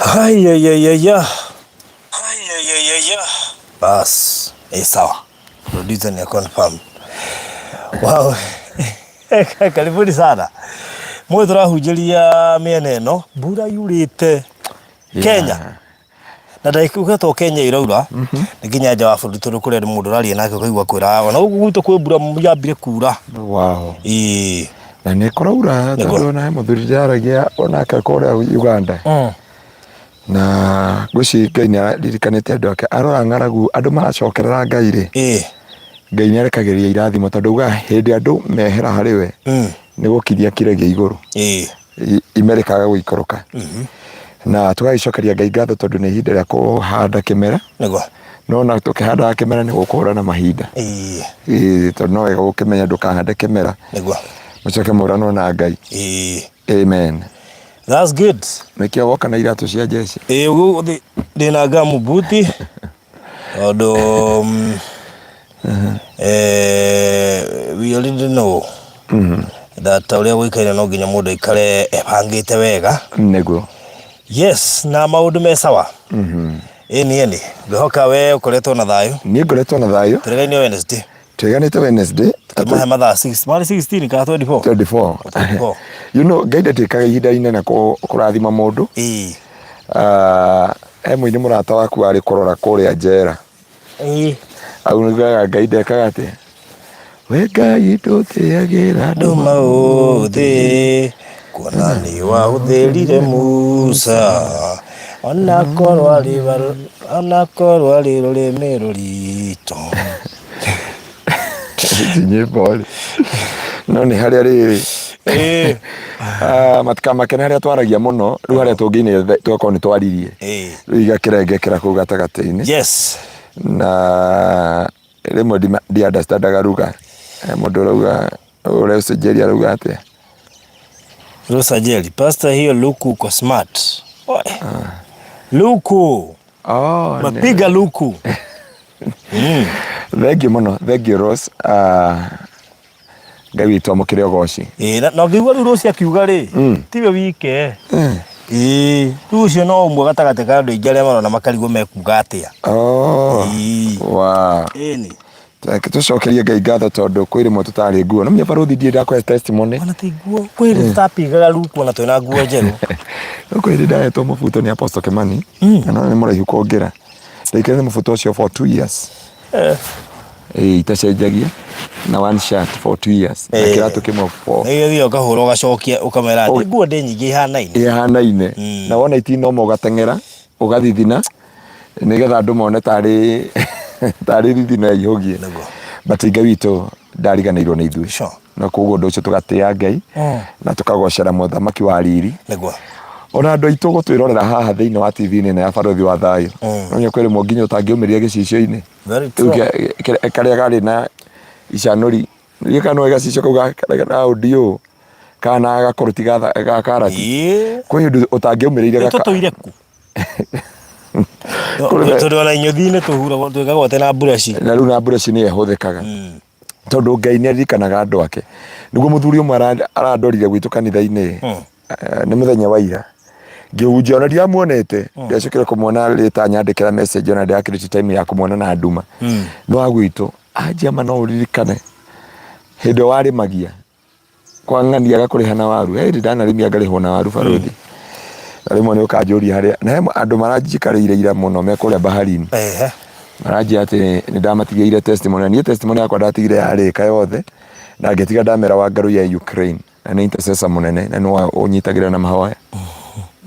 Ayayayaya. Ayayayaya. Bas, sawa. Producer ni confirm. Wow. Karibuni sana. Mwe tũrahunjĩria mĩena ĩno mbura yurĩte Kenya na ndagĩka to Kenya iraura nĩ nginya nja wa bũrũri tondũ kũrĩa nĩ mũndũ ũraria nake ũkaigua kwĩra ona gũkũ gwitũ kwĩ mbura yambire kura. Ĩĩ. Na nĩ kũraura tondũ ona he mũthuri ndĩraragia onake kũrĩa Uganda. Na ngwĩciria Ngai nĩ aririkanĩte andũ ake arora ng'aragu andũ maracokerera Ngai rĩ. Ngai nĩ arekagĩrĩria irathimo tondũ augaga hĩndĩ andũ mehera harĩ we nĩ gũkiria kiragia igũrũ. Ime rĩkaga gũikũrũka. Na tũgagĩcokeria Ngai ngatho tondũ nĩ ihinda rĩa kũhanda kĩmera. Nĩguo. No na tũkĩhandaga kĩmera nĩ gũkũhũra na mahinda. Ĩĩ tondũ no wega gũkĩmenya ndũkahande kĩmera. Nĩguo. Mũcoke mũranwo na Ngai. Amen. That's good. Nĩkĩo woka na iratũ cia jeshi. Ĩĩ ũguo ndĩna ngamubuti tondũ we already know that ũrĩa gũikaire no nginya mũndũ aikare ebangĩte wega. Nĩguo. Yes, na maũndũ me sawa. Ĩni ĩni, ngwĩhoka we ũkoretwo na thayũ. Niĩ ngoretwo na thayũ. Tũregaine Wednesday. Tweganĩte Wednesday. Tũmahe mathaa 6, marĩ 16 kana 24? 24. 24. You know, Ngai ndatĩkaga ihinda inene kũrathima mũndũ. Ĩĩ. He mũini mũrata waku arĩ kũrora kũrĩa njera. Ĩĩ. Augaga Ngai ndekaga atĩa? We Ngai ndũtĩagĩra andũ maũthĩ kuona nĩ wahũthĩrire Musa onakorwo arĩ onakorwo arĩ rũrĩmĩ rũritũ. Ici nyĩmbo rĩ no nĩ harĩa rĩrĩ Ĩĩ. Matikamake nĩ harĩa twaragia mũno rĩu harĩa tũngĩinĩ tũgakorwo nĩ twaririe Ĩĩ. rĩu igakĩrengekera kũu gatagatĩ-inĩ Yes. Na rĩmwe ndi understandaga ruga. Mũndũ ũrauga ũrĩa ũcenjeria arauga atĩa? Rosa Jerry, pastor hiyo luku uko smart. Oi. Luku. Oh, Mapiga luku. Thank you mũno, thank you Rose. Ngai witũ amũkĩre ũgoci. Ĩĩ, na ũngĩigua rĩu Rose akiuga rĩ, tiwe wike. Ĩĩ, rĩu ũcio no ũmwe gatagatĩ ka andũ aingĩ arĩa marona makarigwo mekuga atĩa. Oh. Ĩĩ. Wow. Ĩni. Reke tũcokerie Ngai ngatho tondũ kwĩ rĩmwe tũtarĩ nguo. No menya barũthi ndiĩ ndakũhe testimony. Ona ti nguo, kwĩ hĩndĩ tũtapigaga luku ona twĩna nguo njerũ. No kwĩ hĩndĩ ndahetwo mũbuto nĩ Apostle Kimani. Na no nĩ mũraihu kũngĩra. Ndaikarire mũbuto ũcio for 2 years. Ĩĩ itacenjagia na one shirt for 2 years. Na kĩratũ kĩmwe for Nĩ gĩthiĩ ũkahũra ũgacokia ũkamera atĩ nguo ndĩ nyingĩ ihanaine. Ihanaine. Na wona itinoma ũgateng'era ũgathithina nĩgetha andũ mone tarĩ thithino yaihũgie. Nĩguo. But Ngai witũ ndariganĩirwo nĩ ithuĩ. Na koguo ũndũ ũcio tũgatĩĩa Ngai na tũkagocera mũthamaki wa riri. Nĩguo. Ona andũ aitũ gũtwĩrorera haha thĩinĩ wa TV nene ya Barũthi wa Thayũ. No nginya kwĩ rĩmwe nginya ũtangĩũmĩrire gĩcicio-inĩ. Very Rĩu true. Karĩa karĩ na icanũri. Ndiũĩ kana nĩũĩ gacicio kau ga raũndi ũũ kana gakũrũti ga karati. Ĩĩ. Kwĩ hĩndĩ ũtangĩaumĩrĩire Nĩ tũtũire ku. Tondũ ona inyũthi-inĩ tũhuragwo twĩkagwo atĩ na mburaci. Na rĩu na mburaci nĩyo ĩhũthĩkaga. Tondũ Ngai nĩ aririkanaga andũ ake. Nĩguo mũthuri ũmwe arandorire gwitũ kanitha-inĩ nĩ mũthenya wa ira. Ngĩhunjia ona ndiamuonete, ndacokire kũmuona later anyandĩkĩra message ona ndĩrakĩrĩte time ya kũmuona na nduma. No wa gwitũ, anjia ma no ũririkane hĩndĩ ĩyo warĩmagia kwa ng'ania agakũrĩha na waru. He hĩndĩ ndanarĩmia ngarĩhwo na waru barũthi. Na rĩmwe nĩ ũkanjũria harĩa, na he andũ maranjikarĩire ira mũno me kũrĩa baharini. Maranjia atĩ nĩ ndamatigĩire testimony. Na niĩ testimony yakwa ndatigire yarĩka yothe na ngĩtiga ndamera wa ngarũ ya Ukraine. Na nĩ intercessor mũnene na nĩwe ũnyitagĩrĩra na mahoya.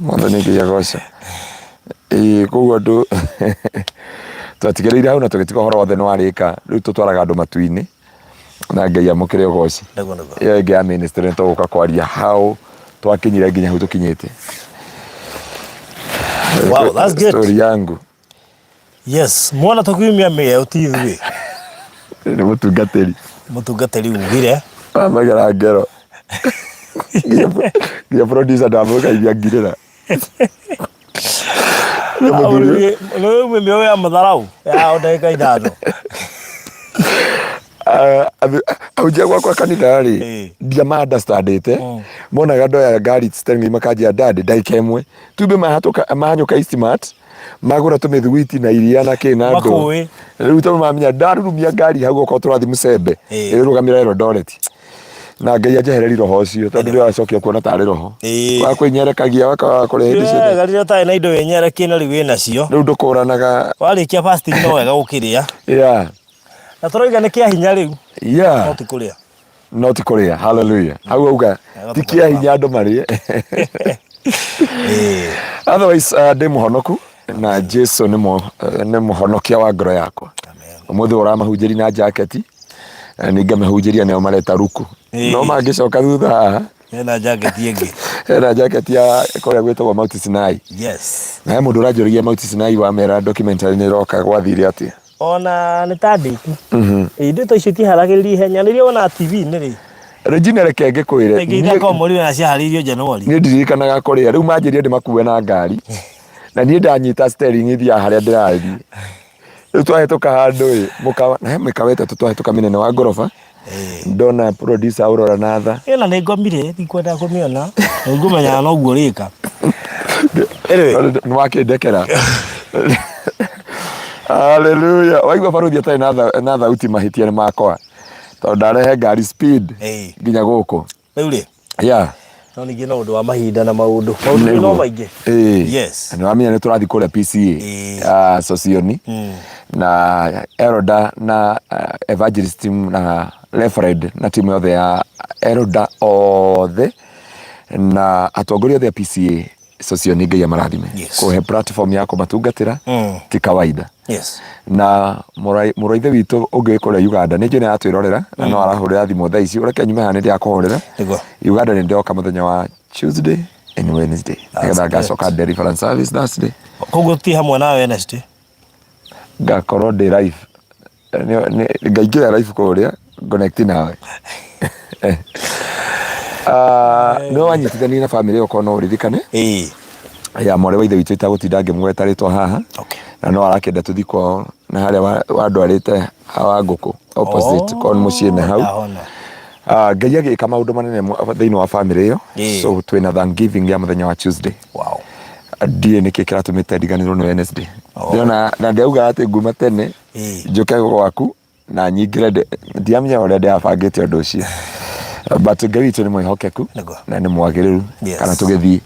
Mwathani Ngai agocwo. Ĩĩ koguo andũ twatigĩrĩire hau na tũgĩtiga ũhoro wothe nĩ warĩka. Rĩu tũtwaraga andũ matu-inĩ na Ngai amũkĩre ũgoci. Nĩguo nĩguo. Ĩyo ĩngĩ ya ministry nĩ tũgũka kwaria how twakinyire nginya hau tũkinyĩte. Wow, that's good. Story yangu. Yes, mwana tũkiumia mĩeo ti ithuĩ. Nĩ mũtungatĩri. Mũtungatĩri ugire. Amagera ngero. Nginya producer ndamũgeithia ngirĩra. Nĩ mũthuri. Nĩ umia mĩeo ya matharau ya o ndagĩka 5. Ah, ahunjia gwakwa kanitha rĩ ndiama understandĩte monaga ndoya ngari steering makanjia dad ndagĩka ĩmwe tumbe mahatũka mahanyũka Eastmart magũra tũmĩthiguiti na iria na kĩ na ndũ Makũĩ. rĩu tondũ mamenya ndarurumia ngari hau okorwo tũrathiĩ mũcembe ĩrũgamĩra Eldoret na Ngai anjehererie roho ũcio tondũ ndĩracokia kuona tarĩ roho wa kwĩnyerekagia wakaga kũrĩa hĩndĩ ciothe Wega rĩrĩa ũtarĩ na indo wĩnyerekie na rĩu wĩnacio rĩu ndũkũranaga warĩkia fasting no wega gũkĩrĩa na tũroiga nĩ kĩa hinya rĩu no ti kũrĩa no ti kũrĩa hallelujah hau auga Wega ti kĩa hinya andũ marĩe otherwise ndĩ mũhonoku na Jesu nĩ nĩ mũhonokia wa ngoro yakwa ũmũthĩ ũramahunjĩria na jaketi ningĩ nĩo mareta ruku no mangĩcoka thutha haha hena jaketi ĩngĩ hena jaketi ya kũrĩa gwĩtagwo Mount Sinai na he mũndũ ũranjũragia Mount Sinai wamera documentary nĩ ĩroka gwathire atĩa Ona nĩ ta ndĩku. Indo ta icio itiharagĩrĩrio ihenya nĩrĩo wonaga TV-inĩ rĩ. Regina reke ngĩkwĩre Rĩngĩ ithaka mũrigo na ciaharĩirio January. Niĩ ndirikanaga kũrĩa rĩu manjĩrire ndĩmakue na ngari na niĩ ndanyita steering thiaga harĩa ndĩrathiĩ rĩu twahĩtũka handũ ĩ mũkawa na he mĩkawa ĩtatũ twahĩtũka mĩnene wa ngoroba ndona producer Aurora na tha Ĩno nĩ ngomire ndikwendaga kũmĩona ngũmenyaga noguo ũrĩka. Anyway. Nĩ wakĩndekera. Hallelujah. Waigua baruthi atarĩ na thauti mahĩtia nĩ makwa tondũ ndarehe ngari speed nginya gũkũ. Rĩu rĩ no ningĩ no ũndũ wa mahinda na maũndũ maũndũ no maingĩ. Yes. Nĩ wamenya nĩ tũrathiĩ kũrĩa PCA Sosioni na Elder na evangelist team na reverend na timu yothe ya Elder othe na atongoria othe a PCA Sosioni Ngai amarathime kũhe platform ya kũmatungatĩra ti kawaida. Na mũrũ wa ithe witũ ũngĩ wĩ kũrĩa Uganda nĩ njũĩ nĩ aratwĩrorera na no arahũrĩra thimũ thaa ici ũreke nyume haha nĩ ndĩrakũhũrĩra. Uganda nĩ ndoka mũthenya wa Tuesday and Wednesday nĩgetha ngacoka deliverance service Thursday. Koguo ti hamwe nawe Wednesday? Ngakorwo ndĩ live ngaingĩra live kũrĩa connect nawe. Ah, nĩ wanyitithanirie na bamĩrĩ ĩyo korwo no ũririkane ya mwarĩ wa ithe witũ itagũtinda ngĩmũgweta rĩtwa haha na no arakĩenda tũthiĩ kwao na harĩa wandwarĩte hawa ngũkũ opposite korwo nĩ mũciĩ na hau. Ah, Ngai agĩka maũndũ manene thĩinĩ wa bamĩrĩ ĩyo so twĩna thanksgiving ya mũthenya wa Tuesday. Ndiũĩ nĩkĩ kĩratũmĩte ndiganĩrwo nĩ Wednesday. Ndĩrona na ndĩrauga atĩ nguma tene njũke gwaku na nyingĩre ndiamenya ũrĩa ndĩrabangĩte ũndũ ũcio but Ngai witũ nĩ mwĩhokeku na nĩ mwagĩrĩru kana tũgĩthiĩ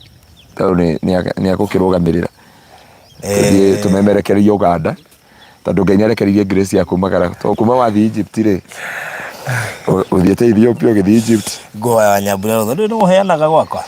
tondũ nĩ egũkĩrũgamĩrĩra tũthiĩ tũmemerekerie Uganda tondũ Ngai nĩ arekereirie grace ya kumagara tondũ kuma wathiĩ Egypt rĩ ũthiĩte Ethiopia ũgĩthiĩ Egypt. Ngũhoya Nyambura rũtha ndũĩ nĩ ũheanaga gwakwa?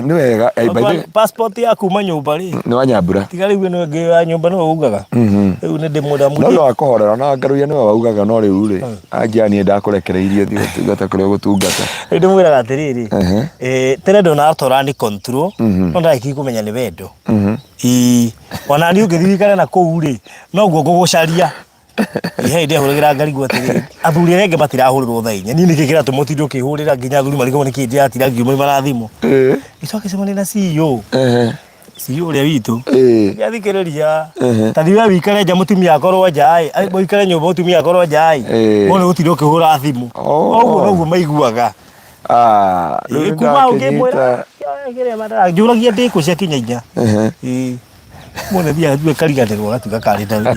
Nĩ wega by the way Passport ya kuma nyũmba rĩ nĩ wa Nyambura tiga rĩu ĩno ĩngĩ ya nyũmba nĩwe ugaga rĩu nĩ ndĩmwenda no no akũhorera ona Ngaruiya nĩwe waugaga no rĩu rĩ angia niĩ ndakũrekereirie thiĩ ũtungata kũrĩa ũgũtungata. Rĩu ndĩmwĩraga atĩrĩrĩ tene ndonaga ta ũrani control no ndarĩkia kũmenya nĩ wendo. Ĩĩ ona niĩ ũngĩthiĩ ũikare na kũu rĩ noguo ngũgũcaria. He hĩndĩ ahũragĩra ngarigwo atĩrĩrĩ athuri arĩa angĩ matirahũrĩrwo thaa inya niĩ nĩkĩ kĩratũma ũtinde ũkĩhũrĩra nginya athuri marigwo nĩkĩ ndĩratira ngiuma na thimũ. Ngĩcoka ngĩcemania na CEO CEO ũrĩa witũ ngĩathikĩrĩria ta thiĩ we wĩikare nja mũtumia akorwo nja ĩ ũikare nyũmba mũtumia akorwo nja ĩ wone gũtinda ũkĩhũra thimũ. Ũguo noguo maiguaga. Ah, rĩu Ĩĩ, kuma hau nĩndakĩnyita. ngĩmwĩra kĩrĩa matara njũragia ndĩkũ cia kinya inya Ĩĩ. Mũndũ athiaga tu akariganĩrwo agatuĩka karĩ na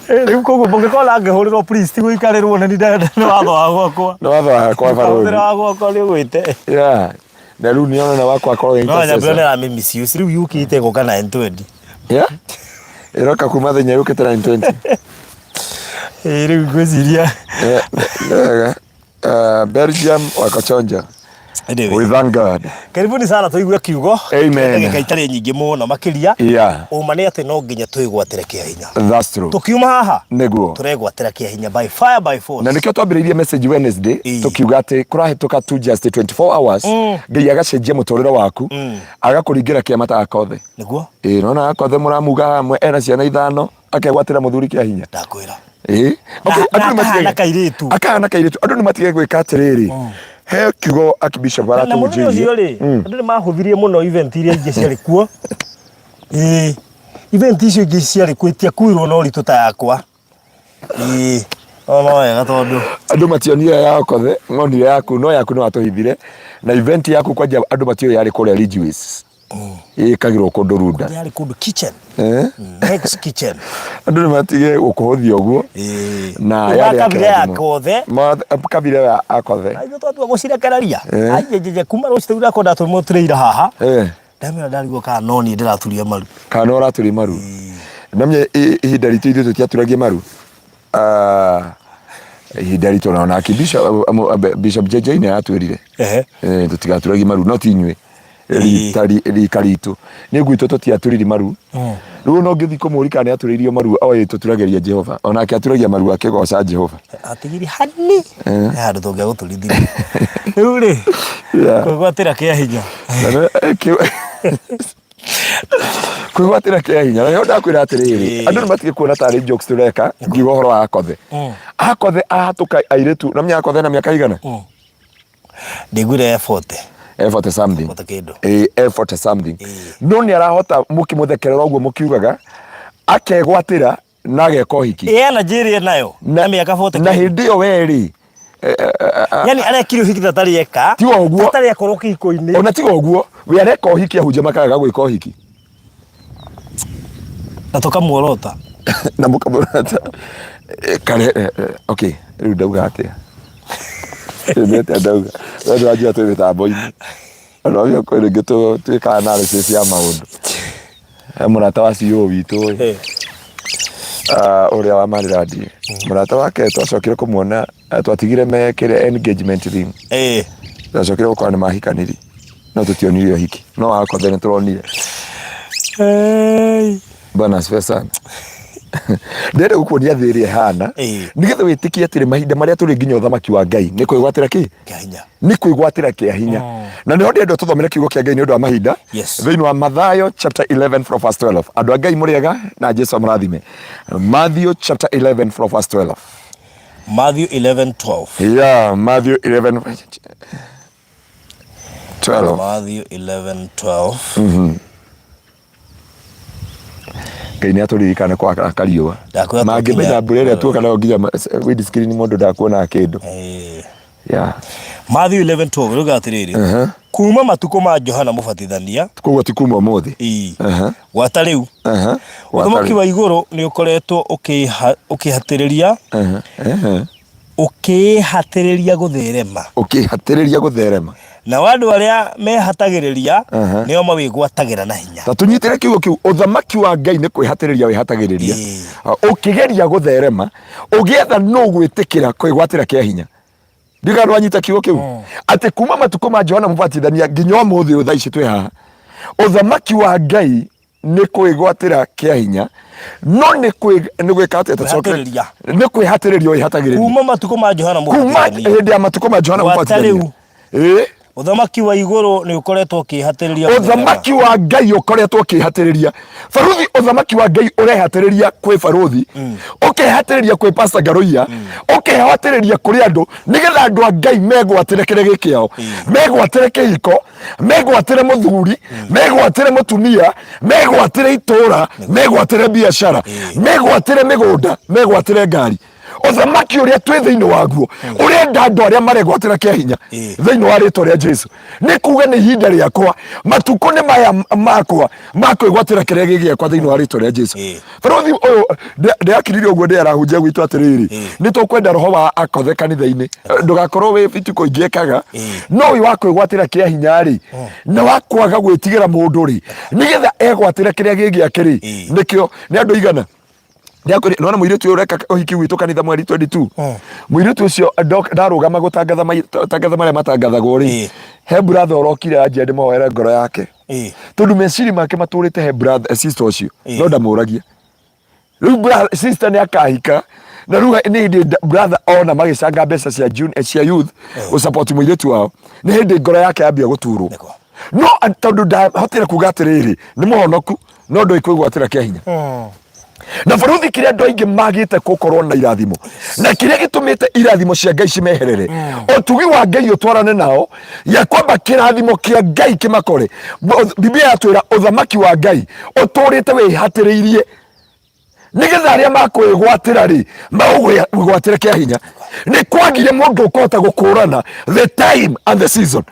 rĩu koguo mũngĩkona ngĩhũrĩrwo please ti gũikarĩrwo nĩ nĩ watho wa gwakwa Nĩ watho wa kwa Ũkahũthĩra barũthi. wa gwakwa nĩ ũgwĩte Yeah. Na rĩu nĩona na wakwa akorwo no nyambĩra intercessor. nĩ arami misuse rĩu yũkĩte gũka 920 Yeah. Ĩroka kuma thenya yũkĩte 920. Ĩĩ, rĩu ngwĩciria Nĩ wega. Belgium wakachonja. Anyway. We thank God. Karibuni sana tũigue kiugo Amen. ndagĩka itarĩ nyingĩ mũno makĩria ũma nĩ atĩ no nginya twĩgwatĩre kĩa hinya That's true. tũkiuma haha Nĩguo. tũregwatĩra kĩa hinya by fire by force Na nĩkĩo twambĩrĩirie message Wednesday tũkiuga atĩ kũrahĩtũka tu just 24 hours Ngai agacenjia mũtũrĩre waku agakũringĩra kĩama ta Akothe. Nĩguo. Ĩĩ nona Akothe mũramuga hamwe ena ciana ithano akegwatĩra mũthuri kĩa hinya. Ndakwĩra. Ĩĩ. Okay, Na- andũ na nĩ matige- akahana kairĩtu. Akahana kairĩtu. Andũ nĩ matige gwĩka atĩrĩrĩ. He kiugo Archbishop Na mũthenya aratũhunjĩirie. ũcio rĩ andũ nĩ mahũthirie mũno event iria ingĩ ciarĩ kuo. Ĩĩ. Event icio ingĩ ciarĩ kwĩ tiakuirwo na ũritũ ta yakwa. Ĩĩ, no no wega tondũ Andũ mationire ya Okothe, monire yaku, no yaku nĩ watũhithire. Na event yaku kwanja andũ matiũĩ yarĩ kũrĩa Ridgeways. Ĩkagĩrwo kũndũ Runda. Yarĩ kũndũ kitchen. Eh? Next kitchen. Andũ nĩ matige gũkũhũthia ũguo. Ĩĩ. Na Rĩu yarĩ ya makabira ya kĩrathimo. Akothe. Kabira ya Akothe. Na ithuĩ twatua gũcirekereria. Eh. Aijejeje kuma rũciũ rĩu ndakwa ndatũmwo tũrĩira haha. Eh. Ndamera ndarigwo kana no niĩ ndĩraturia maru. Kana no ũraturia maru. Namye ihinda ritũ ithuĩ tũtiaturagia maru. Ah, ihinda ritũ na onake Bishop, Bishop JJ nĩ aratwĩrire Ehe. Eh, tũtigaturagie maru no ti inyuĩ Ĩĩ. Rita rika ritũ niĩ gwitũ tũtiaturirie maru rĩu no ngĩthiĩ kũmũria kana nĩatũrĩirio maru oĩ tũturagĩria Jehova onake aturagia maru akĩgoca Jehova. Atigiri hani. He handũ tũngĩagũturithirie. Rĩu rĩ, Yeah. kwĩgwatĩra kĩa hinya. Na kwĩgwatĩra kĩa hinya na nĩho ndakwĩra atĩrĩrĩ Ĩĩ. andũ nĩ matige kuona tarĩ jokes tũreka ngiuga ũhoro wa Akothe. Akothe ahatũka airĩtu na menya Akothe na mĩaka igana? Ndaiguire e 40. E 40 something. 40 kĩndũ. Ĩĩ, e 40 something. Ĩĩ. No nĩ arahota mũkĩmũthekerera ũguo mũkiugaga akegwatĩra na ageka ũhiki. Ĩ energy ĩrĩa enayo na mĩaka 40 Na kĩndũ. hĩndĩ ĩyo we rĩ Yani arekire ũhiki ta atarĩ eka. Tiga ũguo. Atarĩ akorwo kĩhiko-inĩ. Ona tiga ũguo we areka ũhiki ahunjia makaga gwĩka ũhiki. Na tũkamuorota. Na mũkamũrata. Kare okay rĩu ndauga atĩa? Rĩu nĩ atĩa ndauga? We ndũranjĩra twĩ mĩtambo-inĩ. Ona ũcio kwĩ rĩngĩ twĩkaga analysis ya maũndũ. He mũrata wa CEO witũ ĩ. Ah, ũrĩa wa Marirandi. Mũrata wake twacokire kũmuona twatigire mekĩre engagement ring. Twacokire gũkora nĩ mahikaniri. No tũtionire ũhiki. No wakothe nĩ tũronire. Hey. Bwana asifiwe sana. Ndĩrenda gũkuonia thĩ ĩrĩa ĩhana nĩgetha wĩtĩkie atĩrĩ mahinda marĩa tũrĩ nginya ũthamaki wa Ngai nĩ kwĩgwatĩra kĩ? Kĩa hinya. Nĩ kwĩgwatĩra kĩa hinya. Na nĩho ndĩrenda tũthomere kiugo kĩa Ngai nĩ ũndũ wa mahinda. Yes. Thĩinĩ wa Mathayo chapter 11 from verse 12. Andũ a Ngai mũrĩega na Jesu amũrathime. Matthew chapter 11 from verse 12. Matthew 11:12. Yeah, Matthew 11 12. Matthew 11:12. Ngai nĩ atũririkane kwa kariũa. Ndakwĩra Mangĩmenya twakinya- mbura ĩrĩa tuoka nayo nginya windscreen mũndũ ndakuona kĩndũ. Yeah. Matthew 11:12 rĩuga atĩrĩrĩ, kuma matukũ ma Johana Mũbatithania Koguo ti kuma ũmũthĩ. ii gwata rĩu ũthamaki wa igũrũ nĩ ũkoretwo ũkĩhatĩrĩria ũkĩĩhatĩrĩria gũtherema. Ũkĩhatĩrĩria gũtherema. Nao andũ arĩa mehatagĩrĩria nĩo mawĩgwatagĩra na hinya. Ta tũnyitĩre kiugo kĩu, ũthamaki wa Ngai nĩ kwĩhatĩrĩria wĩhatagĩrĩria. Ũkĩgeria gũtherema, ũgĩetha nũ gwĩtĩkĩra kwĩgwatĩra kĩa hinya. Ndiga ndwanyita kiugo kĩu. Atĩ kuma matukũ ma Johana Mũbatithania nginya ũmũthĩ ũyũ thaa ici twĩ haha, ũthamaki wa Ngai nĩ kwĩgwatĩra kĩa hinya no nĩ kwĩ nĩ gwĩka atĩa tũcoke Kwĩhatĩrĩria. nĩ kwĩhatĩrĩria wĩhatagĩrĩria kuma matukũ ma Johana kuma Mũbatithania hĩndĩ ya matukũ ma Johana Gwata Mũbatithania rĩu. ĩĩ ũthamaki wa igũrũ nĩ ũkoretwo ũkĩhatĩrĩria ũthamaki wa Ngai ũkoretwo ũkĩhatĩrĩria baruthi ũthamaki wa Ngai ũrehatĩrĩria kwĩ baruthi ũkehatĩrĩria kwĩ Pastor Ngaruiya ũkehatĩrĩria kũrĩ andũ nĩgetha andũ a Ngai megwatĩre kĩrĩa gĩ kĩao megwatĩre kĩhiko megwatĩre mũthuri megwatĩre mũtumia megwatĩre itũra megwatĩre biacara megwatĩre mĩgũnda megwatĩre ngari ũthamaki ũrĩa twĩ thĩinĩ waguo ũrenda andũ arĩa maregwatĩra kĩa hinya thĩinĩ wa rĩtwa rĩa Jesu nĩ kuga nĩ ihinda rĩakwa matukũ nĩ maya makwa ma kwĩgwatĩra kĩrĩa gĩ gĩakwa thĩinĩ wa rĩtwa rĩa Jesu Barothi ũyũ ndĩakirire ũguo ndĩ arahunjia gwitũ atĩrĩrĩ nĩ tũkwenda roho wa akothe kanitha-inĩ ndũgakorwo wĩ itukũ ingĩ ekaga no ũyũ wa kwĩgwatĩra kĩa hinya rĩ na wa kwaga gwĩtigĩra mũndũ rĩ nĩgetha egwatĩre kĩrĩa gĩ gĩake rĩ nĩkĩo nĩ andũ igana nona mũirĩtu ũyũ ũreka ũhiki gwitũ kanitha mweri 22 mũirĩtu ũcio ndarũgama gũtangatha tangatha marĩa matangathagwo rĩ he brother ũrokire anjia ndĩmũhoere ngoro yake tondũ meciria make matũrĩte he brother sister ũcio no ndamũragia rĩu brother sister nĩ akahika na rĩu nĩ hĩndĩ brother ona magĩcanga mbeca cia june cia youth gũsupport mũirĩtu wao nĩ hĩndĩ ngoro yake yambia gũturwo no tondũ ndahotire kuga atĩrĩrĩ nĩ mũhonoku no ndoĩ kwĩgwatĩra kĩa hinya. Na baruthi, kĩrĩa andũ aingĩ magĩte gũkorwo na irathimo na kĩrĩa gĩtũmĩte irathimo cia Ngai cimeherere, ũtugi wa Ngai ũtwarane nao ya kwamba kĩrathimo kĩa Ngai kĩmakore. Biblia yatwĩra ũthamaki wa Ngai ũtũrĩte wĩhatĩrĩirie nĩgetha arĩa makwĩgwatĩra rĩ maũgwatĩre kĩa hinya. Nĩ kwagire mũndũ ũkũhota gũkũrana the time and the season.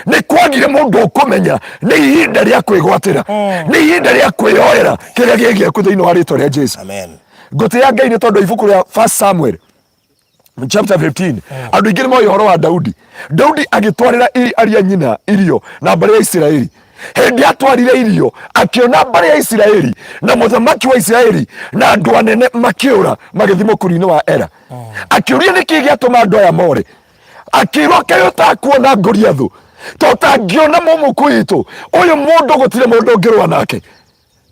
Nĩ kwagire mũndũ ũkũmenya nĩ ihinda rĩa kwĩgwatĩra, nĩ ihinda rĩa kwĩyoera kĩrĩa gĩ gĩaku thĩinĩ wa rĩtwa rĩa Jesu. Amen. Ngũtĩĩa Ngai nĩ tondũ ibuku rĩa First Samuel chapter 15, andũ aingĩ nĩ moĩ ũhoro wa Daudi. Daudi agĩtwarĩra aria nyina irio na mbarĩ ya Isiraeli. Hĩndĩ atwarire irio, akĩona mbarĩ ya Isiraeli na mũthamaki wa Isiraeli na andũ anene makĩũra magĩthiĩ mũkuru-inĩ wa Ela. Akĩũria nĩkĩ gĩatũma andũ aya more. Akĩrwo, kaĩ ũtakuona Goliathũ? To ũtangĩona mũmuku witũ ũyũ mũndũ, gũtirĩ mũndũ ũngĩrũa nake.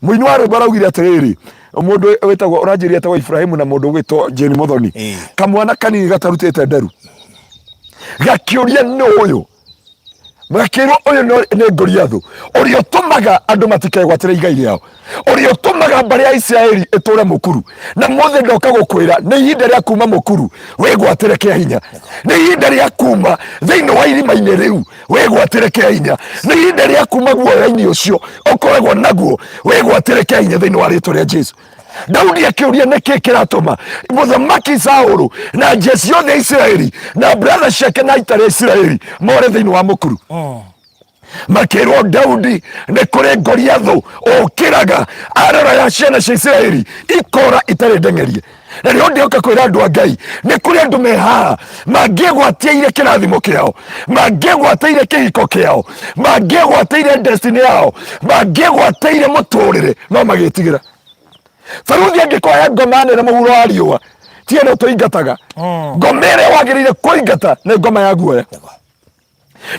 Mũini wa rwĩmbo araugire atĩrĩrĩ, mũndũ wĩtagwo ũranjĩria etagwo Ibrahimu na mũndũ ũgwĩtwo Jane Muthoni, kamwana kanini gatarutĩte nderu gakĩũria nĩ ũyũ. Gakĩrwo ũyũ nĩ Goliathũ ũrĩa ũtũmaga andũ matikegwatĩre igai rĩao, ũrĩa ũtũmaga mbarĩ ya Isiraeli ĩtũre mũkuru. Na mũthĩ ndoka gũkwĩra nĩ ihinda rĩa kuma mũkuru wĩgwatĩre kĩa hinya, nĩ ihinda rĩa kuma thĩinĩ wa irima-inĩ rĩu wĩgwatĩre kĩa hinya, nĩ ihinda rĩa kuma guoya-inĩ ũcio ũkoragwo naguo wĩgwatĩre kĩa hinya thĩinĩ wa rĩtwa rĩa Jesu. Daudi akĩũria nĩkĩ kĩratũma mũthamaki Saũlũ na njeci yothe ya Isiraeli na mbratha ciake na ita rĩa Isiraeli more thĩinĩ wa mũkuru. Makĩrwo Daudi nĩ kũrĩ Goliathũ ũkĩraga arora ya ciana cia Isiraeli ikora itarĩ ndeng'erie. Na rĩo ndĩoka kwĩra andũ a Ngai, nĩ kũrĩ andũ me haha mangĩgwatĩire kĩrathimo kĩao, mangĩgwatĩire kĩhiko kĩao, mangĩgwatĩire destiny yao, mangĩgwatĩire mũtũrĩre, no magĩtigĩra. Baruthi angĩkoya ngoma nene mũhuro wa riũa, ti ĩno tũingataga. Ngoma ĩrĩa wagĩrĩire kũingata nĩ ngoma ya guoya,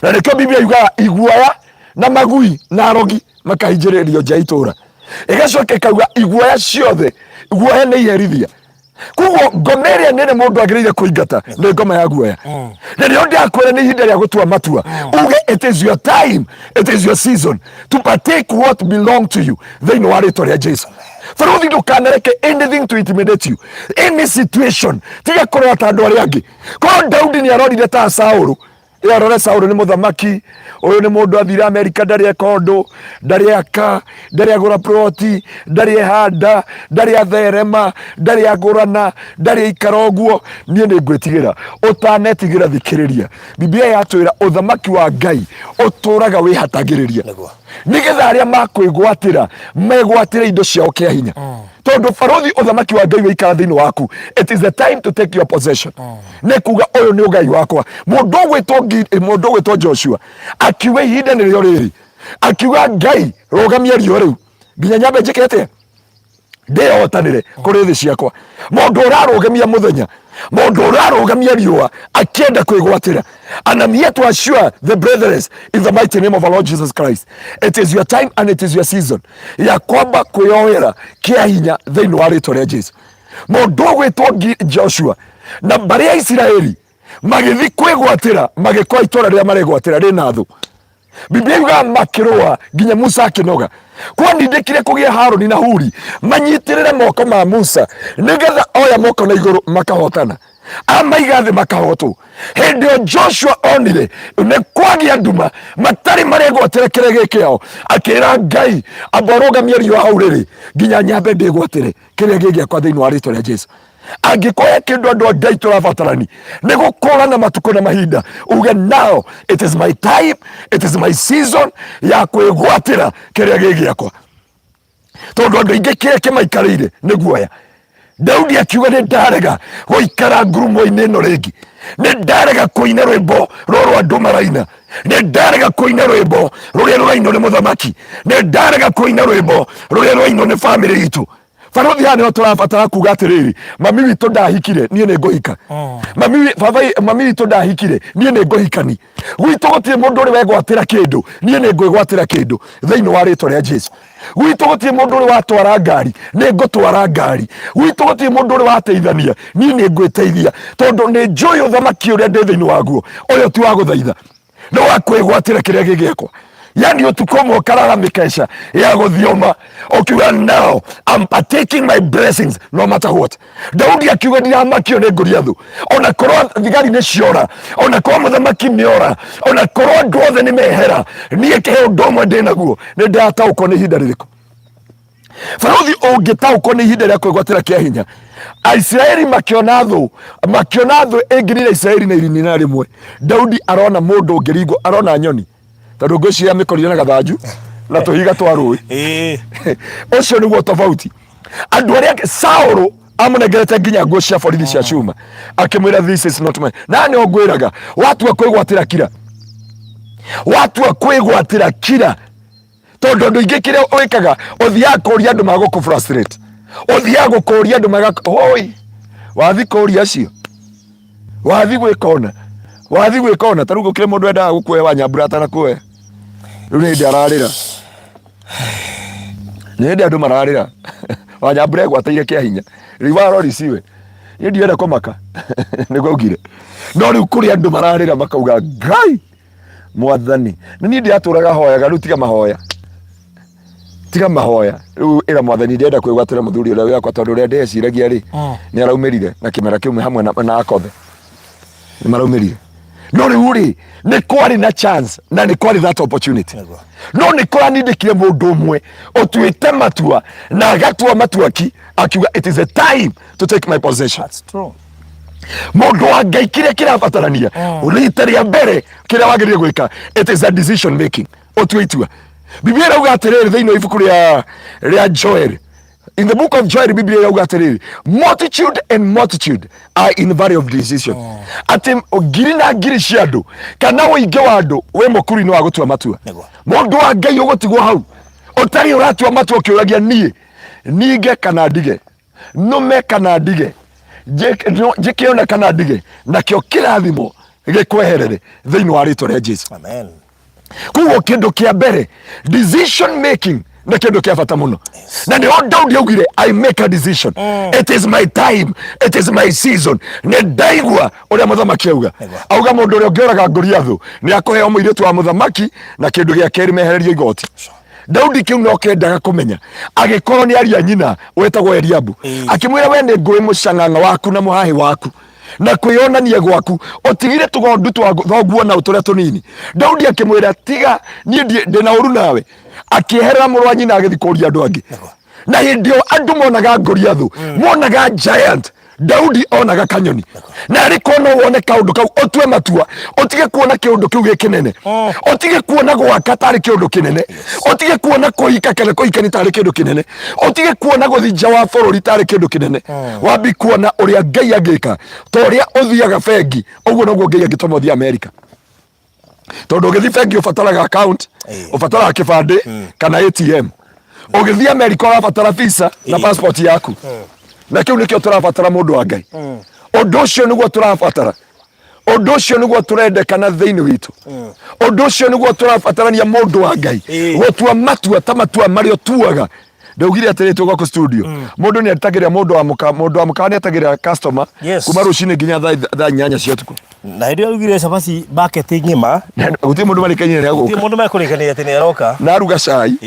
na nĩkĩo Biblia yugaga iguoya na magui na arogi makahinjĩrĩrio nja ya itũũra. Ĩgacoka ĩkauga iguoya ciothe, guoya nĩ iherithia. Koguo ngoma ĩrĩa nene mũndũ agĩrĩire kũingata nĩ ngoma ya guoya. Na nĩyo ndĩrakwĩra nĩ ihinda rĩa gũtua matua, uge it is your time, it is your season to partake what belong to you thĩinĩ wa rĩtwa rĩa Jesu. Baruthi, ndũkanareke anything to intimidate you, any situation. Tiga kũrora ta andũ arĩa angĩ. Korwo Daudi nĩ arorire ta Saũlũ, ĩ arore Saũlũ nĩ mũthamaki ũyũ, nĩ mũndũ athire Amerika, ndarĩ eka ũndũ, ndarĩ aka, ndarĩ agũra ploti, ndarĩ ehanda, ndarĩ atherema, ndarĩ agũrana, ndarĩ aikara ũguo, niĩ nĩ ngwĩtigĩra. Ũtanetigĩra, thikĩrĩria, Biblia yatwĩra ũthamaki wa Ngai ũtũraga wĩhatagĩrĩria nĩgetha arĩa makwĩgwatĩra megwatĩre indo ciao kĩa hinya. Tondũ barothi, ũthamaki wa Ngai wĩikara thĩinĩ waku, it is the time to take your possession. Nĩ kuga ũyũ nĩ ũgai wakwa. Mũndũ ũgwĩtwo Joshua akiuga ihinda nĩrĩo rĩrĩ, akiuga, Ngai, rũgamia riũa rĩu nginya nyambe njĩke atĩa? Ndĩyotanĩre kũrĩ thĩ ciakwa. Mũndũ ũrarũgamia mũthenya, mũndũ ũrarũgamia riũa akĩenda kwĩgwatĩra. And I'm here to assure the brethren in the mighty name of our Lord Jesus Christ, it is your time and it is your season ya kwamba kwĩyoera kĩa hinya thĩinĩ wa rĩtwa rĩa Jesu. Mũndũ ũgwĩtwo Joshua na mbarĩ ya Isiraeli magĩthiĩ kwĩgwatĩra, magĩkora itũra rĩrĩa maregwatĩra rĩna thũ. Biblia yugaga makĩrũa nginya Musa akĩnoga. Kwandindĩkire kũgĩa Haruni na Huri manyitĩrĩre moko ma Musa, nĩgetha oya moko na igũrũ makahotana, amaiga thĩ makahotwo. Hĩndĩ ĩyo Joshua onire nĩ kwagĩa nduma, matarĩ maregwatĩra kĩrĩa gĩ kĩao, akĩra Ngai, amba ũrũgamie riũa hau rĩrĩ nginya nyambe ndĩgwatĩre kĩrĩa gĩ gĩakwa thĩinĩ wa rĩtwa rĩa Jesu. Angĩkorwo he kĩndũ andũ a Ngai tũrabatarani nĩ gũkũrana matukũ na mahinda, uge now it is my time, it is my season ya kwĩgwatĩra kĩrĩa gĩ gĩakwa. Tondũ andũ aingĩ kĩrĩa kĩmaikarĩire nĩ guoya. Daudi akiuga nĩ ndarega gũikara ngurumo-inĩ ĩno rĩngĩ, nĩ ndarega kũina rwĩmbo rũrũ andũ maraina, nĩ ndarega kũina rwĩmbo rũrĩa rũrainwo nĩ mũthamaki, nĩ ndarega kũina rwĩmbo rũrĩa rũrainwo nĩ bamĩrĩ itũ. Barothi, haha nĩho tũrabatara kuga atĩrĩrĩ, mami witũ ndahikire, niĩ nĩ ngũhika. Mami baba, mami witũ ndahikire, niĩ nĩ ngũhikani. Gwitũ gũtirĩ mũndũ ũrĩ wegwatĩra kĩndũ, niĩ nĩ ngwĩgwatĩra kĩndũ thĩinĩ wa rĩtwa rĩa Jesu. Gwitũ gũtirĩ mũndũ ũrĩ watwara ngari, nĩ ngũtwara ngari. Gwitũ gũtirĩ mũndũ ũrĩ wateithania, niĩ nĩ ngwĩteithia, tondũ nĩ njũĩ ũthamaki ũrĩa ndĩ thĩinĩ waguo ũyũ ti wa gũthaitha, nĩ wa kwĩgwatĩra kĩrĩa gĩ gĩakwa. Yani ũtukũ ũmwe ũkarara mĩkeca ya gũthioma ũkiuga, "Now I'm partaking my blessings no matter what." Daudi akiuga, "Ndiramakio nĩ Goliathu, ona korwo thigari nĩ ciora, ona korwo mũthamaki nĩ ora, ona korwo andũ othe nĩ mehera, niĩ kĩhe ũndũ ũmwe ndĩ naguo, nĩ ndĩrataũkwo nĩ ihinda rĩrĩkũ." Barũthi, ũngĩtaũkwo nĩ ihinda rĩa kwĩgwatĩra kĩa hinya. Aisiraeli makĩona thũ ĩngĩnina Isiraeli na irinina rĩmwe. Daudi arona mũndũ ũngĩringwo, arona nyoni, tondũ ngwĩciria mĩkorire na gathanju na tũhiga twa rũĩ. Ũcio nĩguo tofauti. Andũ arĩa Saũlũ amũnengerete nginya nguo cia borithi cia cuma, akĩmwĩra, "This is not mine." Na nĩ ngwĩraga, watua kwĩgwatĩra kira, watua kwĩgwatĩra kira, tondũ andũ aingĩ kĩrĩa wĩkaga, ũthiaga kũria andũ magũkũ frustrate, ũthiaga gũkũria andũ maga hoi, wathi kũria acio, wathi gwĩka ũna, wathi gwĩka ũna. Ta rĩu gũkĩrĩ mũndũ wendaga gũkuoya wa nyambura atanakuoya, rĩu nĩ hĩndĩ ararĩra, nĩ hĩndĩ andũ mararĩra wa nyambura egwatĩire kĩa hinya. Rĩu warori ciwe, niĩ ndienda kũmaka nĩguo augire, no rĩu kũrĩ andũ mararĩra makauga, "Ngai mwathani, nĩ niĩ ndiratũraga hoyaga." Rĩu tiga mahoya, tiga mahoya. Rĩu ĩra mwathani, "Ndĩrenda kwĩgwatĩra mũthuri ũrĩa wakwa, tondũ ũrĩa ndeciragia rĩ, nĩ araumĩrire na kĩmera kĩu hamwe na akothe nĩ maraumĩrire." No rĩu rĩ, nĩ kwarĩ na chance na nĩ kwarĩ that opportunity. No nĩ kũranindĩkire mũndũ ũmwe ũtuĩte matua na agatua matua ki, akiuga, "It is a time to take my possession." That's true. Mũndũ wa Ngai, kĩrĩa kĩrabatarania rita rĩa mbere, kĩrĩa wagĩrĩire gwĩka, it is a decision making, ũtue itua. Biblia ĩrauga atĩrĩrĩ thĩinĩ wa ibuku rĩa Joel, in the book of Joel, Biblia ĩrauga atĩrĩrĩ, "Multitude and multitude are in valley of decision," atĩ ngiri na ngiri cia andũ kana ũingĩ wa andũ wĩ mũkuru-inĩ wa gũtua matua. Mũndũ wa Ngai, ũgũtigwo hau ũtarĩ ũratua matua, ũkĩũragia, "Niĩ ninge kana ndige, nũme kana ndige, njĩke ona kana ndige?" Nakĩo kĩrathimo gĩkweherere thĩinĩ wa rĩtwa rĩa Jesu. Amen. Koguo kĩndũ kĩa mbere, decision making nĩ kĩndũ kĩa bata mũno, na nĩho Daudi augire, "I make a decision. It is my time, it is my season. Nĩ ndaigua ũrĩa mũthamaki auga." Auga mũndũ ũrĩa ũngĩũraga Goliathu nĩ akũheo mũirĩtu wa mũthamaki, na kĩndũ gĩa kerĩ, mehererio igoti. Daudi kĩu no kendaga kũmenya, agĩkorwo nĩ aria nyina wetagwo Eliabu, akĩmwĩra, "We nĩ ngũĩ mũcang'ang'a waku na mũhahĩ waku na kwĩyonania gwaku, ũtigire tũgondu twa thoguo na tũrĩa tũnini." Daudi akĩmwĩra, "Tiga niĩ, ndĩna ũru nawe." Akĩeherera mũrũ wa nyina, agĩthiĩ kũria andũ angĩ. Na hĩndĩ ĩyo andũ monaga Goliathu, monaga giant, Daudi onaga kanyoni. Na arĩ korwo no wone kaũndũ kau, ũtue matua, ũtige kuona kĩũndũ kĩu gĩ kĩnene, ũtige kuona gwaka tarĩ kĩũndũ kĩnene, ũtige kuona kũhika kana kũhikani tarĩ kĩndũ kĩnene, ũtige kuona gũthiĩ nja wa bũrũri tarĩ kĩndũ kĩnene, wambi kuona ũrĩa Ngai angĩka. Ta ũrĩa ũthiaga bengi, ũguo noguo Ngai angĩtũma ũthiĩ Amerika, tondũ ũgĩthiĩ bengi ũbataraga account, ũbataraga kĩbandĩ kana ATM. Ũgĩthiĩ Amerika ũrabatara visa na passport yaku. Na kĩu nĩkĩo tũrabatara, mũndũ wa Ngai. Ũndũ ũcio nĩguo tũrabatara, ũndũ ũcio nĩguo tũrendekana thĩinĩ witũ, ũndũ ũcio nĩguo tũrabatarania, mũndũ wa Ngai, gũtua matua ta matua marĩa ũtuaga. Ndaugire atĩrĩ, twĩ gwaku studio, mũndũ nĩ etagĩrĩra mũndũ wa mũkawa nĩ etagĩrĩra customer kuma rũcinĩ nginya thaa 8 cia ũtukũ. Na hĩndĩ ĩyo augire cabaci bucket ng'ima. Na gũtirĩ mũndũ marĩkanĩire nĩ gũtirĩ agũka. Mũndũ mekũrĩkanĩire atĩ nĩ aroka. Na aruga cai,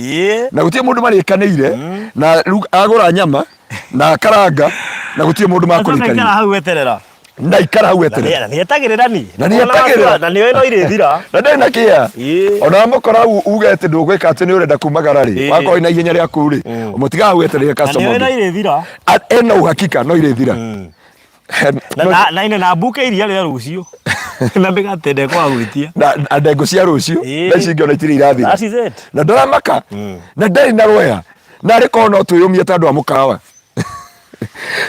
na gũtirĩ mũndũ marĩkanĩire, na agũra nyama na akaranga, na gũtirĩ mũndũ Acoka ikara makũrĩkanĩire. Hau eterera. Na ikara hau eterera. Na nĩ etagĩrĩra ni. Na nĩ etagĩrĩra. Na nĩ no irĩthira. Na ndarĩ na kĩa. Ona wamũkora hau uge atĩ ndũgwĩka, atĩ nĩ ũrenda kumagara rĩ, wakorwo na ihenya rĩaku rĩ, mũtigaga hau etereire Na nĩ customer no ũngĩ. irĩthira. Ena uhakika no irĩthira. Na ine na mbuke iria rĩa rũciũ na mĩgate ndekwaga gwĩtia. Na ndengũ cia rũciũ. Na ici ingĩ ona itirĩ irathira. That is it. Na ndaramaka na ndarĩ na rwea, na arĩ korwo no twĩyũmie ta andũ a mũkawa,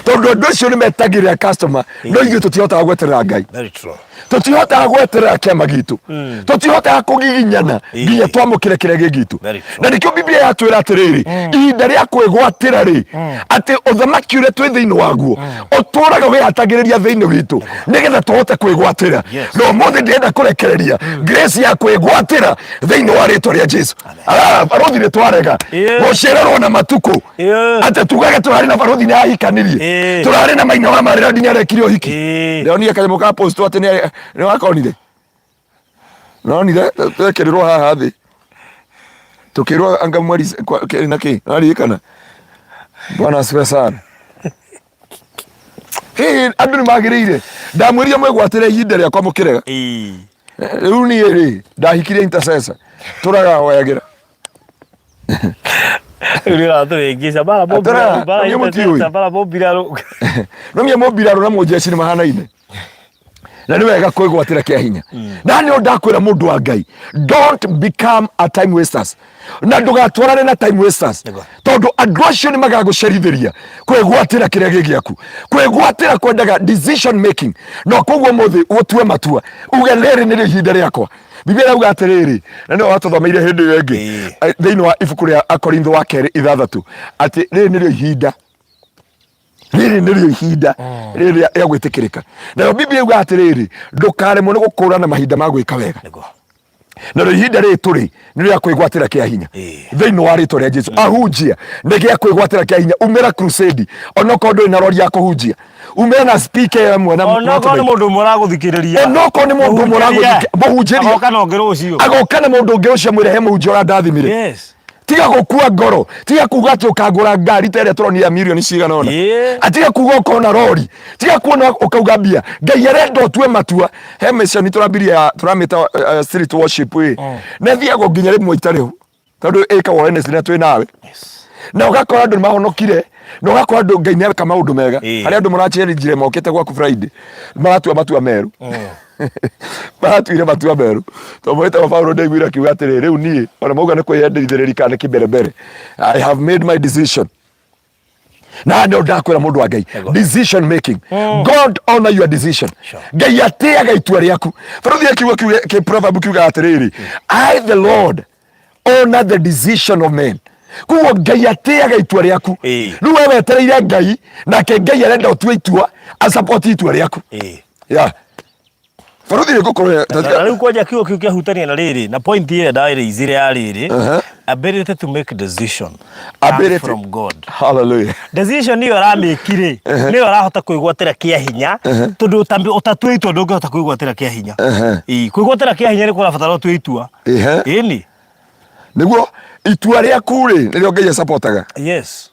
tondũ andũ acio nĩ metagĩrĩra customer, no ithuĩ tũtihotaga gweterera Ngai. Very true. Tũtihotaga gweterera kĩama gitũ, tũtihotaga kũgiginyana nginya twamũkĩre kĩrĩa gĩ gitũ. Very true. Na nĩkĩo Biblia yatwĩra atĩrĩrĩ, ihinda rĩa kwĩgwatĩra rĩ, atĩ ũthamaki ũrĩa twĩ thĩinĩ waguo ũtũraga wĩhatagĩrĩria thĩinĩ witũ nĩgetha tũhote kwĩgwatĩra. Na ũmũthĩ ndĩrenda kũrekereria grace ya kwĩgwatĩra thĩinĩ wa rĩtwa rĩa Jesu. Ah, barothi nĩ twarega gũcererwo na matukũ, atĩ tugage tũrarĩ na barothi nĩ ahikanirie, tũrarĩ na Maina wa Marĩrandi nĩ arekire ũhiki. Ndĩronire kanyamũ ka post atĩ nĩ wakonire, nonire twekĩrĩrwo haha thĩ. Tukirwo anga mweri na kĩ naririkana. Bwana asifiwe sana. Hihi andũ nĩ magĩrĩire ndamwĩrire mwĩgwatĩre ihinda rĩakwa mũkĩrega. Rĩu niĩ rĩ ndahikirie intercessor tũraga hoyagĩra. Rĩu nĩ ũratũhĩngĩca bara Atũraga, bara niĩ mũtiũĩ. bara mũmbirarũ. No menya mũmbirarũ na mũnjeci nĩ mahanaine. Na nĩ wega kwĩgwatĩra kĩa hinya. Na nĩ ndakwĩra mũndũ wa Ngai, don't become a time wasters. Na ndũgatwarane na time wasters. Nĩguo. Tondũ andũ acio nĩ magagũcerithĩria kwĩgwatĩra kĩrĩa gĩ gĩaku. Kwĩgwatĩra kwendaga decision making. No koguo mũthĩ ũtue matua. Uge rĩrĩ nĩrĩo ihinda rĩakwa. Biblia ĩrauga atĩrĩrĩ, na nĩwe watũthomeire hĩndĩ ĩyo ĩngĩ thĩinĩ wa ibuku rĩa Akorintho wa kerĩ ithathatũ atĩ rĩrĩ nĩrĩo ihinda rĩrĩ nĩrĩo ihinda rĩrĩa rĩa gwĩtĩkĩrĩka. Nayo Biblia ĩuga atĩrĩrĩ, ndũkaremwo nĩ gũkũrana mahinda ma gwĩka wega. Nĩguo. Narĩo ihinda rĩrĩ tũrĩ nĩ rĩa kwĩgwatĩra kĩa hinya thĩinĩ wa rĩtwa rĩa Jesu. Ahunjia nĩ gĩa kwĩgwatĩra kĩa hinya, umĩra crusade onokorwo ndũrĩ na rori ya kũhunjia, umĩra na speaker ĩyo ĩmwe na Onokorwo nĩ mũndũ ũmwe ũragũthikĩrĩria. Onokorwo nĩ mũndũ ũmwe ũragũthikĩrĩria, mũhunjĩrie. Agoka na ũngĩ rũciũ. Agoka na mũndũ ũngĩ ũcio mwĩre he mũhunjia ũrandathimire. Yes. Tiga gũkua ngoro, tiga kuga atĩ ũkagũra ngari ta ĩrĩa tũronire ya mirioni cigana ũna. Atiga kuga ũkona rori, tiga kuona ũkauga mbia. Ngai arenda ũtue matua. He mission tũrambirie tũramĩta street worship ĩ. Na ĩthiagwo nginya rĩmwe itarĩ ho. Tondũ ĩkagwo Wednesday na twĩ nawe. Na ũgakora andũ nĩ mahonokire, na ũgakora andũ Ngai nĩ areka maũndũ mega. Harĩa andũ mũracenjire mokĩte gwaku Friday, maratua matua merũ. Maratuire matua merũ. Tondũ mwĩtagwo Paulo ndaiguire akiuga atĩrĩrĩ, rĩu niĩ ona mauga nĩ kwĩyendithĩrĩria kana nĩ kĩmberembere. I have made my decision. Na nĩ ndakwĩra mũndũ wa Ngai, decision making. God honor your decision. Ngai atĩaga itua rĩaku. Tondũ kiugo kiuga kĩ proverb kiugaga atĩrĩrĩ, I the Lord honor the decision of men. Koguo Ngai atĩaga itua rĩaku. Rĩu we wetereire Ngai, nake Ngai arenda ũtue itua, asupport itua rĩaku. Yeah. Baruthi nĩ ngũkũrora. Na rĩu kwanja kiugo kĩu kĩahutania na rĩrĩ na point ĩrĩa ndaĩrĩizire ya rĩrĩ, ability to make decision Ability. from God. Hallelujah. Decision ĩyo ũramĩki rĩ, nĩyo ũrahota kwĩgwatĩra kĩa hinya, tondũ ũtatue itua ndũngĩhota kwĩgwatĩra kĩa hinya. Ĩĩ, kwĩgwatĩra kĩa hinya nĩ kũrabatara ũtue itua. Ĩni. Nĩguo itua rĩaku rĩ, nĩrĩo Ngai acapotaga. Yes.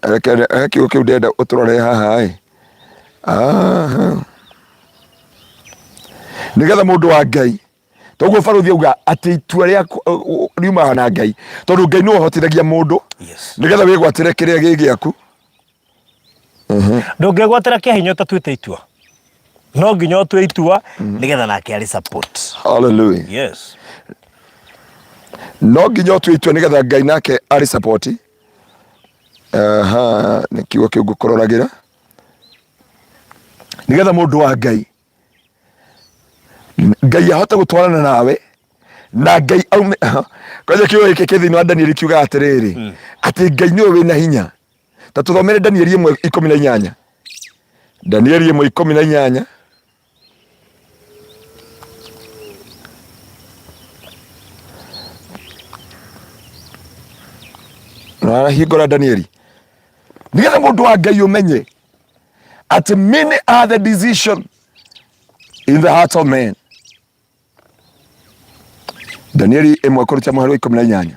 Reke he kiugo kĩu ndĩrenda ũtũrore haha ĩ. Aha. Nĩgetha mũndũ wa Ngai toguo baruthi auga atĩ itua rĩaku riumaga na Ngai, tondũ Ngai nĩwe ũhotithagia mũndũ nĩgetha wĩgwatĩre kĩrĩa gĩ gĩaku. Ndũngĩgwatĩra kĩa hinya ũtatuĩte itua, no nginya ũtue itua nĩgetha nake arĩ support. Hallelujah. Yes. No nginya ũtue itua nĩgetha Ngai nake arĩ support. Aha, nĩ kiugo kĩu ngũkũroragĩra nĩgetha mũndũ wa Ngai, Ngai ahote gũtwarana nawe na Ngai aume. Kwanja kiugo gĩkĩ kĩ thĩinĩ wa Danieli kiugaga atĩrĩrĩ, atĩ Ngai nĩwe wĩna hinya. Ta tũthomere Danieli 1:18. Danieli 1:18. Narahingũra Danieli nĩgetha mũndũ wa Ngai ũmenye atĩ many are the decision in the heart of man. Danieli ĩmwe kũruta mũhari wa 18.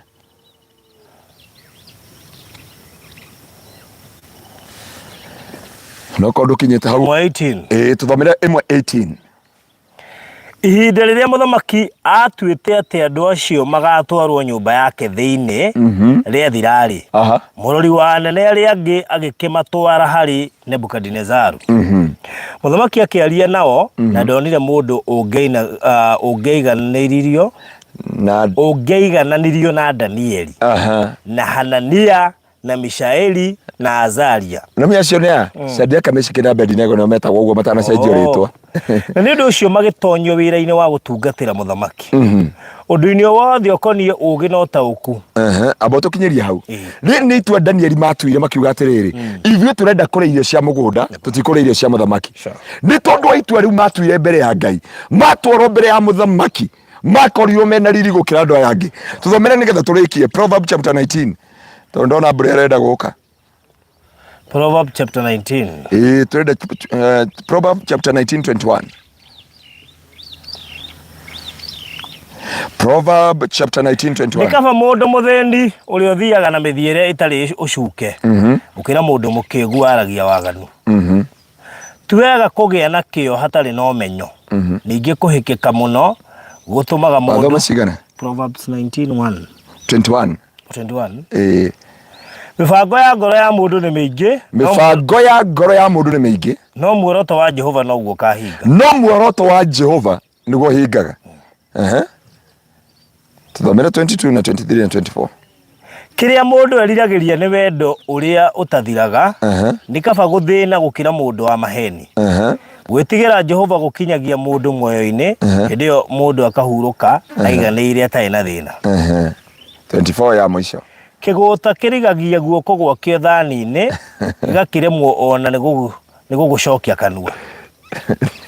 No korwo ndũkinyĩte hau. 18. Ĩĩ, tũthomere 1:18. Ihinda rĩrĩa mũthamaki aatuĩte atĩ andũ acio magaatwarwo nyũmba yake thĩinĩ rĩathira-rĩ, mũrori wa anene arĩa angĩ agĩkĩmatwara harĩ Nebukadinezaru. Mũthamaki akĩaria nao, na ndonire mũndũ ũngĩaiganĩririo na ũngĩaigananirio na Danieli na Hanania na Mishaeli na Azaria. Na mĩ acio nĩ a Shadraka, Meshaki na Abednego nĩo metagwo ũguo matanacenjio rĩtwa. Na nĩ ũndũ ũcio magĩtonyio wĩra-inĩ wa gũtungatĩra mũthamaki. Ũndũ-inĩ o wothe ũkoniĩ ũũgĩ na ũtaũku. Amba ũtũkinyĩrie hau. Rĩrĩ nĩ itua Danieli matuire makiuga atĩrĩrĩ, ithuĩ tũrenda kũrĩa irio cia mũgũnda, tũtikũrĩa irio cia mũthamaki. Nĩ tondũ wa itua rĩu matuire mbere ya Ngai, matwarwo mbere ya mũthamaki, makorirwo mena riri gũkĩra andũ aya angĩ. Tũthomere nĩgetha tũrĩkie Proverbs chapter 19. Tondũ ndona mbura ĩrenda gũka. Proverbs chapter 19. Ĩĩ, tũrenda Proverbs chapter 19 21. Proverb chapter 19 Nĩ 21. kaba mũndũ mũthĩni ũrĩa ũthiaga na mĩthiĩre ĩtarĩ ũcuke gũkĩra mũndũ mũkĩgu waragia waganu. Ti wega kũgĩa na kĩyo hatarĩ na ũmenyo. Ningĩ kũhĩkĩka mũno gũtũmaga Wathoma mũndũ cigana? Proverbs 19:1 21. 21. Ĩĩ. Mĩbango ya ngoro ya mũndũ nĩ mĩingĩ, no Mĩbango ya ngoro ya mũndũ nĩ mĩingĩ, no muoroto wa Jehova noguo ũkahinga. no muoroto wa Jehova nĩguo ũhingaga. Ehe. Tũthomere 22 na 23 na 24. Kĩrĩa mũndũ eriragĩria nĩ wendo ũrĩa ũtathiraga, Ehe. nĩ kaba gũthĩna gũkĩra mũndũ wa maheni. Ehe. Gwĩtigĩra Jehova gũkinyagia mũndũ muoyo-inĩ, hĩndĩ ĩyo mũndũ akahurũka aiganĩire atarĩ na thĩna. Ehe. 24 ya mũico. Kĩgũũta kĩrigagia guoko gwakĩo thani-inĩ, gĩgakĩremwo o na nĩ gũgũcokia kanua.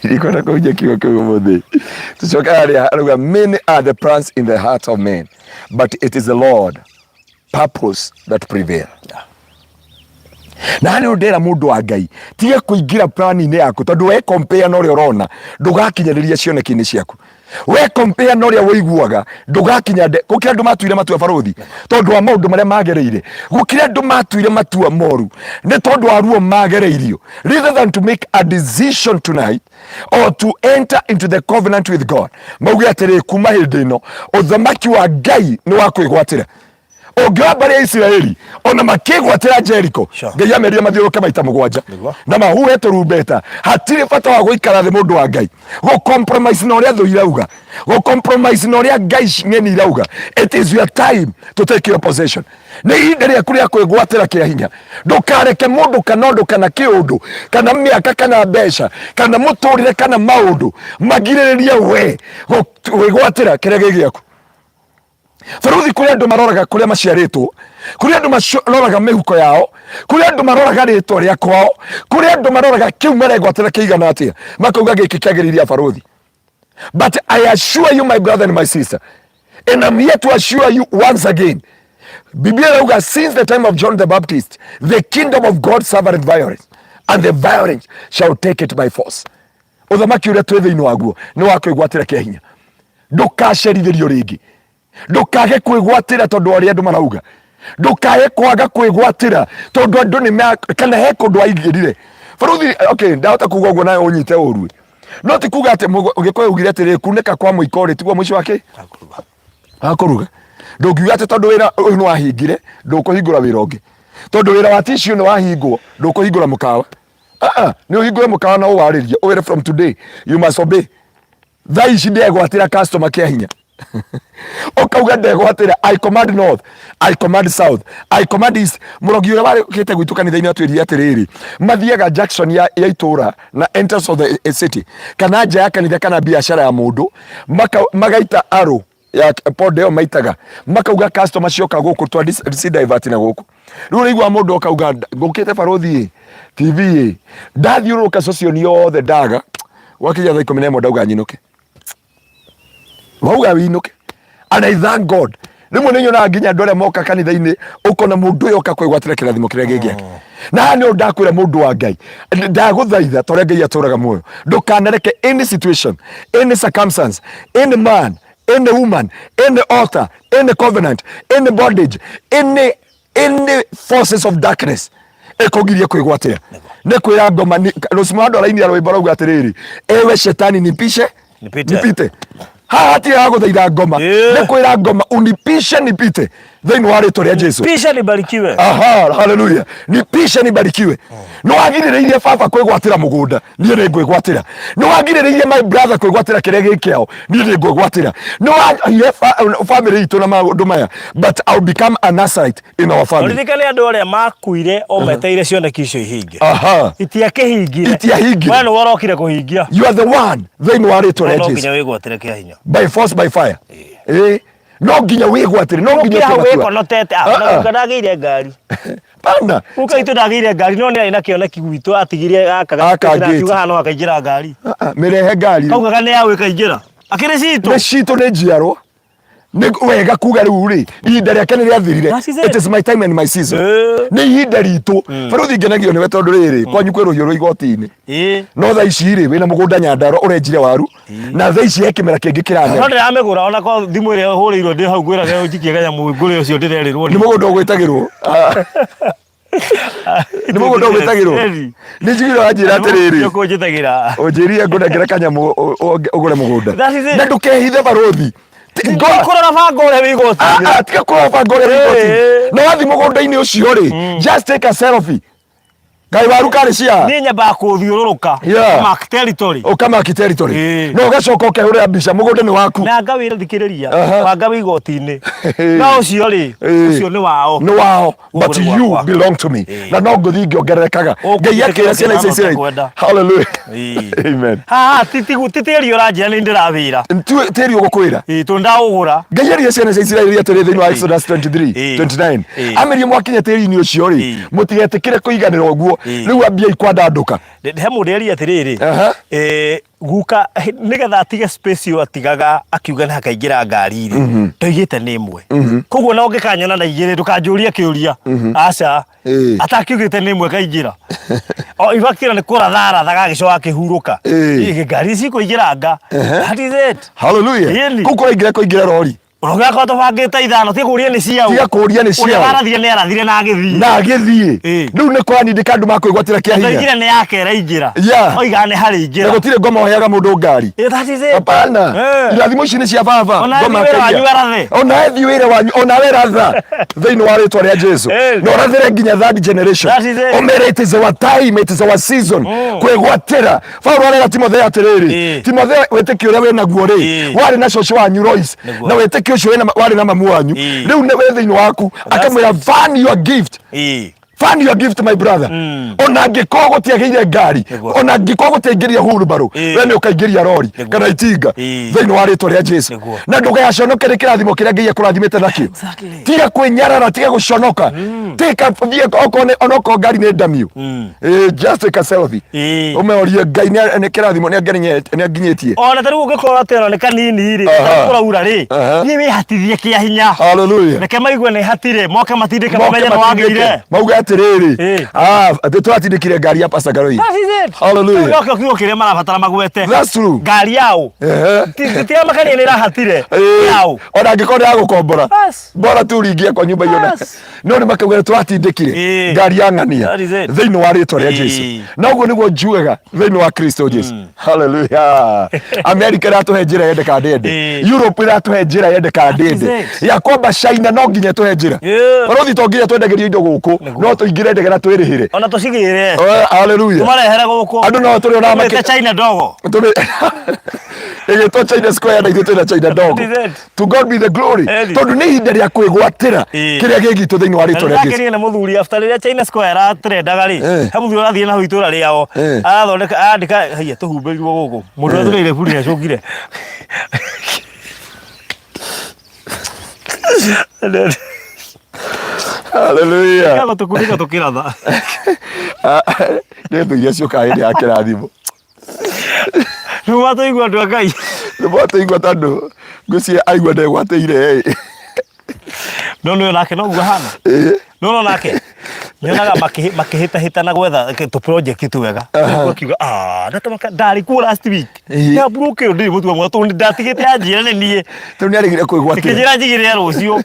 Ndikwenda kũhunjia kiugo kĩu ũmũthĩ. Tũcoke harĩa harauga many are the plans in the heart of men but it is the Lord purpose that prevail. Na nĩ ndĩra mũndũ wa Ngai tiga kũingĩra plan-inĩ yaku tondũ we compare na ũrĩa ũrona ndũgakinyanĩria cioneki-inĩ ciaku. We compare na ũrĩa ũiguaga ndũgakinya nde gũkĩra andũ matuire matua barũthi tondũ wa maũndũ marĩa magereire gũkĩra andũ matuire matua moru nĩ tondũ wa ruo magereirio rather than to make a decision tonight or to enter into the covenant with God mauge atĩrĩ kuma hĩndĩ ĩno ũthamaki wa Ngai nĩ wa kwĩgwatĩra ũngĩoya mbarĩ ya Isiraeli ona makĩgwatĩra Jericho Sure. Ngai amerire mathiũrũke maita mũgwanja Nĩguo. na mahuhe tũrumbeta hatirĩ bata wa gũikara thĩ mũndũ wa Ngai gũ compromise na ũrĩa thũ irauga gũ compromise na ũrĩa Ngai ng'eni irauga it is your time to take your possession nĩ ihinda rĩaku rĩa kwĩgwatĩra kĩa hinya ndũkareke mũndũ kana ũndũ kana kĩũndũ kana mĩaka kana mbeca kana mũtũrĩre kana maũndũ magirĩrĩrie we gwĩgwatĩra kĩrĩa gĩ gĩaku Baruthi kũrĩ andũ maroraga kũrĩa maciarĩtwo, kũrĩ andũ maroraga mĩhuko yao, kũrĩ andũ maroraga rĩtwa rĩa kwao, kũrĩ andũ maroraga kĩu maregwatĩra kĩigana atĩa, makauga gĩkĩ kĩagĩrĩire abaruthi. But I assure you my brother and my sister, and I'm here to assure you once again, Biblia irauga since the time of John the Baptist, the kingdom of God suffered violence, and the violence shall take it by force. Ũthamaki ũrĩa twĩ thĩinĩ waguo nĩ wa kwĩgwatĩra kĩa hinya. Ndũkacerithĩrio rĩngĩ. Ndũkage kwĩgwatĩra tondũ wa ũrĩa andũ marauga. Ndũkae kwaga kwĩgwatĩra tondũ andũ nĩ ma kana he kũndũ waingĩrire. Baruthi, okay, ndahota kuga ũguo nawe ũnyite ũru. No ti kuga atĩ Gĩkũyũ augire atĩrĩrĩ, kunĩka kwa mũiko rĩ tiguo mũico wa kĩ? Wa kũruga. Ndũngiuga atĩ tondũ wĩra ũyũ nĩ wahingire, ndũkũhingũra wĩra ũngĩ. Tondũ wĩra wa tissue nĩ wahingwo, ndũkũhingũra mũkawa. Ah, ah, nĩ ũhingũre mũkawa na ũwarĩrie, ũwĩre from today you must obey. Thaa ici ndegwatĩra customer kĩa hinya. Ũkauga ndegwatĩra, I command north, I command south, I command east. Mũrogi ũrĩa warĩkĩte gwitũ kanitha-inĩ atwĩrire atĩrĩrĩ, mathiaga junction ya, ya itũra na entrance of the city kana nja ya kanitha kana biacara ya mũndũ maka, magaita arrow ya ponde ĩyo maitaga makauga customer cioka gũkũ twa divert na gũkũ rĩu ũraigua mũndũ akauga ngũkĩte barũthi ĩ TV ĩ ndathiũrũrũka social yothe ndaga gwakinya thaa 11 ndauga nyinũke wauga winũke and I thank God rĩmwe nĩ nyonaga nginya andũ arĩa moka kanitha-inĩ ũkona mũndũ ũyũ oka kwĩgwatĩra kĩrathimo kĩrĩa gĩ gĩake na haha nĩho ndakwĩra mũndũ wa Ngai ndagũthaitha ta ũrĩa Ngai atũraga muoyo ndũkanareke any situation any circumstance any man any woman any altar any covenant any bondage any any forces of darkness ĩkũgirie kwĩgwatĩra nĩ kwĩra ngoma rũcimo andũ arainira rwĩmbo rauga atĩrĩrĩ ewe shetani nipishe Nipite. nipite haha hatirĩ ha gũthaitha ngoma nĩ kwĩra ngoma unipishe nipite thĩinĩ wa rĩtwa rĩa Jesu Pisha nibarikiwe. Aha, haleluya. Nipishe nibarikiwe. Nĩ wagirĩrĩirie baba kwĩgwatĩra mũgũnda, niĩ nĩ ngwĩgwatĩra. Nĩ wagirĩrĩirie my brother kwĩgwatĩra kĩrĩa gĩ kĩao, niĩ nĩ ngwĩgwatĩra. Nĩ wagire family itũ na maũndũ maya, but I'll become a Nazarite in our family. Ũririkane andũ arĩa makuire o metereire cioneki icio ihinge. Aha. Itiakĩhingire. Itiahingire. We nĩwe ũrokire kũhingia. You are the one thĩinĩ wa rĩtwa rĩa No Jesu. nginya wĩgwatĩre kĩa hinya. By force by fire. Ĩĩ. No nginya wĩgwatĩre, no nginya Ũkĩra hau ũtue matua. wĩkonotete. Ah, Ah, na ah. guka ndagĩire ngari. Pana. Guka itũ ndagĩire ngari no nĩ arĩ na kĩoneki gwitũ atigire gaka Gaka gaka gate. akiuga haha no akaingĩra ngari. Ah, ah, mĩrehe ngari. Kaugaga nĩ yaũ ĩkaingĩra. Akĩrĩ citũ. Nĩ citũ nĩ njiarwa. Nĩ wega kuga rĩu rĩ, ihinda rĩake nĩ rĩathirire. That is it. It is my time and my season. Eh. Nĩ ihinda ritũ. Baruthi ngenagio nĩwe tondũ rĩrĩ, kwanyu kwĩ rũhiũ rwa igoti-inĩ. No thaa ici rĩ, wĩna mũgũnda Nyandarua ũrenjire waru, na thaa ici he kĩmera kĩngĩ No kĩramera. ndĩramĩgũra ona ko thimũ ĩrĩa hũrĩirwo ndĩ hau ngwĩraga njikie kanyamũ ngũrĩ ũcio ndĩrerĩrwo. Nĩ mũgũnda ũgwĩtagĩrwo. Nĩ mũgũnda ũgwĩtagĩrwo. Nĩ njiguire wanjĩra atĩrĩrĩ. Ũkũnjĩtagĩra. Ũnjĩrire ngũnengere kanyamũ ũgũre mũgũnda. That is it. Na ndũkehithe barũthi. Kũrora banga ũrĩa wĩ igoti-inĩ. Ah, ah, tiga kũrora banga ũrĩa wĩ igoti-inĩ. Na wathiĩ mũgũnda-inĩ ũcio rĩ, just take a selfie. Ngai waru karĩ cia Niĩ nyambaga kũũthiũrũrũka. Yeah. Mark territory. Ũkamaki territory. Na ũgacoka ũkehũrĩra mbica mũgũnda nĩ waku. Na ngawĩra thikĩrĩria. Aha. Banga wĩ igoti-inĩ. No ũcio rĩ, ũcio nĩ wao. Nĩ wao, but Gũkũ nĩ you gwakwa. belong to me. Na no ngũthiĩ ngĩongererekaga. Ũkũthiĩ Ngai akĩra ciana icio ũkĩongerereka Isiraeli. ũkwenda. Hallelujah. Amen. Haha ti tĩri ũranjĩra nĩ ndĩrawĩra. Tĩri ũgũkwĩra. Ĩĩ, tondũ ndaũgũra. Ngai erire ciana cia Isiraeli atĩrĩ thĩinĩ wa Exodus 23 29, amerie mwakinya tĩri-inĩ ũcio rĩ, mũtigetĩkĩre kũiganĩra ũguo, rĩu ambiai kwandandũka. He mũndũ erire atĩrĩrĩ, Aha. Guka nĩgetha atige space ĩyo atigaga akiuga nĩ hakaingĩra ngari rĩ, ndoigĩte nĩ ĩmwe. Koguo na ũngĩkanyona na igĩrĩ ndũkanjũrie kĩũria. Aca. Atakiugĩte nĩ ĩmwe kaingĩra. O in fact nĩ kũratha arathaga agĩcoka akĩhurũka. Ngari cikũingĩra nga. That is it. Hallelujah. Ĩni. Kũu kũraingĩra kũingĩra rori. Ũrauga korwo tũbangĩte ithano tiga kũria nĩ ciaũ. Tiga kũria nĩ ciaũ. Ũrĩa warathire nĩ arathire na agĩthiĩ. Na agĩthiĩ. Ĩĩ. Rĩu nĩ kũranindĩka andũ makwĩgwatĩra kĩa hinya. Ndaigire nĩ yake ĩraingĩra. Yeah. Oigaga nĩ harĩ Na ingĩra. gũtirĩ ngoma ũheaga mũndũ ngari. Ĩĩ, that is it. Hapana. Irathimo ici nĩ cia baba. Ona Ngoma thiĩ wĩra akaiya. wanyu arathe. Ona thiĩ wĩra wanyu ona we ratha thĩinĩ wa rĩtwa rĩa Jesu. Na ũrathĩre nginya third generation. That is it. Ũmere it is our time, it is our season. Kwĩgwatĩra. Paulo arera Timotheo atĩrĩrĩ, Timotheo, wĩtĩkio ũrĩa wĩ naguo rĩ, warĩ na cũcũ wanyu Lois, Nĩguo. na wĩtĩkio ũcio warĩ na mamu wanyu, rĩu nĩ wĩ thĩinĩ waku. Akamwĩra fan your gift. Fan your gift, my brother. Ona angĩkorwo gũtiagĩire ngari, Nĩguo. ona angĩkorwo gũtiaingĩria hurumbarũ, we nĩ ũkaingĩria rori kana itinga thĩinĩ wa rĩtwa rĩa Jesu. Nĩguo. Na ndũgaconoke nĩ kĩrathimo kĩrĩa Ngai akũrathimĩte nakĩo. Tiga kwĩnyarara, tiga gũconoka. Take a thiĩ okorwo nĩ onokorwo ngari nĩ ndamiũ. Just take a selfie. Ũmeorie Ngai nĩ kĩrathimo nĩ anginyĩtie. Ona ta rĩu ũngĩkorwo atĩ ona nĩ kanini rĩ, kũraura rĩ, thiĩ wĩhatithie kĩa hinya. Hallelujah. Reke maigue nĩ hatire, moke matindĩke Moke mamenye nĩ matindĩke. wagĩire. Mauge atĩrĩrĩ, ah, atĩ tũratindĩkire ngari ya Pastor Karoi. That is it. Hallelujah. Rĩu nokĩo kiugo kĩrĩa marabatara magwete. That's true. Ngari yaũ. Tiramakania nĩ ĩrahatire. Yaũ. Ona angĩkorwo nĩ ya gũkombora. Bas. Bora tu uringie kwa nyumba iyo na no nĩ makauga nĩ tũratindĩkire ngari ya ng'ania That is it. thĩinĩ wa rĩtwa rĩa Jesu. Na ũguo nĩguo njugaga thĩinĩ wa Kristo Jesu. Hallelujah. America ĩratũhe njĩra yende kana ndĩende. Europe ĩratũhe njĩra yende kana ndĩende. It. Ya kwamba China no nginya ĩtũhe njĩra. Barothi to nginya twendagĩrio indo gũkũ, no tũingĩre ndege na twĩrĩhĩre. Ona tũcigĩre. Oh, hallelujah. Tũmarehere gũkũ. Andũ no tũrĩonaga Tũmĩte China ndogo. Ĩgĩtwo China Square na ithuĩ twĩna China ndogo. That is it. To God be the glory. Eri. Tondũ nĩ ihinda rĩa kwĩgwatĩra kĩrĩa gĩ gitũ thĩinĩ wa Na rĩtwa rĩa Jesu. nĩndakenirio nĩ mũthuri after rĩrĩa China Square aratrendaga rĩ, he mũthuri ũrathiĩ na hau itũra rĩao, arathondeka arandĩka haiya tũhumbĩrirwo gũkũ. Mũndũ ũrĩa tũrĩire buri nĩacũngire. Hallelujah. Kaba tũkunĩka tũkĩratha. Nĩ thũ iria ciũkaga hĩndĩ ya kĩrathimo. Nĩ mwatũigua andũ a Ngai. Nĩ mwatũigua tondũ ngwĩciria aigua ndegwatĩire ĩ. No nĩ nake noguo ahana. No nake nyonaga makĩhĩtahĩtana gwetha tũ project twega. Akiuga ah ndatamaka ndarĩ kuo last week. Ndamburũkĩrwo ndirĩ mũtu wa mwatũ ndatigĩte anjĩra nĩ niĩ. Rĩu nĩ aregire kwĩgwatĩra. Kĩnjĩra njigĩrĩre rũciũ.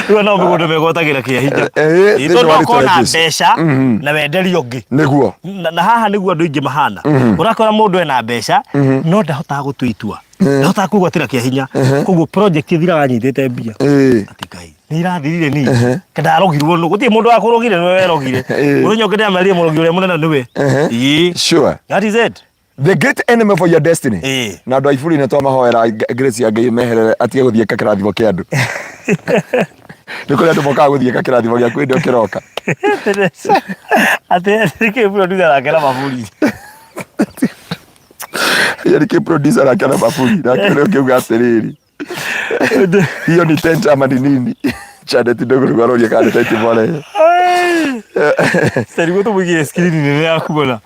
Rĩu nao mĩgũnda megwatagĩra kĩa hinya. Thĩinĩ Tondũ wa no ũkorwo rĩtwa na rĩa Jesu. mbeca na wenderio ũngĩ. Nĩguo. Na haha nĩguo andũ aingĩ mahana. Ũrakora mũndũ ena mbeca no ndahotaga gũtua itua. Ndahotaga kwĩgwatĩra kĩa hinya. Koguo project ĩthiraga anyitĩte mbia. Ati Ngai nĩ irathirire ni ndarogirwo nũ gũtirĩ mũndũ wakũrogire nĩwe werogire. Mũthenya ũngĩ ndĩramerire mũrogi ũrĩa mũnene nĩwe. Ĩĩ. Sure. That is it. The great enemy for your destiny. Na andũ a iburi nĩ twamahoera grace ya Ngai meherere atige gũthiĩka kĩrathimo kĩa andũ. Nĩ kũrĩ andũ mokaga gũthiĩka kĩrathimo gĩaku hĩndĩ ĩyo kĩroka. Atĩ nĩkĩ producer nake na maburi. Hiyo nĩkĩ producer nake na maburi. Nake ũrĩa ũngĩuga atĩrĩrĩ. Hiyo ni tent ama ni nini? Janet ndogo rĩu aroria kana nĩ tent mwarehe. Tarigwo tũmũigĩre screen nene ya kuona.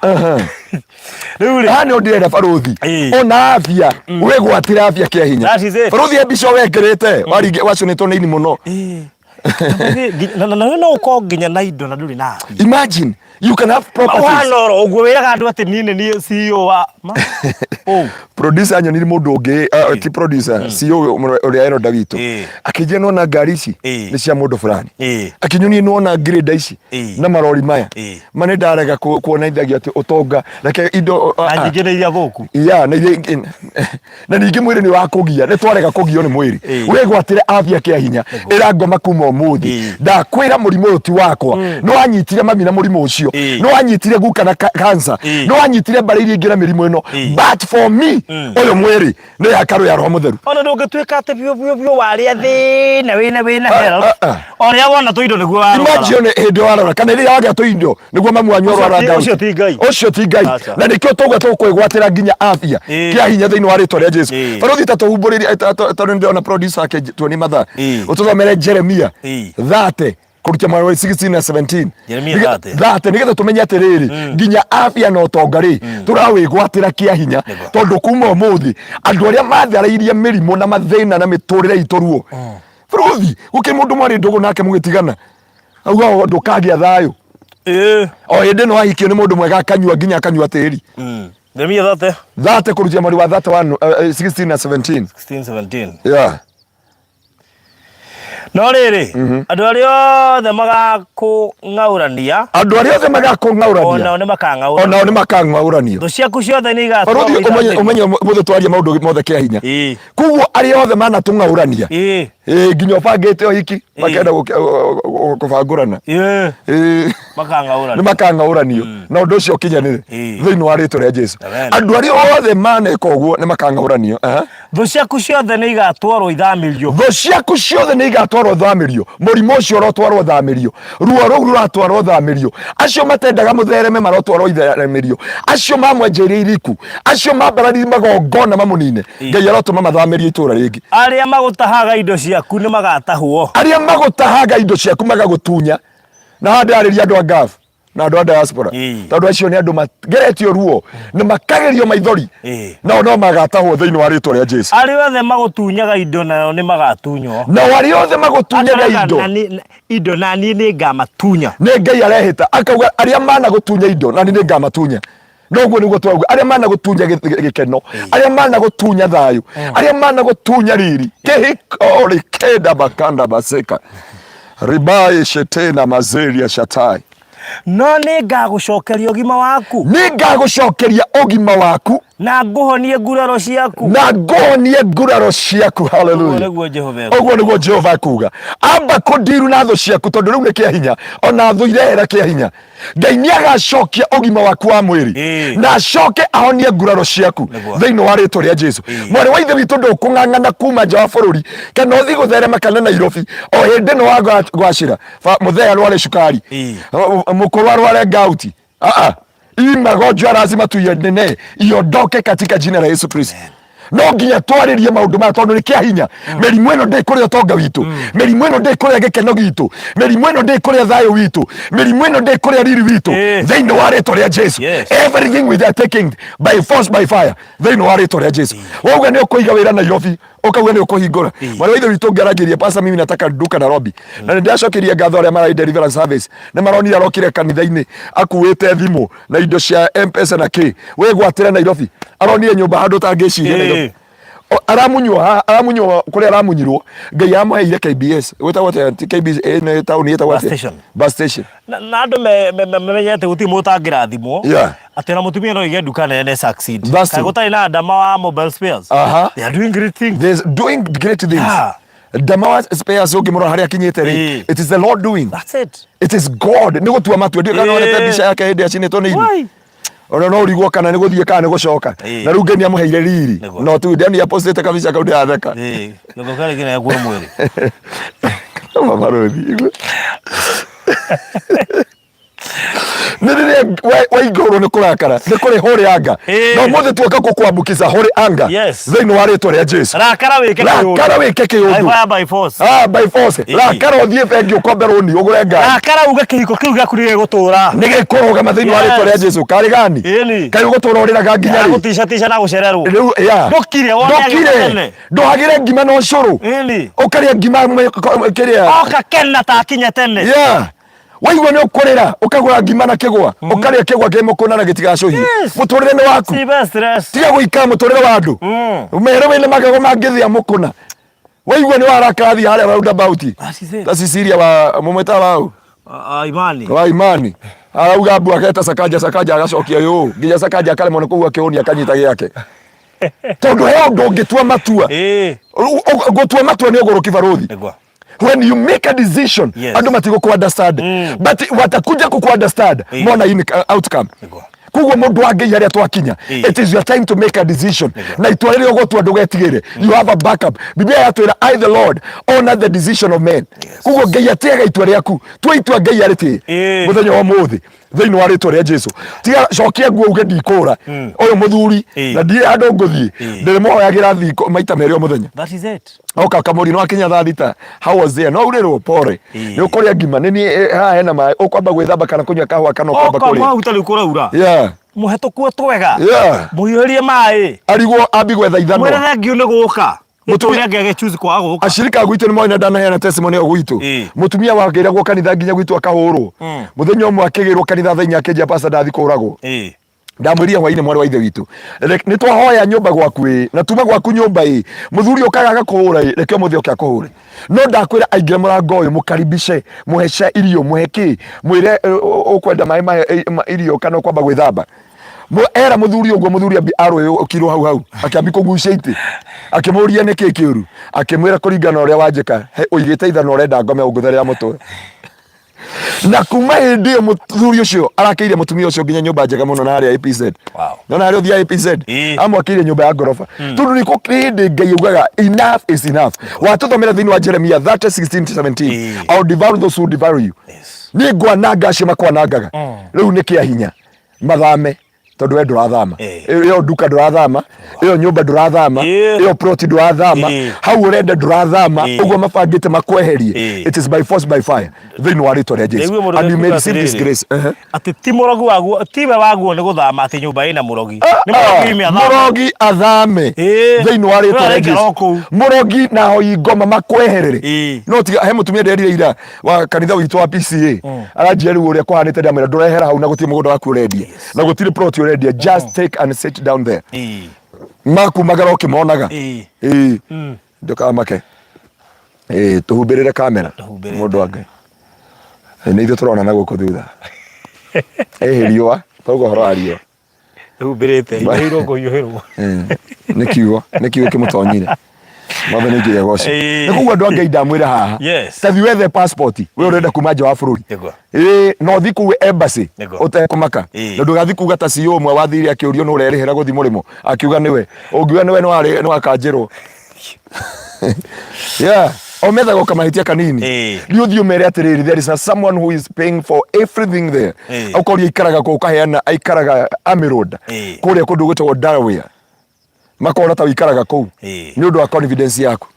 Rĩu rĩ, Haha nĩho ndĩrenda barũthi Ĩĩ. ona afya wĩgwatĩre afya kĩa hinya. That is it. Barũthi e mbica wekĩrĩte wacũnĩtwo nĩ ini mũno. Ĩĩ. Na na no ũkorwo nginya na indo na ndũrĩ na afya. Imagine you can have properties. Ũhana oro ũguo wĩraga andũ atĩ niĩ nĩ niĩ CEO wa ma ũũ. Producer nyonire mũndũ ũngĩ ti producer, CEO ũrĩa Eroda witũ Ĩĩ. akĩnjĩra nona ngari ici Ĩĩ. nĩ cia mũndũ fulani, Ĩĩ. akĩnyonia nona grade ici Ĩĩ. na marori maya Ĩĩ. ma nĩ ndarega kuonithagia atĩ ũtonga reke indo Na nyingĩ nĩ iria thũku. Ya, na iria ingĩ na ningĩ mwĩrĩ nĩ wakũgia, nĩ twarega kũgio nĩ mwĩrĩ. Ĩĩ. Wĩgwatĩre afya kĩa hinya ĩrangoma kuma ũmũthĩ. Ĩĩ. Ndakwĩra mũrimũ ũyũ ti wakwa. Nĩ wanyitire mami na mũrimũ ũcio, Ĩĩ. nĩ wanyitire guka na cancer, Ĩĩ. nĩ wanyitire mbarĩ iria ingĩ na mĩrimũ ĩno, Ĩĩ. but for me ũyũ mwĩrĩ nĩ hekarũ ya Roho Mũtheru. Ona ndũngĩtuĩka atĩ biũ biũ biũ warĩa thĩna wĩna health. Ah, ah. Ũrĩa wona tũindo nĩguo warwara. Imagine hĩndĩ ĩyo warora kana rĩrĩa wagĩa tũindo nĩguo mamu wanyu Ũcio arwara ngau. ũcio ti Ngai. Ũcio ti Ngai. Aca. Na nĩkĩo tauga tũkwĩgwatĩra nginya afya Ĩĩ. kĩa hinya thĩinĩ wa rĩtwa rĩa Jesu. Ĩĩ. Barũthi ta tũhumbũrĩrie tondũ nĩndĩrona producer ake tuonie mathaa. Ĩĩ. Ũtũthomere Jeremia Ĩĩ. 30 kũruta mwena wa 16 na 17. Jeremia Nĩgetha- 30. 30 nĩgetha tũmenye atĩrĩrĩ nginya afya na ũtonga rĩ tũrawĩgwatĩra kĩa hinya tondũ kuma ũmũthĩ andũ arĩa matharĩirie mĩrimũ na mathĩna na mĩtũrĩre itũ ruo. Barũthi gũkĩrĩ mũndũ mwarĩ ndũgũ nake mũgĩtigana auga o ndũkagĩa thayũ. Ĩĩ. O hĩndĩ ĩno ahikio nĩ mũndũ mwega akanyua nginya akanyua tĩri. Jeremia 30. 30 kũrutia mweri wa 31 16 na 17. 16 17. Yeah. No rĩrĩ, andũ arĩa othe magakũng'aũrania Andũ arĩa othe magakũng'aũrania onao nĩ makang'aũranio. Onao nĩ makang'aũranio. Thũ ciaku ciothe nĩ igatwarwo Barũthi ũmenye ithamĩrio. ũmenye mũthĩ twaria maũndũ mothe kĩa hinya. Ĩĩ. Koguo arĩa othe manatũng'aũrania Ĩĩ. ĩĩ nginya ũbangĩte ũhiki makenda kũbangũrana. Ĩĩ. Ĩĩ. Makang'aũranio. Nĩ makang'aũranio na ũndũ ũcio ũkinyanĩre Ĩĩ. thĩinĩ wa rĩtwa rĩa Jesu. Amen. Andũ arĩa othe maneka ũguo nĩ makang'aũranio. Aha. Thũ ciaku ciothe nĩ igatwarwo ithamĩrio. Thũ ciaku ciothe nĩ igatwarwo thamĩrio. Mũrimũ ũcio ũrotwarwo thamĩrio, ruo rũu rũratwarwo thamĩrio, acio matendaga mũthereme marotwarwo ithamĩrio, acio mamwenjeire iriku, acio mambararirie magongona mamũnine, Ngai arotũma mathamĩrio itũra rĩngĩ. Arĩa magũtahaga indo ciaku nĩ magatahwo. Arĩa magũtahaga indo ciaku magagũtunya. Na haha ndĩrarĩria andũ a Gulf na andũ a diaspora, Ĩĩ. tondũ acio nĩ andũ mageretio ruo na makagerio maithori, Ĩĩ. nao no magatahwo thĩinĩ wa rĩtwa rĩa Jesu. Arĩa othe magũtunyaga indo nao nĩ magatunywo. Nao arĩa othe magũtunyaga Akauga, indo "Na indo na niĩ nĩ ngamatunya. Nĩ Ngai arehĩta akauga arĩa managũtunya indo na niĩ nĩ ngamatunya. Noguo nĩguo twauga arĩa managũtunya gĩkeno, arĩa managũtunya thayũ, arĩa managũtunya riri kĩhiko rĩkenda makanda maseka ribae shetena mazeria shatai. No nĩ ngagũcokeria ũgima waku. Nĩ ngagũcokeria ũgima waku. Na ngũhonie nguraro ciaku. Na ngũhonie nguraro ciaku. Ũguo Haleluya. Nĩguo Jehova ekuuga. Ũguo nĩguo Jehova ekuuga. Amba kũndiru na thũ ciaku tondũ rĩu nĩ kĩa hinya ona thũ irehera kĩa hinya. Ngai nĩ agacokia ũgima waku wa mwĩrĩ na acoke ahonie nguraro ciaku Nĩguo. Thĩinĩ wa rĩtwa rĩa Jesu. Mwarĩ wa ithe witũ, ndũkũng'ang'ana kuma nja wa bũrũri kana ũthiĩ gũtherema kana Nairobi o hĩndĩ ĩno wa gwacĩra mũthee arware cukari, mũkũrũ arware ngauti. Ah, hii magonjwa lazima tuiendelee iondoke katika jina la Yesu Kristo. No nginya twarĩrie maũndũ maya tondũ nĩ kĩa hinya. Mĩrimũ ĩno ndĩkũrĩa ũtonga witũ, mĩrimũ ĩno ndĩkũrĩa gĩkeno gitũ, mĩrimũ ĩno ndĩkũrĩa thayũ witũ, mĩrimũ ĩno ndĩkũrĩa riri witũ thĩinĩ wa rĩtwa rĩa Jesu. Everything we are taking by force, by fire, thĩinĩ wa rĩtwa rĩa Jesu. Wauga nĩ ũkũiga wĩra Nairobi, ũkauga nĩ ũkũhingũra. Mwarĩ wa ithe witũ ũngĩarangĩria, "Pastor, mimi nataka duka Nairobi." Na nĩ ndĩracokeria ngatho arĩa mararĩ deliverance service, nĩ maronire arokire kanitha-inĩ akuĩte thimũ na indo cia M-Pesa na kĩ. Wĩgwatĩre Nairobi. Aronire nyũmba handũ ũtangĩciria Nairobi. Aramunywo haha, aramunywo kũrĩa aramunyirwo. Ngai amũheire KBS. Gwĩtagwo atĩa? Ti KBS, nĩ taũni ĩtagwo Bus atĩa? station. Bus station. Na andũ mamenye atĩ gũtirĩ mũndũ ũtangĩrathimwo. Atĩ ona mũtumia no aige nduka nene succeed. That's Kaĩ true. gũtarĩ na Adama wa mobile spares? They are doing great things. There's doing great things. Ndama wa spares ũngĩmũrora harĩa akinyĩte rĩ, it is the Lord doing. That's it. It is God. Nĩ gũtua matua. Ndiũĩ kana wonete mbica yake hĩndĩ acinĩtwo nĩ ini. Why? Ona no ũrigwo kana nĩ gũthiĩ kana nĩ gũcoka. Na rĩu Ngai nĩ amũheire riri. No tu ndĩani apostĩte kabica kau ndĩratheka. Ĩĩ. Gĩko karĩ kĩnene kuo mwĩrĩ. Mama Rũthi. Nĩ rĩrĩa waingũrwo nĩ kũrakara nĩ kũrĩ holy anger. Ĩĩ. Na ũmũthĩ tuoka gũkwambukiza holy anger Yes. thĩinĩ wa rĩtwa rĩa Jesu. Rakara wĩke kĩũndũ. Rakara wĩke By kĩũndũ. fire by force. Ah, by force. Ĩĩ. Rakara ũthiĩ bengi ũkombe rũni ũgũre ngari. Rakara uge kĩhiko kĩu gĩaku nĩ gĩgũtũra. Nĩ gĩkũrũgama thĩinĩ wa rĩtwa rĩa Yes. Jesu. Karĩ gani? Ĩni. Kaĩ ũgũtũra ũrĩraga nginya rĩ? Gũticatica na gũcererwo. Rĩu ya. Ndũkire wone Ndũkire. agĩũka tene. Ndũhagĩre ngima na ũcũrũ. Ĩni. Ũkarĩa ngima kĩrĩa. Oka kena ta akinye tene. Yeah. Waigua nĩ ũkũrĩra ũkagũra ngima na kĩgwa ũkarĩa kĩgwa kĩ mũkũna na gĩtigacũhie. Yes. Mũtũrĩre nĩ waku. Si best stress. Tiga gũikara mũtũrĩre wa andũ. Mere wĩna magego mangĩthĩa mũkũna. Waigua nĩ warakara thiĩ harĩa roundabout. That is it. Ta Cecilia wa mũmwĩtaga waũ? Imani. Wa Imani. Arauga mbu aketa Sakaja Sakaja agacokia yũ nginya Sakaja akaremwo nĩ kũhuha kĩhũni akanyita gĩake. Tondũ he ũndũ ũngĩtua matua. Ĩĩ. Gũtua matua nĩ ũgũrũki barũthi. Nĩguo. When you make a decision, Yes. andũ matigũkũ understand. But watakuja kũkũ understand mona hii ni outcome. Nĩguo. Koguo mũndũ wa Ngai harĩa twakinya, Ĩĩ. it is your time to make a decision. Na itua rĩrĩa ũgũtua ndũgetigĩre. You have a backup. Biblia yatwĩra I the Lord honor the decision of men. Koguo Ngai atĩaga itua rĩaku. Tua itua Ngai arĩtĩe. Ĩĩ. Mũthenya wa ũmũthĩ thĩinĩ wa rĩtwa rĩa Jesu. Tiga cokia nguo uge ndikũra. Ũyũ mũthuri Ĩĩ. na ndirĩ handũ ngũthiĩ. Ĩĩ. Ndĩrĩmũhoyagĩra thikũ maita merĩ o mũthenya. That is it. Oka kamũri no akinya thaa thita. How was there? No urĩrwo pore. Ĩĩ. Nĩ ũkũrĩa ngima. Nĩ niĩ haha hena maĩ. Ũkwamba gwĩthamba kana kũnyua kahũa kana ũkwamba Oka kũrĩa. mahuta rĩu kũraura. Yeah. Mũhe tũkuo twega. Yeah. Mũhiũhĩrie maĩ. Arigwo ambi gwetha ithanwa. Mwĩre thengiũ nĩ gũka. Mũtumia- Mũtumia angĩage choose kwaga gũka. Ashirika a gwitũ nĩ moĩ na ndanaheana testimony ĩyo gwitũ. Ĩĩ. Mũtumia wagĩragwo kanitha nginya gwitũ akahũrwo. Mũthenya ũmwe akĩgĩrwo kanitha thaa inya akĩnjia pastor ndathi kũragwo. Ĩĩ. Ndamwĩrire hwainĩ mwarĩ wa ithe witũ nĩ twahoya nyũmba gwaku ĩ na tuma gwaku nyũmba ĩ mũthuri ũkaga agakũhũra ĩ reke ũmũthĩ oke akũhũre no ndakwĩra aingĩre mũrango ũyũ mũkaribishe mũhe irio mũhe kĩ mwĩre ũkwenda maĩ mahe irio kana ũkwamba gwĩthamba era mũthuri ũguo mũthuri ambi arũĩũkirwo hau hau akĩambi kũgucia itĩ akĩmũria nĩkĩ kĩũru akĩmwĩra kũringana na ũrĩa wanjĩka ũigĩte ithanwa ũrenda ngome ũngũthe rĩa mũtwe na kuma hĩndĩ ĩyo mũthuri ũcio arakĩire mũtumia ũcio nginya nyũmba njega mũno na harĩa APZ. Wow. Nona harĩa ũthiaga APZ. Ĩĩ. Amwakĩire nyũmba ya ngoroba. Tondũ nĩ kũrĩ hĩndĩ Ngai augaga enough is enough. Watũthomera thĩinĩ wa Jeremia 30:16-17. Ĩĩ. I will devour those who devour you. Yes. Niĩ ngwananga acio makwanangaga. Rĩu nĩ kĩa hinya mathame tondũ we ndũrathama. Ĩĩ. Ĩyo nduka ndũrathama, ĩyo nyũmba ndũrathama, Ĩĩ. ĩyo plot ndũrathama, Ĩĩ. hau ũrenda ndũrathama, Ĩĩ. ũguo mabangĩte makweherie. Ĩĩ. It is by force by fire thĩinĩ wa rĩtwa rĩa Jesu. Ndaigua mũndũ And you may akiuga receive this atĩrĩrĩ, grace. Ehe. Atĩ ti mũrogi waguo tiwe waguo nĩ gũthama atĩ nyũmba ĩna mũrogi. Nĩ mũrogi ime athama. Mũrogi athame Ĩĩ. thĩinĩ wa rĩtwa rĩa Araikara Jesu. o kũu. Mũrogi na hoi ngoma makweherere. Ĩĩ. No tiga he mũtumia nderire ira wa kanitha witũ wa PCA aranjia rĩu ũrĩa kũhanĩte ndamwĩra ndũrehera hau na gũtirĩ mũgũnda waku ũrendia na gũtirĩ plot ũrendia just take and sit down there. Ĩĩ. Makumagara ũkĩmonaga. Ĩĩ. Ĩĩ. Ndũkamake. Ĩĩ tũhumbĩrĩre kamera. Tũhumbĩrĩte. Mũndũ wa Ngai. Nĩ ithuĩ tũrona na gũkũ thutha. Ĩhĩ riũa, tauga ũhoro wa riũa. Humbĩrĩte hiũhĩrwo kũhiũhĩrwo. Nĩ kiugo, nĩ kiugo kĩmũtonyire. Mwathani Ngai agocwo. Ĩĩ. Nĩ koguo andũ a Ngai ndamwĩra haha. Yes. Ta thiĩ wethe passport, we ũrenda kuma nja wa bũrũri. Nĩguo. Ĩĩ, na ũthiĩ kũu embassy Nĩguo. ũtekũmaka. Ĩĩ. Na ndũgathiĩ kuga ta CEO ũmwe wathire akĩũrio nũ ũrerĩhĩra gũthiĩ mũrĩmo, akiuga nĩwe. Ũngiuga nĩwe nĩwakanjĩrwo. Yeah. O methaga ũkamahĩtia kanini. Ĩĩ. Nĩ ũthiĩ ũmere atĩrĩrĩ, there is a someone who is paying for everything there. Ĩĩ. Ũkoria aikaraga kũ ũkaheana aikaraga Army Road. Ĩĩ. Kũrĩa kũndũ gwĩtagwo Delaware. Makona ta ũikaraga kũu. Ĩĩ. Nĩ ũndũ wa confidence yaku.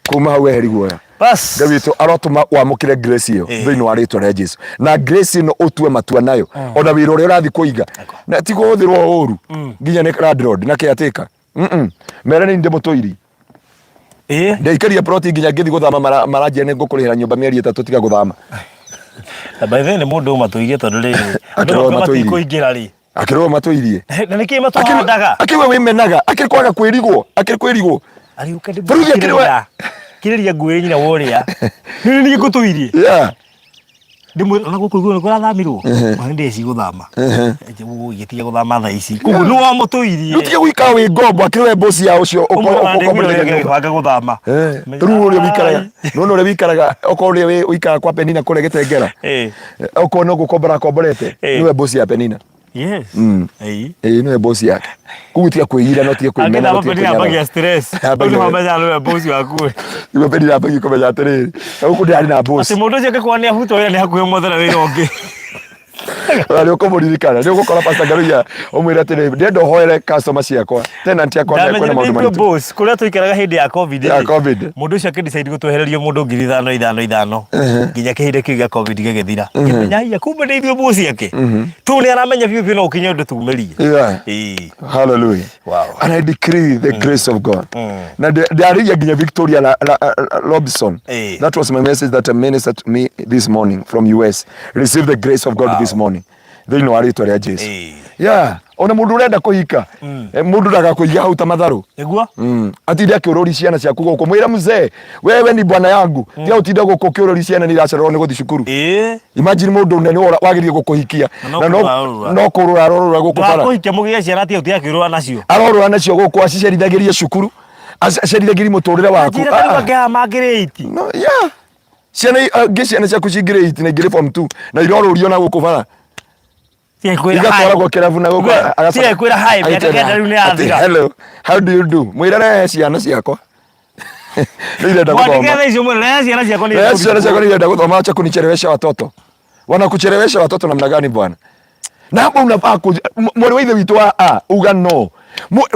Kuma hau weheri guoya. Bas. Ngai witũ arotũma wamũkĩre grace ĩyo Ĩĩ. thĩinĩ wa rĩtwa rĩa Jesu. Na grace ĩno ũtue matua nayo. Ona wĩra ũrĩa ũrathiĩ kũiga. Na ti kũhũthĩrwo ũru. Nginya nĩ landlord na caretaker. Mere nĩ ndĩ mũtũiri. Ĩĩ. Ndaikaria ploti nginya ngĩthiĩ gũthama maranjia nĩ ngũkũrĩhĩra nyũmba mĩeri ĩtatũ tiga gũthama. Na by the way nĩ mũndũ ũmatũirie tondũ rĩrĩ andũ Akĩrwo akwa matũirie. matikũingĩra rĩ. Akĩrwo matũirie. Na nĩkĩ matũhandaga? Akĩwe wĩmenaga, akĩrĩ kwaga kwĩrigwo, akĩrĩ kwĩrigwo. Ariũke Bũrũri akĩrĩ we- Kirĩria nguĩ nyina worĩa. Nĩ niĩ ngũtũirie. Yeah. Ndĩmwĩre ona gũkũ igũrũ nĩ kũrathamirwo. Ona ndĩci gũthama. Gĩtige gũthama thaa ici. Koguo nĩ wamũtũirie. Rĩu tiga gũikara wĩ ngombo akĩrĩ we boss ya ũcio ũkomborete nyũmba. Gĩbanga gũthama. Rĩu ũrĩa wĩikaraga, nĩwona ũrĩa wĩikaraga, okorwo ũrĩa wĩikaraga kwa Penina kũrĩa Gĩtengera. Okorwo no gũkombora akomborete, nĩwe boss ya Penina. Yes. Ĩĩ. Ĩĩ nĩwe boss yake. Koguo tiga kwĩira no tiga kwĩmena no Angĩthama tiga Penina kwĩnyarara. ambagia stress. Ambagia- Rĩu nĩwamenya nĩwe boss waku. Nĩguo Penina ambagia kũmenya atĩrĩrĩ, na gũkũ ndĩrarĩ na boss. Atĩ mũndũ ũcio angĩkorwo nĩ abutwo wĩra nĩ hakuhĩ mwethera wĩra ũngĩ. Na nĩ ũkũmũririkana, nĩ ũgũkora Pastor Ngaruiya ũmwĩre atĩrĩ, ndĩrenda ũhoere customer ciakwa, tenant yakwa na kwĩna Ndamenyire maũndũ nĩ ithuĩ maritũ. boss kũrĩa tũikaraga hĩndĩ ya COVID Ya rĩ, COVID. mũndũ ũcio akĩdecide gũtwehereria mũndũ 5000 ithano ithano nginya kĩhinda kĩu gĩa COVID gĩgĩthira. Ngĩmenya haiya kumbe nĩ ithuĩ boss ake. Tu nĩ aramenya biũ biũ no ũkinye ũndũ tumĩrie. Yeah. Ĩĩ. Hallelujah. Wow. And I decree the grace of God. Na ndiarĩria nginya Victoria Robinson. Eh. That was my message that a ministered to me this morning from US. Receive the grace of God Wow. this morning. Thĩinĩ wa rĩtwa rĩa Jesu. Eh. Yeah. Ona mũndũ ũrenda kũhika, mũndũ ndagakũiga hau ta matharũ. Nĩguo? Atinde akĩũrũri ciana ciaku gũkũ mwĩre mzee wewe ni bwana yangu tiga ũtinde gũkũ ũkĩũrũri ciana nĩ iracererwo nĩ gũthiĩ cukuru. Ĩĩ. Imagine mũndũ nene wagĩrĩire gũkũhikia Na no na kũrũra arorũra. no kũrũra arorũra gũkũ bara. Ndwakũhikia mũgĩe ciana atĩ ũtiakĩrũa nacio. Arorũra nacio gũkũ acicerithagĩrie cukuru, acerithagĩrie mũtũrĩre waku. Njĩra Ah, tarĩu ah. angĩ mangĩrĩ 8. No, yeah. Ciana angĩ ciana ciaku cingĩrĩ 8 na ingĩrĩ form 2 na irorũrio na gũkũ bara. Igatwaragwo kĩrabu na gũkũ agacoka- Tirekwĩra hi mĩaka agĩtwĩra, 9 rĩu nĩ atĩ, yathira. Hello, how do you do? Mwĩre rehe ciana ciakwa. Nĩ irenda Mwandĩke gũthoma. thaa icio mwĩre rehe ciana ciakwa nĩ Rehe irenda ciana ciakwa gũthiĩ nĩ irenda gũthoma, acha kunichelewesha watoto. Wanakuchelewesha watoto namna gani bwana? Na hapo unafaa mwarĩ wa ithe witũ wa a uga no.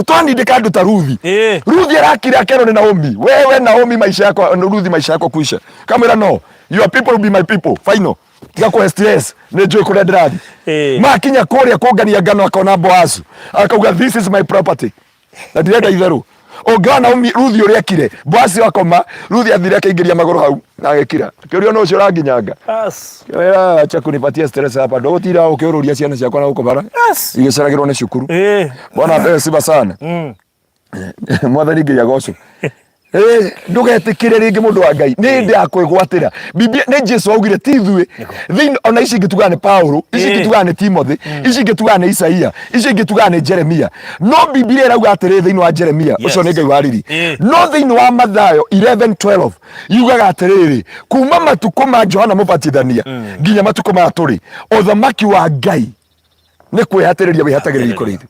Twanindĩka andũ ta Ruthi. Ĩĩ. Ruthi arakira akerwo nĩ Naomi. Wewe Naomi maisha yako Ruthi maisha yako kuisha. Kamwĩra no. Your people will be my people. Final. Tiga kũhe stress. Nĩ njũĩ kũrĩa ndĩrathiĩ. Ĩĩ. Makinya kũrĩa kũngania ngano akona Boazu. Akauga this is my property. Na ndirenda itherũ. Ũngĩona Naomi Ruthi ũrĩa ekire. Boazu akoma, Ruthi athire akĩingĩria magũrũ hau na agĩkira. Kĩũria no ũcio ũranginyanga. Bas. Wĩra acha kunipatia stress hapa. Ndũgũtinda ũkĩũrũria ciana ciakwa na gũkũ bara. Yes. Igĩceragĩrwo nĩ cukuru. Ĩĩ. Bwana apewe sifa sana. Mwathani Ngai agocwo. Ndũgetĩkĩre rĩngĩ mũndũ wa Ngai. Nĩ hĩndĩ ya kwĩgwatĩra. Biblia nĩ Jesu augire ti ithuĩ. Thĩinĩ ona ici ingĩ tugaga nĩ Paulo, ici ingĩ tugaga nĩ Timothy, ici ingĩ tugaga nĩ Isaia, ici ingĩ tugaga nĩ Jeremia. No Biblia ĩrauga atĩrĩ thĩinĩ wa Jeremia, ũcio nĩ Ngai wa riri. No thĩinĩ wa Mathayo 11:12 yugaga atĩrĩrĩ, kuma matukũ ma Johana Mũbatithania nginya matukũ maya tũrĩ, ũthamaki wa Ngai nĩ kwĩhatĩrĩria wĩhatagĩrĩria kũrĩ ithuĩ,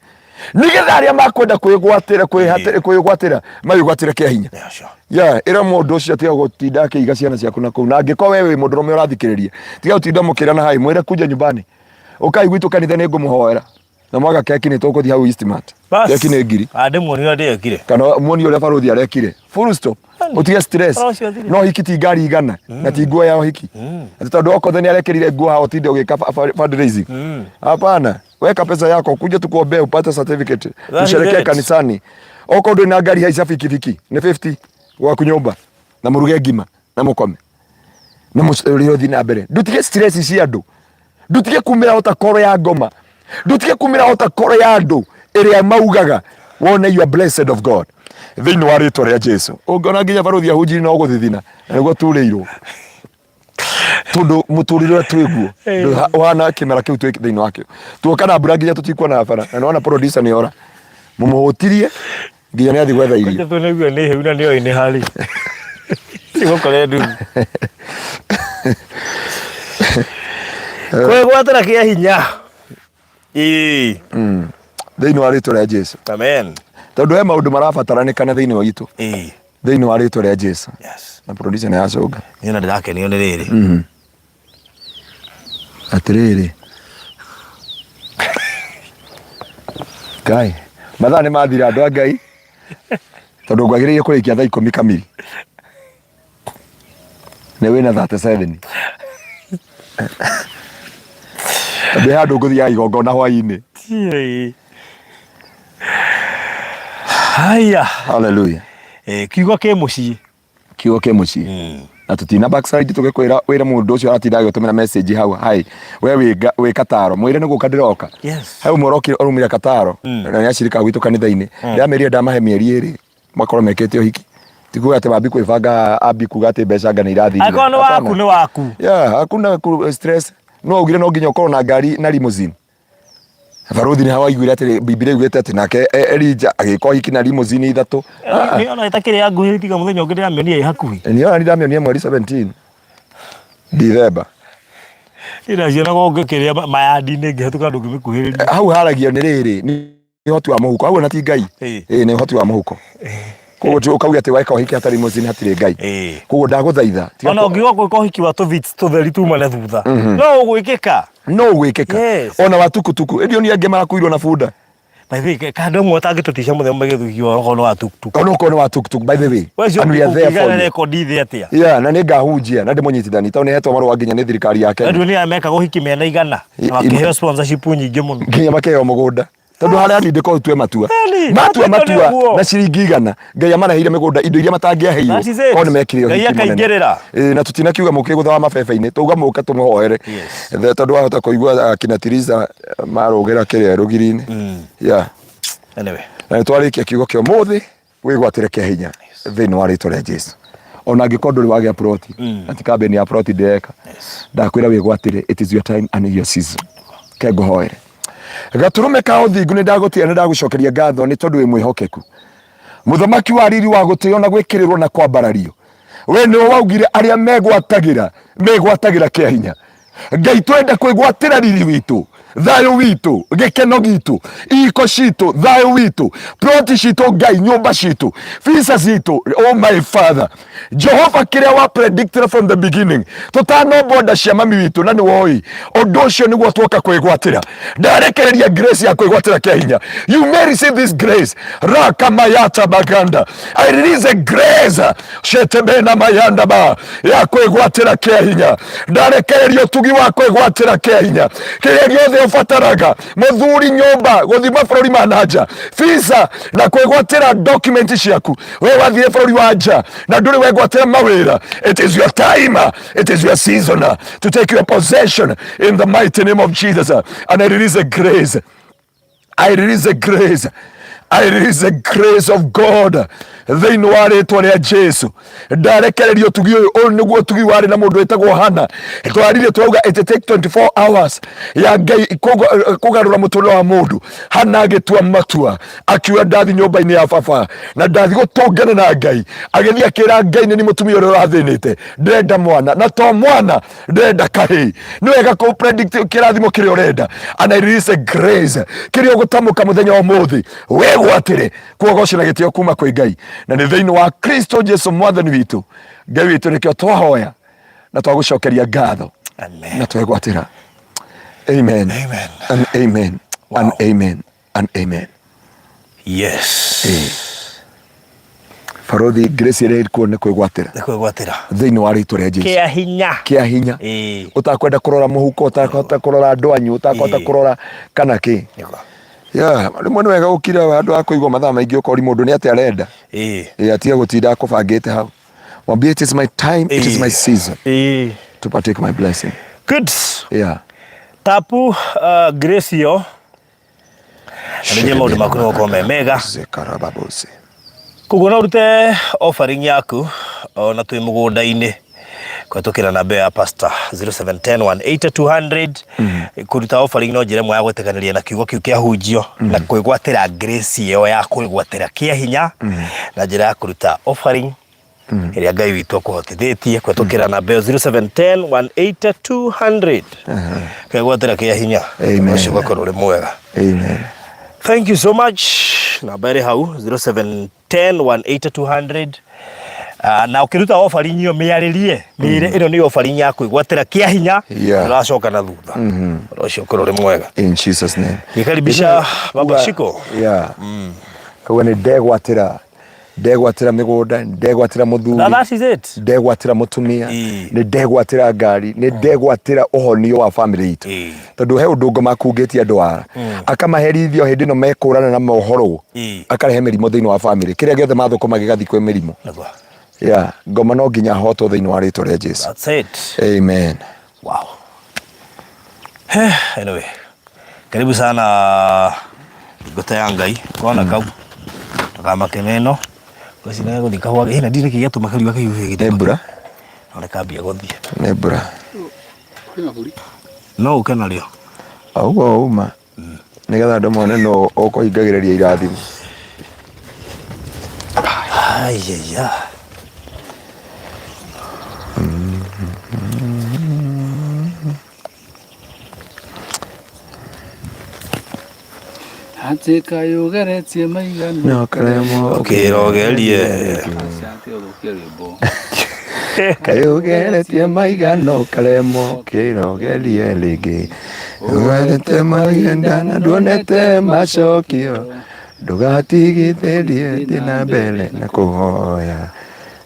nĩgetha arĩa makwenda kwĩgwatĩra kwĩgwatĩra mawĩgwatĩre kĩa hinya. Yeah, sure. Yeah, ĩra mũndũ ũcio tiga gũtinda akĩiga ciana ciaku na kũu, na angĩkorwo we wĩ mũndũrũme ũrathikĩrĩria, tiga gũtinda mũkĩrana hai, mwĩre kuja nyumbani, ũkai gwitũ kanitha nĩ ngũmũhoera, na mwaga keki nĩ tũkũthiĩ hau Eastmart. Bas. Keki nĩ ngiri. Ah, ndĩmuonie ũrĩa ndĩekire. Kana muoni ũrĩa barũthi arekire. Full stop. Ũtige stress. Ũhoro ũcio ũthire. No hiki ti ngari igana na ti nguo ya ũhiki. Atĩ tondũ okorwo nĩ arekĩrire nguo haha ũtinde ũgĩka fundraising. Hapana. Weka pesa yako kuja tukuombee upate certificate. That is Tusherekee it. kanisani. Okorwo ndũrĩ na ngari haica bikibiki nĩ 50 gwaku nyũmba na mũruge ngima na mũkome. Na mũrĩo ũthiĩ na mbere. Ndũtige stress cia andũ. Ndutige kumĩra ota koro ya ngoma. Ndutige kumĩra ota koro ya andũ ĩrĩa maugaga wone you are blessed of God. Thĩinĩ wa rĩtwa rĩa Jesu. Ũngĩona nginya barũthi ahunjiri no gũthithina na nĩguo turĩirwo. Tondũ mũtũrĩre ũrĩa twĩguo ũhana kĩmera kĩu twĩ thĩinĩ wakĩo. Tuoka na mbura nginya tũtikuona bara na nĩwona producer nĩ ora. Mũmũhũtirie nginya nĩ athiĩ gwetha irio. Kwanja tũnaigua nĩ hĩu na nĩoĩ nĩ harĩ. Igũkore ndugu. Kwĩgwatĩra kĩa hinya. Ĩĩ. Thĩinĩ wa rĩtwa rĩa Jesu. Amen. Tondũ he maũndũ marabataranĩkana thĩinĩ wa gitũ. Ĩĩ. Thĩinĩ wa rĩtwa rĩa Jesu. Yes. Na producer nĩ acũnga. Niĩ ona ndĩrakenio nĩ rĩrĩ. Atĩrĩrĩ. Ngai, mathaa nĩ mathira andũ a Ngai. Tondũ ngwagĩrĩire kũrĩkia thaa 10 kamiri. Nĩ wĩna 37. Tondũ he handũ ngũthiaga igongona hwaĩ-inĩ. Ĩĩ. Haya. Hallelujah. Kiugo kĩ mũciĩ. Kiugo kĩ mũciĩ. Na tũtina backslide tũgĩkwĩra wĩre mũndũ ũcio aratinda agĩtũmĩra message hau hi we wĩ Kataro mwĩre nĩ gũka ndĩroka. Yes. He ũmwe ũrokire ũraumire Kataro na nĩ acirika gwitũ kanitha-inĩ. Ndĩramerire ndamahe mĩeri 2 makorwo mekĩte ũhiki. Ti kuga atĩ mambi kwĩbanga ambi kuga atĩ mbeca anga nĩ irathirire. Angĩkorwo nĩ waku nĩ waku. Yeah, hakuna stress. No augire no nginya ũkorwo na ngari na limousine. Barũthi nĩ hawaiguire atĩ Bibilia ĩugĩte atĩ nake Elijah agĩka ũhiki na limousine 3. Nĩ ona ĩtakĩrĩ ya nguhĩ tiga mũthenya ũngĩ ndĩramĩonire ĩ hakuhĩ. Nĩ ona ndĩramĩonire mweri 17 Dithemba. Ĩracionaga ũngĩkĩrĩa mayandi-inĩ ngĩhetũka ndũngĩmĩkuhĩrĩria. Hau haragio nĩ rĩrĩ, nĩ ũhoti wa mũhuko. Hau ona ti Ngai. Ĩĩ nĩ ũhoti wa mũhuko. Koguo ti ukauga ati weka ũhiki hatarĩ limousine hatirĩ Ngai. Koguo ndagũthaitha tiga Ona ũngiuga gwĩka ũhiki wa tũvits tũtheri tuma na thutha, no ũgwĩkĩka. No gwĩkĩka. Ona wa tukutuku ĩndĩ oni angĩ marakuirwo na bunda. By the way, kando ũmwe ũtangĩtũtica mũthenya ũmwe gĩthugio onokorwo nĩ wa tuktuk. Onokorwo nĩ wa tuktuk, by the way. We And we are there for you. Rekondi thĩ atĩa? Yeah, na nĩ ngahunjia na ndĩmũnyitithani tondũ nĩ hetwo marũa nginya nĩ thirikari ya Kenya. Andũ nĩ aya mekaga ũhiki mena igana na makĩheo sponsorship nyingĩ mũno. Nginya makĩheo mũgũnda. Tondũ harĩa niĩ ndĩkorwo tue matua. Yaani, Matua matua nĩ matua ũguo. na ciringi igana. Ngai amareheire mĩgũnda indo iria matangĩaheirwo. That is it. Korwo nĩ mekire Ngai ũhiki mũnene. akaingĩrĩra. Ĩĩ, na tutinakiuga mũke gũthawa mabebe-inĩ, twauga mũke tũmũhoere. Tondũ wahota kũigua akina Tiriza marũgĩra kĩrĩa rũgiri-inĩ. Yeah. Anyway. Na nĩ twarĩkia kiugo kĩa ũmũthĩ, wĩgwatĩre kĩa hinya thĩinĩ wa rĩtwa rĩa Jesu. Ona angĩkorwo ndũrĩ wagĩa ploti, na ti kambeni ya ploti ndĩreka, ndakwĩra wĩgwatĩre, it is your time and your season. Ke ngũhoere. Gatũrũme ka ũthingu nĩ ndagũtĩa na ndagũcokeria ngatho nĩ tondũ wĩ mwĩhokeku. Mũthamaki wa riri wa gũtĩo na gwĩkĩrĩrwo na kwambarario. We nĩwe waugire arĩa megwatagĩra megwatagĩra kĩa hinya. Ngai twenda kwĩgwatĩra riri witũ, thayũ witũ, gĩkeno gitũ, ihiko citũ, thayũ witũ, ploti citũ, Ngai, nyũmba citũ, visa citũ. Oh my Father Jehova, kĩrĩa wa predicted from the beginning tũtanombwo nda cia mami witũ, na nĩ woĩ ũndũ ũcio nĩguo twoka kwĩgwatĩra. Ndarekereria grace ya kwĩgwatĩra kĩa hinya. You may receive this grace. Rakamayata baganda, I release a grace shetebena mayanda ba ya kwĩgwatĩra kĩa hinya. Ndarekereria ũtugi wa kwĩgwatĩra kĩa hinya. Kĩrĩa gĩothe ũbataraga, mũthuri, nyũmba, gũthiĩ mabũrũri ma na nja, visa na kwĩgwatĩra document ciaku. We wathiĩ bũrũri wa nja na ndũrĩ wegwatĩra mawĩra, it is your time, it is your season to take your possession in the mighty name of Jesus. And I release a grace, I release a grace, I release the grace of God thĩinĩ wa rĩtwa rĩa Jesu. Ndarekereria ũtugi ũyũ. Ũyũ nĩguo ũtugi warĩ na mũndũ wĩtagwo Hana. Twarire twauga it take 24 hours ya Ngai kũgarũra mũtũrĩre wa mũndũ. Hana agĩtua matua, akiuga ndathi nyũmba-inĩ ya baba na ndathi gũtũngana na Ngai. Agĩthiĩ akĩra Ngai, nĩ niĩ mũtumia ũrĩa ũrathĩnĩte, ndĩrenda mwana, na to mwana, ndĩrenda kahĩĩ. Nĩ wega kũ predict kĩrathimo kĩrĩa ũrenda. And I release a grace kĩrĩa ũgũtamũka mũthenya wa ũmũthĩ, wĩgwatĩre kuogoco na gĩtĩo kuma kwĩ Ngai, na nĩ thĩinĩ wa Kristo Jesu mwathani witũ. Ngai witũ, nĩkĩo twahoya na twagũcokeria ngatho. Amen. Na twegwatĩra. Amen. Amen. And amen. And Wow. amen. And amen. Yes. Barothi, grace ĩrĩa ĩkuo nĩ kwĩgwatĩra. Nĩ kwĩgwatĩra. Thĩinĩ wa rĩtwa rĩa Jesu. Kĩa hinya. Kĩa hinya. Ũtakwenda kũrora mũhuko, ũtakũhota kũrora andũ anyu, ũtakũhota kũrora kana kĩ. Nĩguo. Yeah, rĩmwe nĩ wega gũkira handũ ha kũigua mathaa maingĩ ũkori mũndũ nĩ atĩ arenda. Ĩĩ, atige gũtinda akũbangĩte hau. Mwambie it is my time, it is my season to partake my blessing. Good. Yeah. Tapu grace ĩyo na ningĩ maũndũ maku nĩgũkorwo me mega. Zekarababose. Koguo no ũrute offering yaku ona twĩ mũgũnda-inĩ kũhetũkĩra namba ĩyo ya pastor 0710 180 200. Kũruta offering no njĩra ĩmwe ya gwĩtĩkanĩria na kiugo kĩu kĩahunjio na kwĩgwatĩra grace ĩyo ya kwĩgwatĩra kĩa hinya na njĩra ya kũruta offering ĩrĩa Ngai witũ akũhotithĩtie kũhetũkĩra namba ĩyo 0710 180 200. Kwĩgwatĩra kĩa hinya. Amen. Ũcio ũgakorwo ũrĩ mwega. Amen. Thank you so much. Namba ĩrĩ hau 0710 180 200. Na ũkĩruta offering ĩyo mĩarĩrie, mĩĩre ĩno nĩ offering ya kwĩgwatĩra kĩa hinya. Ũracoka na thutha. Ũndũ ũcio ũkorwo ũrĩ mwega. In Jesus name. Ngikaribisha Baba Shiko. Yeah. Koguo nĩ ndegwatĩra, ndegwatĩra mĩgũnda, ndegwatĩra mũthuri. That is it. Ndegwatĩra mũtumia, nĩ ndegwatĩra ngari, nĩ ndegwatĩra ũhonio wa family itũ. Tondũ he ũndũ ngoma akungĩtie andũ ara. Akamaherithia o hĩndĩ ĩno mekũrana na mohoro. Akarehe mĩrimũ thĩinĩ wa family. Kĩrĩa gĩothe mathũkũma gĩgathiĩ kwĩ mĩrimũ. Nĩguo. Yeah, ngoma no nginya ahotwo thĩinĩ wa rĩtwa rĩa Jesu. That's it. Amen. Wow. Anyway, karibu sana ngota ya Ngai kona kau ndũkamake ĩno ngwĩciria gũthiĩ kahũa ĩna ndirĩ kĩ gĩatũma kariũa kĩhiũhe. Nĩ mbura. No nĩkambia gũthiĩ. Nĩ mbura. No ũke narĩo. Ũguo uma nĩgetha andũ mone no ũkũhingagĩrĩria irathimo. Ayaya. Atĩ kaĩ ũgeretie maigana. No karemwo Ũkĩrogerie. Aca tiga gũthũkia rwĩmbo. Kaĩ ũgeretie maigana ũkaremwo ũkĩrogerie rĩngĩ. Ũgerete mahinda na nduonete macokio. Ndũgatigithĩrie thiĩ na mbere na kũhoya.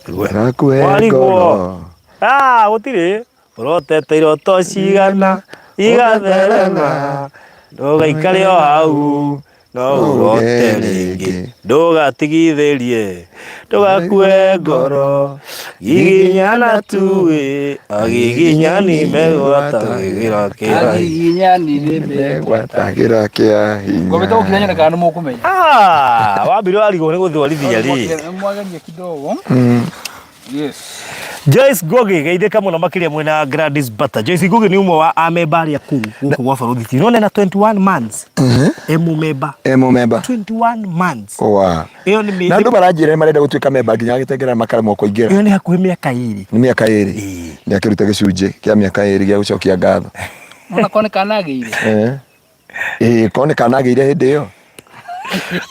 Ndũgakue Warigwo. ngoro. Ah, gũtirĩ. Ũrotete iroto cigana igatherema. Ndũgaikare o hau no ũrote rĩngĩ. Ndũgatigithĩrie. Ndũgakue ngoro. Giginyana tuĩ. Agiginyani megwatagĩra kĩrahi. Agiginyani nĩ Megwatagĩra kĩa hinya. Ngomete gũkinya nyone kana nĩ mũkũmenya. Ah, wambire warigwo nĩ gũthwarithia rĩ. Mwageria kidogo. Yes. Joyce Ngugi geithĩka mũno makĩria mwena Gladys Bata. Joyce Ngugi nĩ ũmwe wa amemba arĩa kũu gũkũ gwa Barũthi TV. Nona na 21 months. E mũmemba. E mũmemba. 21 months. Wa. Ĩyo nĩ Na andũ maranjĩra nĩ marenda gũtuĩka memba nginya agĩtengera makaremwo kũingĩra. Ĩyo nĩ hakuhĩ mĩaka ĩrĩ. Nĩ mĩaka ĩrĩ. Nĩ akĩruta gĩcunjĩ kĩa mĩaka ĩrĩ gĩa gũcokia ngatho. Ona ko nĩ kana agĩire. Eh. Ĩĩ ko nĩ kana agĩire hĩndĩ ĩyo.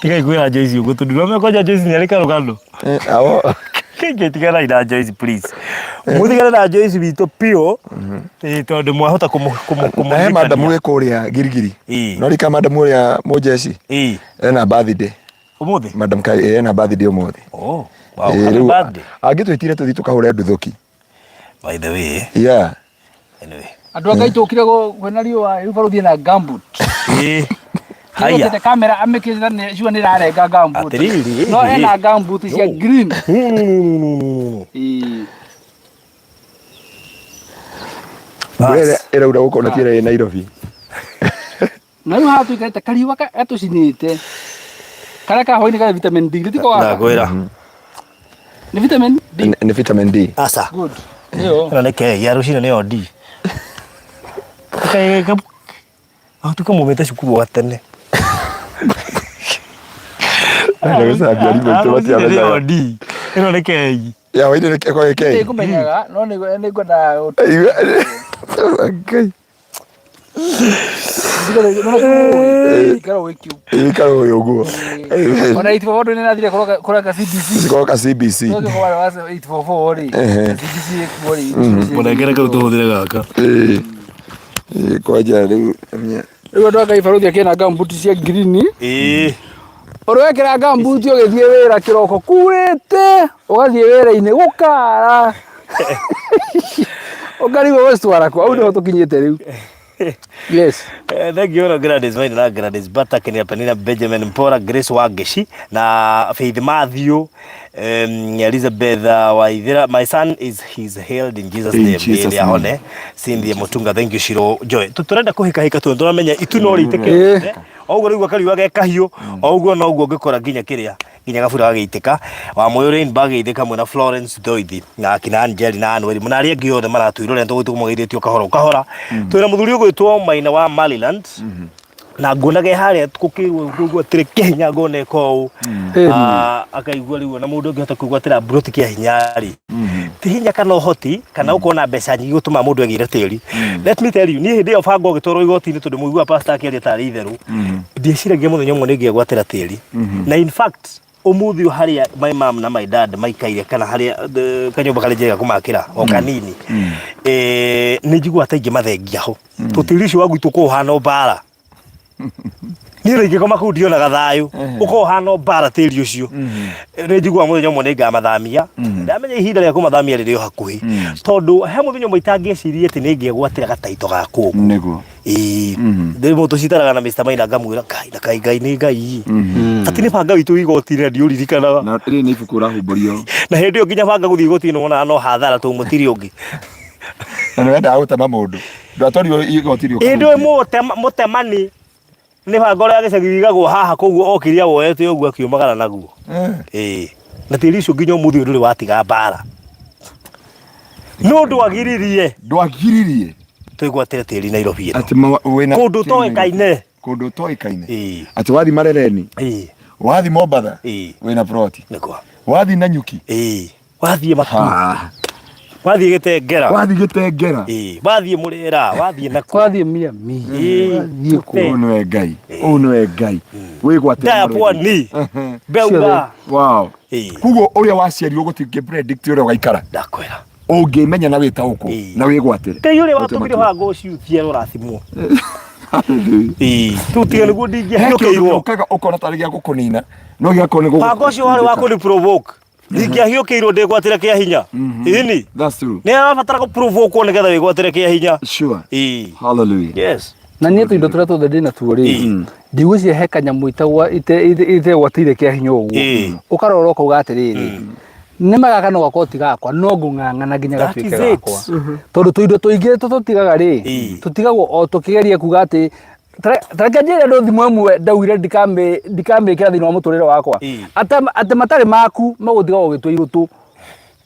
Tigai kwĩra Joyce ũguo tondũ ndũramenya kwanja Joyce nĩ arĩ karũgano. Eh, awo. Kĩngĩ tiganai na Joyce please. Mũtigane na Joyce witũ piũ. Ĩĩ tondũ mwahota kũmũ kũmũ Na he madamu wĩ kũrĩa Girigiri. Ĩĩ. No rika madamu ũrĩa mũjeshi. Ĩĩ. Ena birthday. Ũmũthĩ? Madam Kai ena birthday ũmũthĩ. Oh. Wow, Ĩĩ, happy rĩu birthday. angĩtwĩtire tũthiĩ tũkahũre nduthũki. By the way. Yeah. Anyway. Andũ a Ngai tũkire kwĩna riũa rĩu barũthi ena gumboot. Ĩĩ. Haya. Haya. Kamera amĩkĩrĩte nĩ cua nĩ ĩrarenga gumboot. Atĩrĩrĩ. No ena gumboot cia green. Ĩĩ. Mbura ĩrĩa ĩraura gũkũ na ti ĩrĩa ĩ Nairobi. Na rĩu haha tũikarĩte kariũa gatũcinĩte. Karĩa ka hwainĩ karĩ vitamin D. Githĩ tiko gaka? Ndakwĩra. Nĩ vitamin D. Nĩ vitamin D. Aca. Good. Nĩyo. Ĩno nĩ kei ya rũcinĩ nĩyo D. Atuĩka mumĩte cukuru wa tene. Nĩ gũcambia arimũ aitũ Rũcinĩ nĩyo matiamenyaga. D. Ĩno nĩ kei. Ya hwainĩ nĩ ĩkoragwo ĩ kei. Nĩngũmenyaga no nĩngwendaga Ngai. Ikara wĩ kiu. Ikara wĩ ũguo. Ona 844 ndũ nĩrathire kũreka CBC. Cikoka CBC. Tũgĩkorwo warĩ wa 844 rĩ. Ehe. CBC ĩkuo rĩ. Mũnengere kau tũhũthĩre gaka. Ĩĩ. Ĩĩ, kwanja rĩu Rĩu andũ a Ngai barũthi akĩna gumboot cia green. Ĩĩ. Ũrwekĩra gumboot ũgĩthiĩ wĩra kĩroko kurĩte ũgathiĩ wĩra-inĩ gũkara. Ũkarigwo gũcitwara kũ. Hau nĩho tũkinyĩte rĩu. Yes. Thank you mũno Gladys Maina na Gladys Bata, Kenya Penina, Benjamin Mpora, Grace Wangeci na Faith Matthew, Elizabeth Waithera. My son is he's healed in Jesus In name. Jesus Nĩ ahone. Cynthia Mutunga, thank you Shiro Joy. Tũrenda kũhĩkahĩka tondũ tũramenya itu no rĩitĩke. Ĩĩ. O ũguo rĩu kariũa ge kahiũ, o ũguo noguo ũngĩkora nginya kĩrĩa nginya gabura gagĩitĩka. Wamũyũ Rainbow agĩithĩka hamwe na Florence Thoithi na akina Angeli na Anweri na arĩa angĩ othe maratwĩrorera tũgũtũ kũmageithĩtio kahora o kahora. Twĩna mũthuri ũgwĩtwo Maina wa Maryland na nguonaga e harĩa gũkĩrwo ũguo atĩrĩ kĩhinya ngona eka ũũ. Akaigua rĩu ona mũndũ angĩhota kwĩgwatĩra mburoti kĩa hinya rĩ, ti hinya kana ũhoti kana gũkorwo na mbeca nyingĩ gũtũma mũndũ egĩre tĩri. Let me tell you, niĩ hĩndĩ ĩyo banga ũgĩtwarwo igoti-inĩ tondũ mũiguaga pastor akĩaria tarĩ itherũ, ndieciragia mũthenya ũmwe nĩ ingĩegwatĩra tĩri. Na in fact ũmũthĩ ũyũ harĩa my mom na my dad maikaire kana harĩa kanyũmba karĩa njĩrĩga kũmakĩra o kanini, nĩ njiguaga ta ingĩmathengia ho. Tũtĩri ũcio wa gwitũ ũkoragwo ũhana o mbara. Niĩ ona ingĩkoma kũu ndionaga thayũ, ũkoragwo ũhana o mbara tĩri ũcio. Nĩ njiguaga mũthenya ũmwe nĩ ngamathamia, ndamenya ihinda rĩa kũmathamia rĩrĩ o hakuhĩ. Tondũ he mũthenya ũmwe itangĩecirie atĩ nĩ ingĩegwatĩra gataito ga kũu. Nĩguo. Ĩĩ. Rĩmwe tũcitaraga na Mr. Maina ngamwĩra Ngai na Ngai Ngai nĩ Ngai. Atĩ nĩ banga witũ igoti-inĩ na ndiũririkanaga. Na rĩrĩ nĩ ibuku ũrahumbũrio. Na hĩndĩ ĩyo nginya banga gũthiĩ igoti-inĩ wonaga no hathara tondũ mũtirĩ ũngĩ. Na nĩ wendaga gũtema mũndũ. Ndwatwarirwo igoti-inĩ Ĩĩ ndũĩ mũtemani nĩ banga ũrĩa gĩcagi wigagwo haha koguo okĩria woete ũguo akiumagara naguo. Ĩĩ. Na tĩri ũcio nginya ũmũthĩ ũyũ ndũrĩ watiga mbara. No ndwagiririe. Ndwagiririe. Twĩgwatĩre tĩri Nairobi ĩno. Atĩ wĩna Kũndũ ũtoĩkaine. Kũndũ ũtoĩkaine. Ĩĩ. Atĩ wathi Marereni. Ĩĩ. Wathi Mombatha. Ĩĩ. Wĩna ploti. Nĩkwa. Wathi Nanyuki. Ĩĩ. Wathiĩ Matuu. Wathiĩ Gĩtengera. Wathiĩ Gĩtengera. Ĩĩ. Wathiĩ Mũrĩra, wathiĩ nakũ. Wathiĩ Miami. Ĩĩ. Wathiĩ kũ. Ũyũ nĩwe Ngai. Ũyũ nĩwe Ngai. Wĩgwatĩre Ndaya marũĩ. pwani. Mbeuga. Wow. Ĩĩ. Koguo ũrĩa waciarirwo gũtingĩ predict ũrĩa ũgaikara. Ndakwĩra. Ũngĩmenya na wĩtaũkwo Ĩĩ. na wĩgwatĩre. Ngai ũrĩa Ũtue watũmire matua. ũhango ũcio ũthiĩ ũrathimwo. Hallelujah. Ĩĩ. Rĩu tiga nĩguo He kĩũndũ ndingĩahiũkĩirwo. gĩũkaga ũkona tarĩ gĩa gũkũnina no gĩgakorwo nĩ gũgũ- Banga ũcio warĩ wa kũni provoke. Ndingĩahiũkĩirwo ndĩgwatĩre kĩa hinya. Ĩni. That's true. Nĩ arabatara gũ provoke nĩgetha wĩgwatĩre kĩa hinya. Sure. Ĩĩ. Hallelujah. Yes. Na niĩ tũindo tũrĩa tuothe ndĩ natuo rĩ, ndigwĩciria he kanyamũ itegwatĩire kĩa hinya ũguo. Ũkarora ũkauga atĩrĩrĩ, nĩ ma gaka no gakorwo ti gakwa, no ngũng'ang'ana nginya That gatuĩke is it. gakwa. Tondũ tũindo tũingĩ tũtũtigaga rĩ, tũtigagwo o tũkĩgeria kuga atĩ ta reke njĩre andũ thimũ ĩmwe ndaugire ndikamĩkĩra thĩinĩ wa mũtũrĩre wakwa. Atĩ matarĩ maku magũtiga ũgĩtua irũtũ.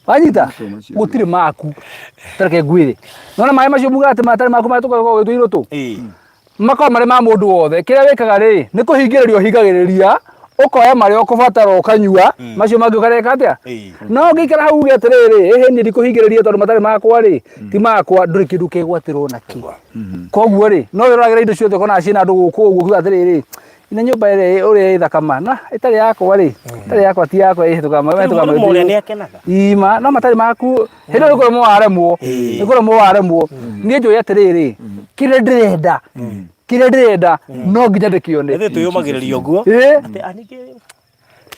Wanyita? Gũtirĩ maku. Ta reke ngwĩre. Nĩwona maĩ macio mugaga atĩ matarĩ maku matũkoragwo ũgĩtua irũtũ? Makoragwo marĩ ma mũndũ wothe. Kĩrĩa wĩkaga rĩ, nĩ kũhingĩrĩria ũhingagĩrĩria, ũkoya marĩa ũkũbatara ũkanyua, macio mangĩ ũkareka atĩa? No ũngĩikara hau uge atĩrĩrĩ, ĩhĩ niĩ ndikũhingĩrĩria tondũ matarĩ makwa rĩ, ti makwa, ndũrĩ kĩndũ ũkegwatĩrwo nakĩo. Koguo rĩ, no wĩroragĩre indo ciothe ũkonaga ciĩna andũ gũkũ ũguo ũkiuga atĩrĩrĩ, ina nyũmba ĩrĩa ũrĩa ĩ thaka ma, na ĩtarĩ yakwa rĩ, ĩtarĩ yakwa ti yakwa ĩhĩtũkaga Rĩu mũrĩmo ũrĩa nĩ akenaga. Ima, no matarĩ maku, hĩndĩ ĩyo nĩ kũremwo waremwo, nĩ kũremwo waremwo. Niĩ njũĩ atĩrĩrĩ, kĩrĩa ndĩrenda, kĩrĩa ndĩrenda, no nginya ndĩkĩone. Ithuĩ twĩyũmagĩrĩria ũguo. Ĩĩ. Atĩ aningĩ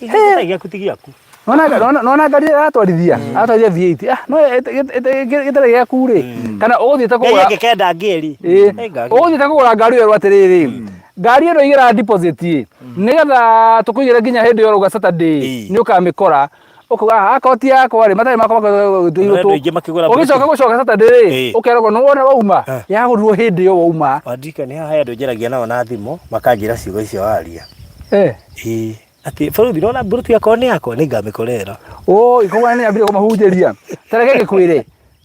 gĩtarĩ gĩaku ti gĩaku. Nona ngari ĩrĩa aratwarithia, aratwarithia V8, ah, no gĩtarĩ gĩaku rĩ, kana ũgũthiĩte Ngai kũgũra angĩkenda ngĩri. Ĩĩ. Ũgũthiĩte kũgũra ngari ũrerwo atĩrĩrĩ, ngari ĩno igĩra deposit ĩ, nĩgetha tũkũigĩre nginya hĩndĩ ĩyo ũrauga Saturday nĩ ũkamĩkora. Ũkauga "Ah, akorwo ti yakwa rĩ, matarĩ makwa Andũ aingĩ makĩgũra ũgĩcoka gũcoka Saturday rĩ, Ĩĩ. ũkeragwo nĩ wona wauma, yagũrirwo hĩndĩ ĩyo wauma. Wandika nĩ haha he andũ njaragia nao na thimũ makanjĩra ciugo icio waria. Eh. Ĩĩ. Atĩ bũrũri ndĩrona mburuti yakwa nĩ yakwa nĩ ngamĩkorera. Oi, koguo nĩ nyambire kũmahunjĩria. Ta reke ngĩkwĩre,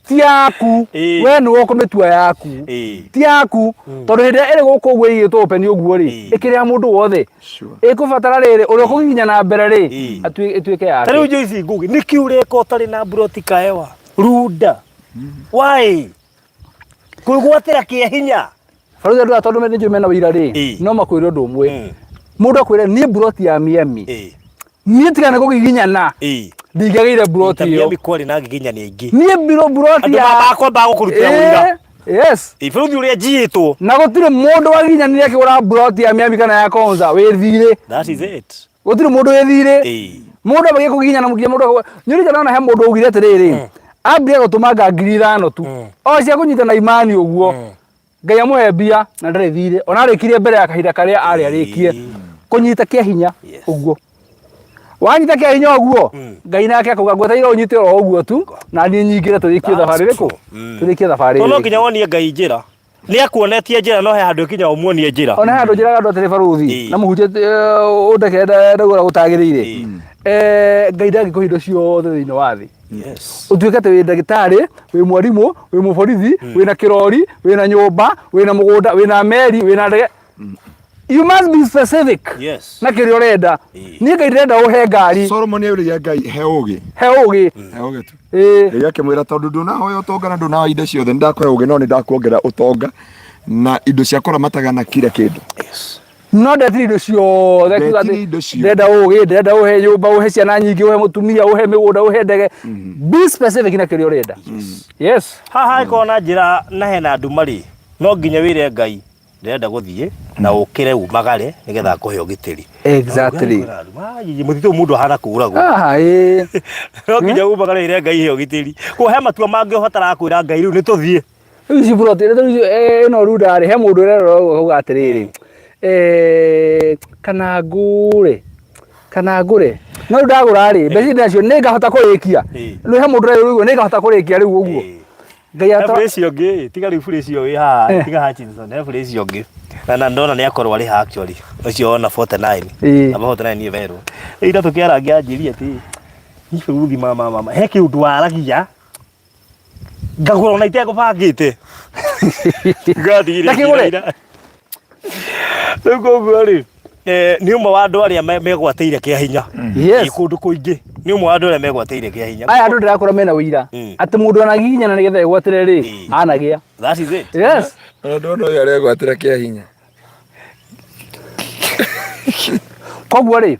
ti yaku, Ĩĩ. we nĩwe ũkũmĩtua yaku. Ĩĩ. Ti yaku, tondũ hĩndĩ ĩrĩa ĩrĩ gũkũ ũguo ĩigĩtwo open ũguo rĩ, Ĩĩ. ĩkĩrĩ ya mũndũ wothe. Sure. Ĩkũbatara rĩrĩ, ũrĩa ũkũgiginya na mbere rĩ, Ĩĩ. ĩtuĩke Ta rĩu yake. Joyce Ngugi, nĩkĩ ũreka ũtarĩ na mburoti kaewa? Runda. Why? Kwĩgwatĩra kĩa hinya. Barũthi andũ aya tondũ nĩ njũĩ mena ũira rĩ, Ĩĩ. no makwĩre ũndũ ũmwe. Mũndũ akwĩre niĩ mburoti ya Miami, Ĩĩ. niĩ tiga nĩ kũgiginyana, Ĩĩ. ndingĩagĩire mburoti Ta ĩyo. Miami kwarĩ na ngiginyani aingĩ. Niĩ mbiro mburoti Andũ ya makwamba gũkũrutĩra ũira. Ĩĩ, yes. Ĩĩ, bũrũri ũrĩa njiĩtwo. Na gũtirĩ mũndũ wagiginyanire akĩgũra mburoti ya Miami kana ya Konza wĩ thirĩ. That is it. Gũtirĩ mũndũ wĩ thirĩ. Ĩĩ. Mũndũ ambagia kũgiginyana nginya mũndũ akauga, nĩ ũririkana ona he mũndũ augire atĩrĩrĩ, ambire gũtũmanga 5,000 tu. O cia kũnyita na imani ũguo. Ngai amũhe mbia na ndarĩ thirĩ. Ona arĩkirie mbere ya kahinda karĩa arĩ arĩkie. Kũnyita kĩa hinya ũguo. Wanyita kĩa hinya ũguo, Ngai nake akauga ngwetereire ũnyite oro ũguo tu, na niĩ nyingĩre tũrĩkie thabarĩ ĩrĩkũ? Tũrĩkie thabarĩ No ĩrĩkũ. nginya wonie Ngai njĩra. Nĩ akuonetie njĩra no he handũ ĩkinya ũmuonie njĩra. Ona he handũ njĩraga andũ atĩrĩ barũthi, na mũhunjia ũndekere ndauga ũrĩa gũtagĩrĩire. Ngai ndangĩkũhe indo ciothe thĩinĩ wa thĩ. Yes. Ũtuĩke atĩ wĩ ndagĩtarĩ, wĩ mwarimũ, wĩ mũborithi, wĩna kĩrori, wĩna nyũmba, wĩna mũgũnda, wĩna meri, wĩna ndege. You must be specific. Yes. Na kĩrĩa ũrenda. Niĩ Ngai ndĩrenda ũhe ngari. Solomon aũrĩria Ngai he ũgĩ. He ũgĩ. He ũgĩ tu. Ĩĩ. Ngai akĩmwĩra tondũ ndũnahoya ũtonga na ndũnahoya indo ciothe nĩ ndakũhe ũgĩ no nĩ ndakuongerera ũtonga na indo cia kũramataga na kila kĩndũ. Yes. No ndetire indo ciothe kuga Ndetire atĩ indo ciothe. ndĩrenda ũgĩ, ndĩrenda ũhe nyũmba, ũhe ciana nyingĩ, ũhe mũtumia, ũhe mĩgũnda, ũhe ndege. Be specific na kĩrĩa ũrenda. Yes. Haha hangĩkorwo na njĩra na hena nduma rĩ, no nginya wĩre Ngai ndĩrenda gũthiĩ na ũkĩre umagare nĩgetha akũhe ũgitĩri. Exactly. Mũtitũ mũndũ ahana kũragwo. Aha, ĩĩ. No nginya umagare wĩre Ngai he ũgitĩri. Koguo he matua mangĩ ũbataraga kwĩra Ngai rĩu nĩ tũthiĩ. Rĩu ici plot, rĩu ici, ĩno runda rĩ, he mũndũ ũrerora ũguo akauga atĩrĩrĩ, kana ngũre, kana ngũre, no rĩu ndagũra rĩ, mbeca ici ndĩnacio nĩ ngahota kũrĩkia? Rĩu he mũndũ ũrerora ũguo, nĩ ngahota kũrĩkia rĩu ũguo? Ngai He ata bũrĩ ũcio ũngĩ, tiga rĩu bũrĩ ũcio wĩ haha, tiga Hutchinson, he bũrĩ ũcio ũngĩ. Na ndona nĩ akorwo arĩ haha actually, ũcio wona 49. Namba 49 nĩ verũ. Rĩu ira tũkĩarangia anjĩria atĩ, niĩ bũrũthi mama mama, he kĩũndũ waragia, ngagũra ona itekũbangĩte. Ngatigire Ndakĩgũre? ira. Rĩu koguo rĩ, nĩ ũmwe wa andũ arĩa megwatĩire kĩa hinya. Yes. Ĩ kũndũ kũingĩ. Nĩ ũmwe wa andũ arĩa megwatĩire kĩa hinya. Aya andũ ndĩrakora mena ũira atĩ mũndũ anagiginyana nĩgetha egwatĩre rĩ, anagĩa. That is it. Yes. Ona ndona ũyũ aregwatĩra kĩa hinya. Koguo rĩ,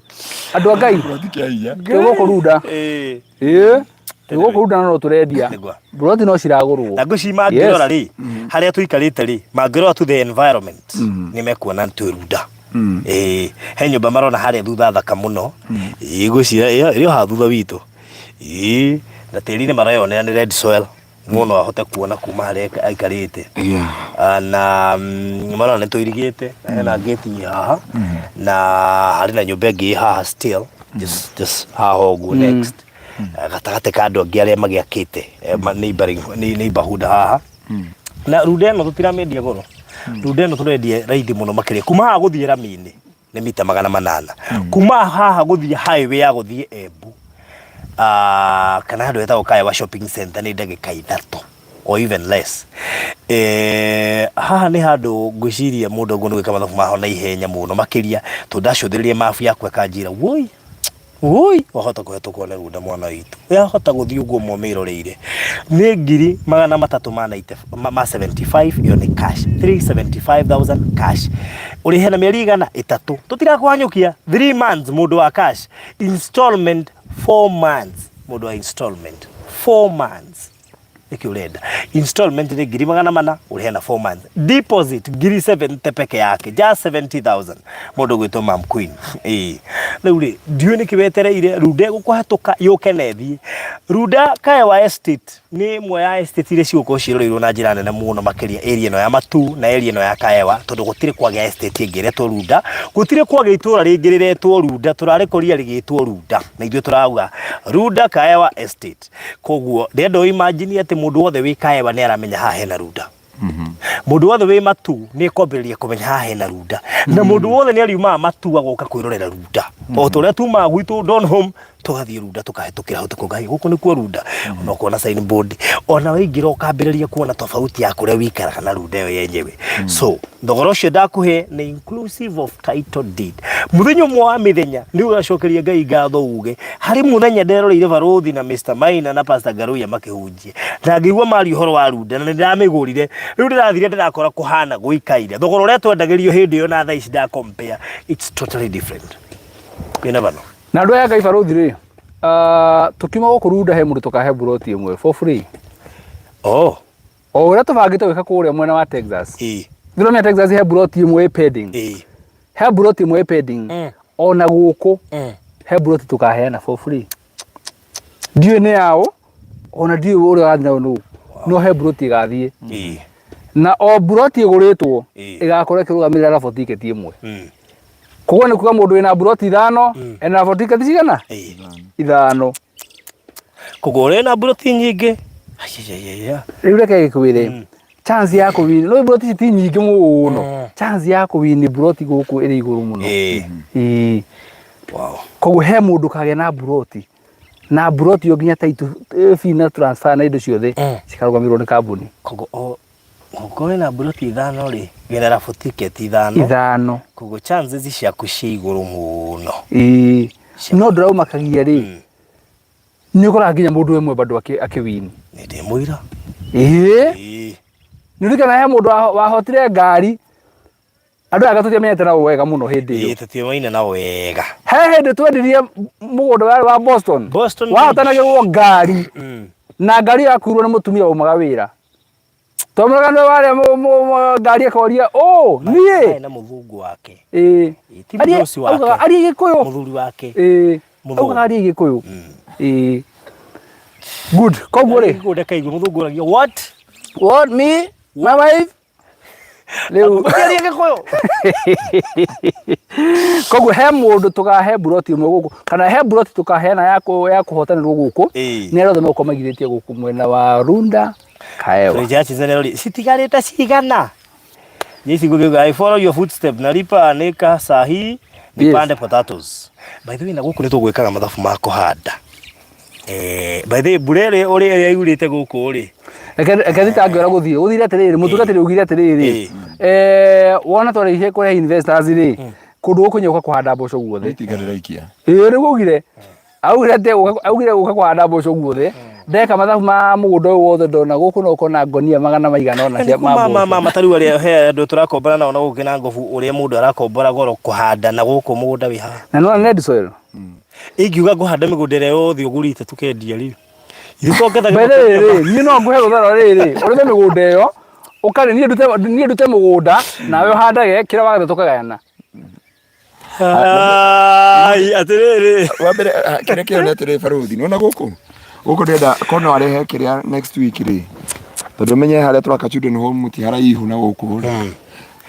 andũ a Ngai, Buroti kĩa hinya. twĩ gũkũ Runda. Ĩĩ, twĩ gũkũ Runda na no tũrendia. Nĩguo. Buroti no ciragũrwo. Na ngwĩciria mangĩrora rĩ, harĩa tũikarĩte rĩ, mangĩrora to the environment, nĩ mekuona twĩ Runda. Ĩĩ, he nyũmba marona harĩa thutha thaka mũno. Ĩĩ, ngwĩciria ĩrĩ o haha thutha witũ. Ĩĩ, na tĩri-inĩ mareyonera nĩ red soil. Mũndũ no ahote kuona kuma harĩa aikarĩte. Ah, na marona nĩ tũirigĩte na hena gate haha na harĩ na nyũmba ĩngĩ ĩ haha still just haha ũguo next. Ah, gatagatĩ ka andũ angĩ arĩa magĩakĩte neighborhood haha. Na runda ĩno tũtiramĩendia goro, runda ĩno tũrendia raithi mũno makĩria. Kuma haha gũthiĩ rami-inĩ nĩ mita 800. Kuma haha gũthiĩ highway ya gũthiĩ Embu, kana handũ hetagwo Kaewa Shopping Center nĩ ndagĩka 3 or even less. Haha nĩ handũ ngwĩciria mũndũ agĩrĩirwo nĩ gwĩka mathabu maho na ihenya mũno makĩria, tondũ ndacũthĩrĩria mabu yakwa ĩkanjĩra woi woi wahota kũhetũkwo nĩ runda mwana witũ, yahota gũthiĩ ũguo mũmĩroreire. Nĩ 300,000 ma ninety, ma 75, ĩyo nĩ cash, 375,000 cash. Ũrĩhe na mĩeri igana? 3. Tũtirakũhanyũkia, 3 months mũndũ wa cash, installment 4 months mũndũ wa installment, 4 months. Nĩkĩ ũrenda? Installment nĩ 400,000, ũrĩhe na 4 months. Deposit 70,000 peke yake, just 70,000. Mũndũ ũgwĩtwo Mam Queen. Ĩĩ. Rĩu rĩ, ndiũĩ nĩkĩ wetereire runda ĩgũkũhatũka yũke na ĩthiĩ. Runda Kaewa Estate nĩ ĩmwe ya estate iria cigũkorwo ciĩroreirwo na njĩra nene mũno makĩria area ĩno ya Matuu na area ĩno ya Kaewa, tondũ gũtirĩ kwagĩa estate ĩngĩ ĩretwo Runda, gũtirĩ kwagĩa itũra rĩngĩ rĩretwo Runda, tũrarĩkorire rĩgĩtwo Runda, na ithuĩ tũrauga Runda Kaewa Estate. Koguo ndĩrenda ũ imagine atĩ mũndũ wothe wĩ Kaewa nĩ aramenya haha hena Runda. Mũndũ wothe wĩ Matuu nĩ ekwambĩrĩria kũmenya haha hena Runda. Na mũndũ wothe nĩ ariumaga Matuu agoka kwĩrorera Runda. O ta ũrĩa tumaga gwitũ Donholm tũgathiĩ Runda tũkahĩtũkĩra hau tũkauga "Hĩ, gũkũ nĩkuo Runda." Ona ũkona sign board. Ona waingĩra ũkambĩrĩria kuona tofauti ya kũrĩa wĩikaraga na Runda ĩyo yenyewe. So thogora ũcio ndakũhe nĩ inclusive of title deed. Mũthenya ũmwe wa mĩthenya nĩ ũgacokeria Ngai ngatho uge harĩ mũthenya nderoreire Barũthi na Mr Maina na Pastor Ngaruiya makĩhunjia na ngĩigua maria ũhoro wa Runda na nĩ ndĩramĩgũrire. Rĩu ndĩrathire ndĩrakora kũhana gũikaire. Thogora ũrĩa twendagĩrio hĩndĩ ĩyo na thaa ici nda compare, it's totally different. You never know. Na andũ aya Ngai Barũthi rĩ, tũkiuma gũkũ Runda he mũndũ tũkahe buroti ĩmwe for free. Oh. O ũrĩa tũbangĩte gwĩka kũrĩa mwena wa Texas. Ndĩronire Texas he buroti ĩmwe ĩ pending. He buroti ĩmwe ĩ pending. Ona gũkũ he buroti tũkaheana for free. Ndiũĩ nĩ yaũ, ona ndiũĩ ũrĩa ũrathiĩ nayo nũ. No he buroti ĩgathiĩ. Na o buroti ĩgũrĩtwo ĩgakorwo ĩkĩrũgamĩrĩra raffle ticket ĩmwe. Koguo nĩ kuga mũndũ wĩna buroti 5 ena raffle ticket cigana? 5. Koguo ũrĩa wĩna buroti nyingĩ. Aiaiaia. Rĩu reke ngĩkwĩre, chance ya kũwini, no buroti ici ti nyingĩ mũno. Chance ya kũwini buroti gũkũ ĩrĩ igũrũ mũno. Ĩĩ. Wow. Koguo he mũndũ kagĩa na buroti. Na buroti ĩyo nginya title, fee na transfer na indo ciothe cikarũgamĩrĩrwo nĩ kambuni. Koguo o Ũngĩkorwo wĩna mburoti 5 rĩ, wĩna raffle ticket 5. 5. Koguo chances ciaku ciĩ igũrũ mũno. Ĩĩ. No ndũraumakagia rĩ, nĩ ũkoraga nginya mũndũ ũmwe bado akĩwini. Nĩ ndĩ mũira. Ĩĩ. Ĩĩ. Nĩ ũririkanaga he mũndũ wahotire ngari, andũ aya tũtiamenyete nao wega mũno hĩndĩ ĩyo. Ĩĩ, tũtiũmaine nao wega. He hĩndĩ twendirie mũgũnda warĩ wa Boston. Boston Wahotanagĩrwo ngari. Na ngari yakuirwo nĩ mũtumia waumaga wĩra. Twamũraga nĩwe warĩa ngari akoria, "Ũ, niĩ?" Marĩ na mũthungu wake. Ĩĩ. Ĩĩ, ti mũndũ ũcio wake. Augaga arie Gĩkũyũ. Mũthuri wake. Ĩĩ. Mũthũngũ. Augaga arie Gĩkũyũ. Ĩĩ. Good. Koguo rĩ. Gĩkũyũ ndakaigua, mũthũngũ oragia, What? What, me? My wife? Rĩu. Mũtiarie Gĩkũyũ. Koguo he mũndũ tũkahe mburoti ĩmwe gũkũ, kana he mburoti tũkaheana ya kũhotanĩrwo gũkũ, nĩ arĩa othe megũkorwo maigithĩtie gũkũ mwena wa Runda Kaewa. Tũrĩ churches rĩu rĩ, citigarĩte cigana? Ici ngũgĩuga, I follow your footstep, nalipa nika sahi, nipande potatoes. By the way, na gũkũ nĩ tũgwĩkaga mathabu ma kũhanda. By the way, mbura ĩrĩa ũrĩa ĩrĩa yurĩte gũkũ rĩ. Reke thitange ũrĩa gũthiĩ. Gũthire atĩrĩrĩ, mũtungatĩri augire atĩrĩrĩ, wona twarĩkia kũrehe investors rĩ, kũndũ gũkũ nyoka kũhanda mboco guothe. Itinga rĩraikia. Ĩĩ nĩguo augire. Augire atĩ augire gũka kũhanda mboco guothe. Ndeka mathabu ma mũgũnda ũyũ wothe ndona gũkũ no ũkona ngonia magana maigana ũna cia ma ma mboco. ma matariu arĩa he andũ tũrakombora nao na gũkũ na ngobu ũrĩa mũndũ arakombora goro kũhanda na gũkũ mũgũnda wĩ haha. Na nĩwona red soil. Ingiuga ngũhanda mĩgũnda ĩrĩa yothe ũgũrĩte tũkendia rĩ. Ithuĩ twongethaga By the way rĩ, niĩ no ngũhe rũtha rwa rĩrĩ, ũrĩme mĩgũnda ĩyo, ũkarĩ niĩ ndute niĩ ndute mũgũnda nawe ũhandage kĩrĩa wagetha tũkagayana. Ai, atĩrĩrĩ. Wa mbere ah, kĩrĩa kĩo nĩ atĩrĩ baruthi nĩwona gũkũ gũkũ ndĩrenda korwo no arehe kĩrĩa next week rĩ tondũ menye harĩa tũraka children home ti haraihu na gũkũ rĩ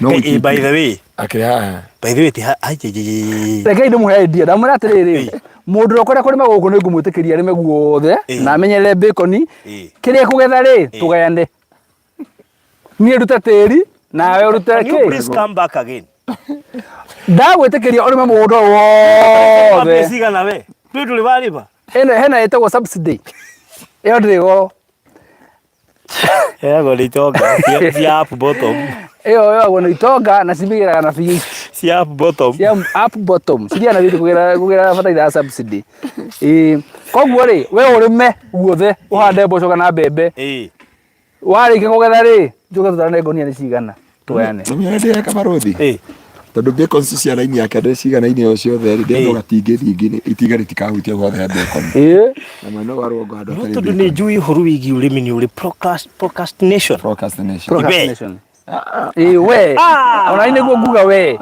no Hey, eh, by the way, akĩrĩ haha by the way ti ha- ai, ai, ai, ai. Rekei ndĩmũhe idea, ndamwĩra atĩrĩrĩ, mũndũ ũrĩa ũkwenda kũrĩma gũkũ nĩ ngũmwĩtĩkĩria arĩme guothe na amenyerere bacon, kĩrĩa ekũgetha rĩ, tũgayane. Niĩ ndute tĩri, nawe ũrute Can you kĩ? please come back again? Ndagwĩtĩkĩria ũrĩme mũgũnda ũyũ wothe. Cigana we? Twĩ ndũrĩ warĩma? Ĩno hena ĩtagwo subsidy. Ĩyo ndĩrĩ goro. Heagwo nĩ itonga cia- cia up bottom. Ĩyo yoyagwo nĩ itonga na cimĩgĩraga na V8. Cia up bottom. Cia up bottom. Ciria na V8 kũgĩra kũgĩra bataraitha ya subsidy. Ĩĩ. Koguo rĩ, we ũrĩme guothe ũhande mboco kana mbembe. Ĩĩ. Warĩkia kũgetha rĩ, njoke tũtarane ngũnia nĩ cigana tũgayane. Nĩ ndĩreka barũthi. Ĩĩ. Tondũ bacon cia raini yake ndĩ ciganaine o ciothe rĩ, ndĩrenda gatingĩ itinga rĩtikahutie guothe he bacon. Ĩĩ. Na mwena wa rũgongo handũ No hatarĩ tondũ bacon. nĩ njũĩ ũhoro wĩgiĩ ũrĩmi nĩ ũrĩ procrastination. Procrastination. Procrastination. Ĩĩ we. Ona niĩ nĩguo nguga we.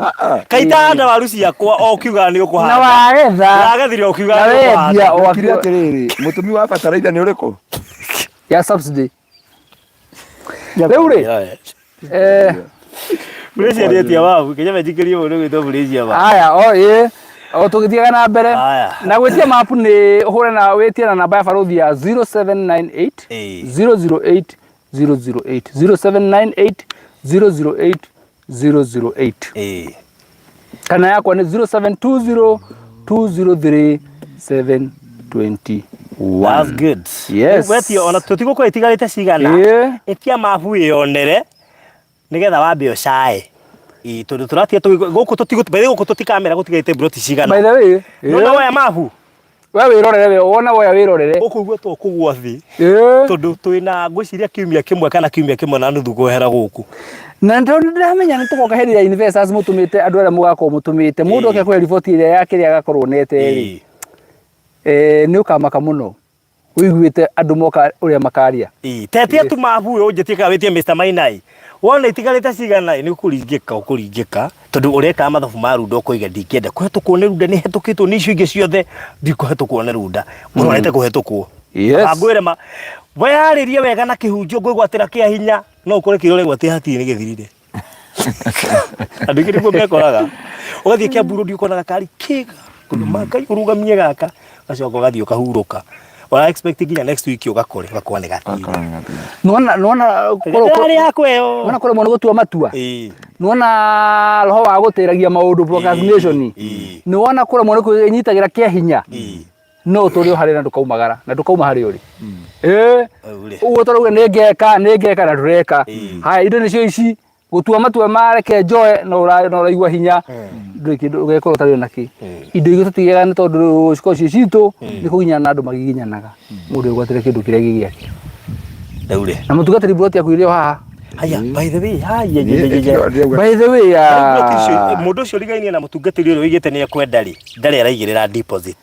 Kaitahanda waru ciakwa o ũkiugaga nĩ Na ũkũhanda. wagetha. Ndagethire ũkiugaga Na nĩ ũkũhanda. wendia o Ndekire atĩrĩrĩ, mũtumi wa bataraitha nĩ ũrĩkũ? Ya subsidy. Rĩu rĩ, eh, Murĩcia nĩ etia wabu, kinya menjikĩrie mũndũ ũgwĩtwo Murĩcia wa. Aya, o ĩ, o tũgĩthiaga na mbere. Aya. Na gwĩtia mapu nĩ ũhũre na wĩtie na namba ya barũthi ya 0798 Ĩĩ. 008 008 0798 008 008 Ĩĩ. kana yakwa nĩ 0720 203 721. That's good. Yes. Wetio ona tũtigũkorwo itigarĩte cigana. Ĩĩ. Ĩtia mabu wĩyonere nĩgetha wambe ũcae. Ĩĩ tondũ tũratia gũkũ tũtigũ by the way, gũkũ tũtikamera gũtigarĩte mburoti cigana. By the way, Nona ĩĩ. woya mabu we wĩrorere we wona woya wĩrorere. Ũkũigua to kũgwa thĩ. Ĩĩ. Tondũ twĩna ngwĩciria kiumia kĩmwe kana kiumia kĩmwe na nuthu kwehera gũkũ. Na tondũ ndĩramenya nĩ tũgoka hĩndĩ ya investors mũtũmĩte andũ arĩa mũgakorwo mũtũmĩte mũndũ oke kũhe riboti ĩrĩa ya kĩrĩa agakorwo onete rĩ, Ĩĩ. eh, nĩ ũkamaka mũno ũiguĩte andũ moka ũrĩa makaria. Ĩĩ, tetia tu mabu ũyũ ũnjĩtie kana wĩtie Mr. Mainai wona itigarĩte cigana nĩ ũkũringĩka ũkũringĩka tondũ ũrekaga mathabu ma runda ũkoiga ndingĩenda kũhetũkwo nĩ runda nĩ hetũkĩtwo nĩ icio ingĩ ciothe ndikũhetũkwo nĩ runda ũrorete kũhetũkwo Yes. ngwĩre ma weyarĩrie wega na kĩhunjio ngwĩgwatĩra kĩa hinya no ũkore kĩrĩa ũregwatĩra hatirĩ nĩ gĩthirire andũ aingĩ nĩguo mekoraga ũgathiĩ Kiambu road ũkona gakari kega kũndũ ma Ngai ũrũgamie gaka ũgacoka ũgathiĩ ũkahurũka ũra expect nginya next week ũgakore ũgakora nĩ gathire Nĩwona nĩwona Ndĩrarĩ yakwa ĩyo nĩwona kũremwo nĩ gũtua matua. Ĩĩ. Nĩwona roho wa gũtĩragia maũndũ procrastination. Ĩĩ. Nĩwona kũremwo nĩ kwĩnyitagĩra kĩa hinya. Ĩĩ. No ũtũre o harĩa na ndũkaumagara na ndũkauma harĩa ũrĩ. Ĩĩ. Rĩu rĩ. Ũguo tũrauga nĩ ngeka nĩ ngeka na ndũreka. Ĩĩ. Haya indo nĩcio ici gũtua matua ma reke njoe no ũra- no ũraigua hinya ndũrĩ kĩndũ ũgekorwo ũtarĩ ona kĩ. Indo ingĩ tũtigĩaga nĩ tondũ cikorwo ciĩ citũ nĩ kũginyana andũ magiginyanaga mũndũ egwatĩre kĩndũ kĩrĩa gĩ gĩake. Rĩu rĩ. Na mũtungatĩri buroti yaku ĩrĩ o haha. Haya, by the way, haya, ya, ya, ya, ya. By the way, ah, Mũndũ ũcio ũrigainie na mũtungatĩri ũrĩa ũigĩte nĩ ekwenda rĩ, ndarĩ araigĩrĩra deposit.